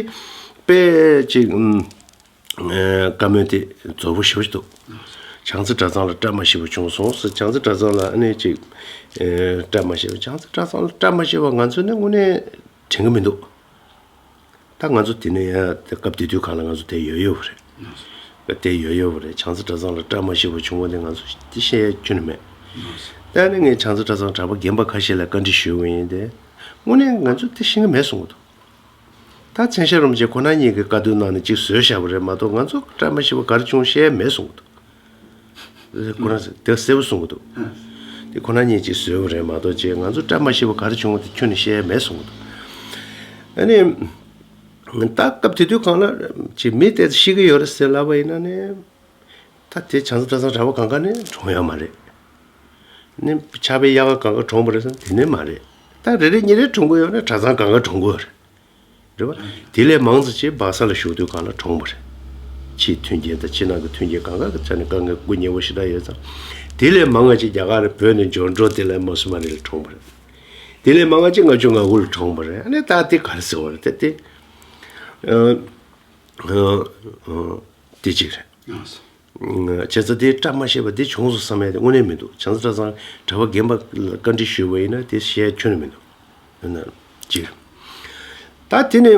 དཔེ་ཅིག་ཨུམ། ཨ་བཀའ་མོལ་དེ་རྫོགས་པོ་ཞེ་པོ་ཞིག་འདུག་བྱང་རྩེ་གྲྭ་ཚང་ལ་བཀྲ་མ་ཤིས་པ་བྱུང་སོང་ཟེར། བྱང་རྩེ་གྲྭ་ཚང་ལ་ཨ་ནི་ཅིག་ཨ་བཀྲ་མ་ཤིས་པ། བྱང་རྩེ་གྲྭ་ཚང་ལ་བཀྲ་མ་ཤིས་པ་ང་ཚོ་ནི་དངོས་གནས་དྲན་གྱི་མི་འདུག་ད་ང་ཚོ་དེ་ནས་ཡང་དེ་སྐབས་དེ་དུས་གང་ལ་ང་ཚོ་དེ་ཡོད་ཡོད་པ་རེད། དེ་ཡོད་ཡོད་པ་རེད། བྱང་རྩེ་གྲྭ་ཚང་ལ་བཀྲ་མ་ཤིས་པ་བྱུང་བ་དེ་ང་ཚོ་དེ་བཤད་ཡ་ཁྱོན་ནས་མེད། ད་ནི་ངས་བྱང་རྩེ་གྲྭ་ཚང་གྲྭ་པ་རྒན་པ་ཁ་ཤས་ལ་བཀའ་འདྲི་ཞུས་པ་ཡིན་ཏེ། དངོས་གནས་ང་ཚོ་དེ་ཤེས་ཀྱི་མེད་གསུང་གི་འདུག་ད་མཚན་ཞབས་རིན་པོ་ཆེ་ཁོ་ན་གཉིས་ཀྱིས་བཀའ་བསྡུར་གནང་ནས་ཅིག་བཟོས་བཞག་པ་རེད་མ་གཏོགས་ང་ཚོ་བཀྲ་མ་ཤིས་པ་ག་རེ་བྱུང་བཤད་ཡ་མེད་གསུང་གི་འདུག་ཁོ་རང་དེ་གསལ་པོ་གསུང་གི་འདུག་དེ་ཁོ་རང་གཉིས་ཀྱིས་བཟོས་པ་རེད་མ་གཏོགས་ཅེས་ང་ཚོ་བཀྲ་མ་ཤིས་པ་ག་རེ་བྱུང་བ་དེ་ཁྱོན་ནས་བཤད་ཡ་མེད་གསུང་གི་འདུག་ཨ་ནི། ད་སྐབས་དེ་དུས་གང་ལ་ཅིག་མི་དེ་ཤི་གི་ཡོད་རེད་ཟེར་ལབ་པ་ཡིན་ན་ནི། ད་དེ་བྱང་རྩེ་གྲྭ་ཚང་གྲྭ་པ་གང་ག་ནས་གྲོངས་ཡོད་མ་རེད། ནི་ཕྱག་དཔེ་དབྱར་ཁ་གང་ག་གྲོངས་པ་རེད་ཟེར་ན་དེ་ནི་མ་རེད། ད་རེ་རེ་གཉིས་རེ་གྲོངས་གི་ཡོད་ན་གྲྭ་ཚང་གང་ག་གྲོངས་གི་ཡོད་རེད། རེད་བ། དེ་ལས་མང་ཙམ་ཅིག་སྦག་ས་ལ་བཞུགས་དུས་སྒང་ལ་གྲོངས་པ་རེད། ཕྱིའི་མཐུན་རྐྱེན་དང་ཕྱི་ནང་གི་མཐུན་རྐྱེན་གང་ག་གི་ཆ་ནས་དཀའ་ངལ་སྐུ་ཉེ་བོ་ཞེ་དྲག་ཡོད་ཙང་། དེ་ལས་མང་བ་ཅིག་རྒྱ་གར་བོད་ནས་འབྱོར་འགྲོ་དེ་ལས་མ་སུ་མ་རེ་ལ་གྲོངས་པ་རེད། དེ་ལས་མང་བ་ཅིག་ལྔ་བཅུ་ང་དགུ་ལ་གྲོངས་པ་རེད། ཨ་ནི་ད་དེ་ག་རེ་ཟེར་བ་རེད་དེ་དེ། ཨ་ཨ་ཨ་དེ་གཅིག་རེད། བྱས་ཙང་དེ་བཀྲ་མ་ཤིས་པ་དེ་བྱུང་སོང་བསམ་ཡ་དེ་དངོས་གནས་མི་འདུག་བྱང་རྩེ་གྲྭ་ཚང་གྲྭ་པ་རྒན་པ་ལ་བཀའ་འདྲི་ཞུས་པ་ཡིན་ན་དེ་བཤད་ཁྱོན་ནས་མི་འདུག་ཡིན་ན་གཅིག་ད་དེ་ནས་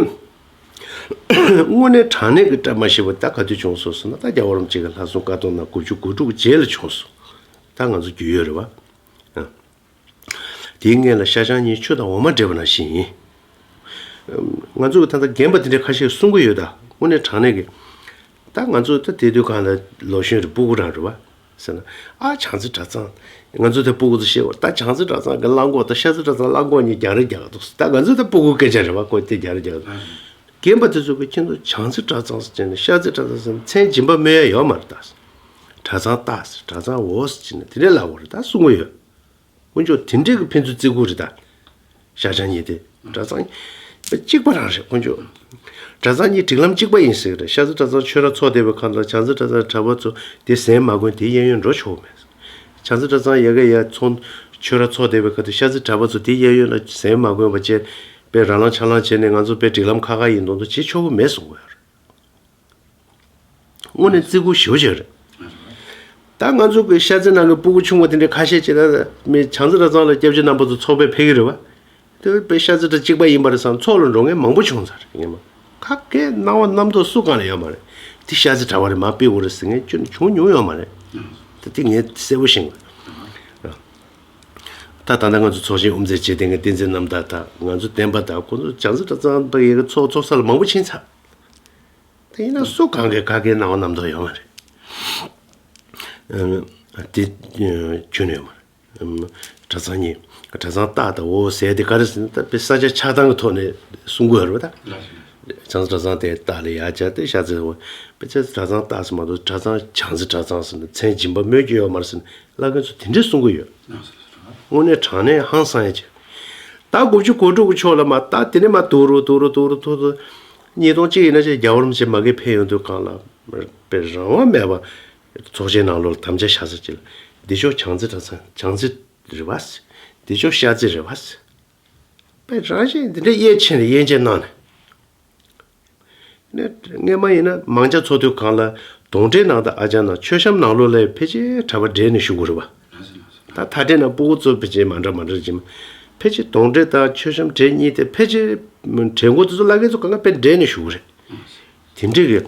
དངོས་གནས་དྲང་གནས་ཀྱི་བཀྲ་མ་ཤིས་པ་ད་ག་དུས་བྱུང་སོང་ཟེར་ན། ད་རྒྱལ་བ་རིན་པོ་ཆེ་གི་ལྷ་སྲུང་བཀའ་གཏོང་གནང་དགུ་བཅུ་གོ་དྲུག་རྗེས་ལ་བྱུང་སོང་། ད་ང་ཚོ་རྒྱུས་ཡོད་རེད་བ། དེའི་སྔོན་ལ་ཤ་ཆང་གཉིས་ཆུ་དང་འོ་མ་འདྲེས་པ་ནང་བཞིན་ཡིན། ང་ཚོ་གི་ད་ལྟ་རྒན་པ་དེ་འདྲའི་ཁ་ཤས་གསུང་གི་ཡོད། ད་དངོས་གནས་དྲང་གནས་ཀྱི། ད་ང་ཚོ་ད་དེ་དུས་གང་ལ་ལོ་གཞོན་རེད། སྤུ་གུ་རང་རེད་བ། ཟེར་ན། ཨ་བྱང་རྩེ་གྲྭ་ཚང་། ང་ཚོ་ད་སྤུ་གུ་ཚོ་བཤད་བར་ད་བྱང་རྩེ་གྲྭ་ཚང་གི་གླང་གོག་དང་ཤར་རྩེ་གྲྭ་ཚང་གླང་གོག་གཉིས་རྒྱག་རེས་རྒྱག་འདུག་ད་ང་ཚོ་ད་སྤུ་གུ་སྐད་ཆ་རེད་བ། ཁོ་དེ་རྒྱག་རེས་རྒྱག་འདུག་རྒན་པ་དེ་ཚོ་གིས་ཁྱེད་ཚོ་བྱང་རྩེ་གྲྭ་ཚང་ཟེར་ནས་ཤར་རྩེ་གྲྭ་ཚང་ཟེར་ནས་མཚན་སྦྱིན་པ་སྨོད་ཡ་ཡོད་མ་རེད་ད། གྲྭ་ཚང་སྟག་ཟེར། གྲྭ་ཚང་འོ་ཟེར་ནས་དེ་འདྲས་ལབ་དགོས་རེད་ད་གསུང་གི་ཡོད། དཀོན་མཆོག་དེ་འདྲས་ཀྱི་ཕན་ཚུན་བརྩི་བཀུར་རེད་ད། ཤ་ཆང་གཉིས་དེ། གྲྭ་ཚང་གཅིག་པ་རང་རེད་དཀོན་མཆོག་གྲྭ་ཚང་གཉིས་སྒྲིག་ལམ་གཅིག་པ་ཡིན་ཟེར་གི་རེད། ཤར་རྩེ་གྲྭ་ཚང་ཆོས་ར་ཚོགས་བསྡད་པའི་ཁ་ལ་བྱང་རྩེ་གྲྭ་ཚང་གྲྭ་པ་ཚོ་དེ་ཟན་མ་གོན་དེ་གཡས་གཡོན་འགྲོ་ཆོག་གི་མེད། བྱང་རྩེ་གྲྭ་ཚང་ཡ་གི་ཡ་ཚོང་ཆོས་ར་ཚོགས་བསྡད་པའི་ཁ་ཐུག་ཤར་རྩེ་གྲྭ་པ་ཚོ་དེ་གཡས་གཡོན་ལ་ཟན་མ་གོན་པ་བྱས་པའི་ར་ལང་ཆ་ལང་བྱས་ནས་ང་ཚོ་པའི་སྒྲིག་ལམ་ཁ་ཁ་ཡིན་མདོག་མདོག་བྱེད་ཆོག་གི་མེད་གསུང་གི་ཡོད་རེད། དངོས་གནས་བརྩི་བཀུར་ཞེ་པོ་ཅིག་རེད། ད་ང་ཚོ་གི་ཤར་རྩེ་ནང་གི་སྤུ་གུ་ཆུང་བ་དེ་འདྲའི་ཁ་ཤས་ཅིག་ད་མི་བྱང་རྩེ་གྲྭ་ཚང་ལ་སྐྱབས་རྗེ་རྣམ་པ་ཚོ་ཚོགས་པའི་ཕེབས་ཀྱི་རེད་བ། དེ་བས་པའི་ཤར་རྩེ་གྲྭ་གཅིག་པ་ཡིན་པ་རེད་བསམ་ཚོགས་ལ་འགྲོ་མཁན་མང་པོ་བྱུང་ཚར་ཡིན་མ། ཁ་སྐད་སྣང་བ་རྣམ་རྟོག་སུ་གང་ལ་ཡོད་མ་རེད། དེ་ཤར་རྩེ་གྲྭ་པ་རེད་མ་ཕེབས་དགོས་རེད་ཟེར་མཁན་ཅུང་བྱུང་མྱོང་ཡོད་མ་རེད། ད་དེ་ངས་གསལ་པོ་ཤེས་དགོས། ད་ད་ལྟ་ང་ཚོ་ཚོགས་ཆེན་དབུ་མཛད་བྱེད་མཁན་བསྟན་འཛིན་རྣམ་དག་དང་ང་ཚོ་བསྟན་པ་དང་ཁོང་ཚོ་བྱང་རྩེ་གྲྭ་ཚང་པ་ཡི་གི་ཚོགས་ཚོགས་ས་ལ་མང་པོ་ཕྱིན་ཚར། དེ་ཡིན་ན་སུ་གང་གིས་ག་གེ་སྣང་བ་རྣམ་རྟོག་ཡོད་མ་རེད། ཨ་དེ་ཁྱོན་ནས་ཡོད་མ་རེད། ཨམ་གྲྭ་ཚང་གཉིས་གྲྭ་ཚང་སྟག་དང་འོ་ཟེར་དེ་ག་རེ་ཟེར་ན་ད་དཔེ་ས་ཆ་ཆགས་སྟངས་ཀྱི་ཐོག་ནས་གསུང་གི་ཡོད་རེད་པ། ད་བྱང་རྩེ་གྲྭ་ཚང་དེ་སྟག་ལ་ཡར་བཅར་ཏེ་ཤར་རྩེ་འོ་དཔེ་ཆ་གྲྭ་ཚང་སྟག་ཟེར་མ་གཏོགས་གྲྭ་ཚང་བྱང་རྩེ་གྲྭ་ཚང་ཟེར་ན་མཚན་སྦྱིན་པ་སྨོད་ཀྱི་ཡོད་མ་རེད་ཟེར་ན་བླ་རྒན་ཚོ་དེ་འདྲས་གསུང་གི་ཡོད། དངོས་གནས་དྲང་གནས་ཧང་སང་ཡ་ཅིག་ད་དགུ་བཅུ་གོ་དྲུག་གི་ཕྱོགས་ལ་མ་ད་དེ་ནས་མ་དུ་རུ་དུ་རུ་དུ་རུ་དུ་རུ། ཉིས་སྟོང་གཅིག་ཡིན་ན་ཅིག་རྒྱལ་བ་རིན་པོ་ཆེ་མ་གི་ཕེབས་ཡོང་དུས་སྒང་ལ་དཔེ་རང་དབང་མེད་པ་ཚོགས་ཆེན་ནང་ལོགས་ལ་དམ་བཅའ་བཞག་ས་ཅིག་ལ་འདི་ཕྱོགས་བྱང་རྩེ་གྲྭ་ཚང་བྱང་རྩེ་རེད་བ། འདི་ཕྱོགས་ཤར་རྩེ་རེད་བ། དཔེ་རང་བཞིན་འདི་འདྲ་དབྱེ་ཕྱེ་ནས་དབྱེ་འབྱེད་གནང་ནས། ནས་སྔས་མ་ཡིན་ན་མང་ཇ་འཚོགས་དུས་སྒང་ལ་གདོན་འདྲེ་ནང་དང་ཨ་ཅག་ནང་མཆོད་བཤམས་ནང་ལོགས་ལ་ཕལ་ཆེར་གྲྭ་པ་འདྲེས་ནས་བཞུགས་དགོས་རེད་བ། ད་ཐ་འདྲེ་ནང་སྤུ་གུ་ཚོ་ཕལ་ཆེར་མ་འདྲ་མ་འདྲ་ཅིག་ཕལ་ཆེར་གདོན་འདྲེ་དང་མཆོད་བཤམས་འདྲེ་གཉིས་དེ་ཕལ་ཆེར་འདྲེ་མགོ་དེ་ཚོ་བླ་རྒན་ཚོ་གང་ག་དཔེ་འདྲེས་ནས་བཞུགས་རེད། དེ་འདྲས་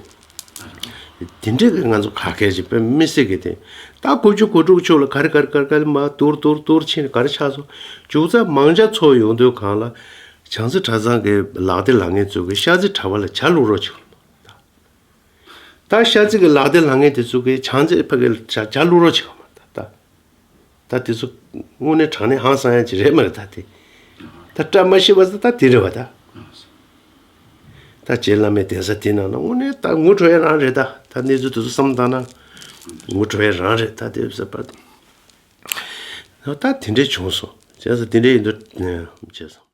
ཀྱི། དེ་འདྲས་ཀྱི་ང་ཚོ་ག་གལ་ཅིག་དཔེ་མི་སྲིད་ཀྱི་དེ། ད་དགུ་བཅུ་གོ་དྲུག་ཕྱོགས་ལ་ག་རེ་ག་རེ་ག་རེ་ག་རེ་མ་དུར་དུར་དུར་ཕྱིན་ནས་ག་རེ་ཆགས་སོང་། མཇུག་ཙམ་མང་ཇ་ཚོགས་ཡོང་དུས་སྒང་ལ། བྱང་རྩེ་གྲྭ་ཚང་གི་ལག་སྡེ་ལག་ངན་ཚོ་གིས་ཤར་རྩེ་གྲྭ་པ་ལ་ཇ་བླུག་རོགས་བྱེད། ད་ཤར་རྩེ་གི་ལག་སྡེ་ལག་ངན་དེ་ཚོ་གིས་བྱང་རྩེ་ཕ་གི་ཇ་ཇ་བླུག་རོགས་བྱེད་ག་མ་ད་ད། ད་དེ་ཚོ་དངོས་གནས་དྲང་གནས་ཧང་སང་ཡ་ཅིག་རེད་མ་རེད་ད་དེ། ད་བཀྲ་མ་ཤིས་པ་ཟེར་ད་དེ་རེད་བ་ད། ད་རྗེ་བླ་མའི་གདན་ས་དེ་ནང་ན་དངོས་གནས་ད་ངུ་བྲོ་ཡ་རང་རེད་ད། ད་གནས་ཚུལ་དེ་ཚོ་བསམ་བཏང་ན་ངུ་བྲོ་ཡ་རང་རེད་ད་དེ་ཟེར་པ། ད་དེ་འདྲས་བྱུང་སོང་བྱས་ཙང་དེ་འདྲས་ཡིན་དུས་བྱས་སོང་།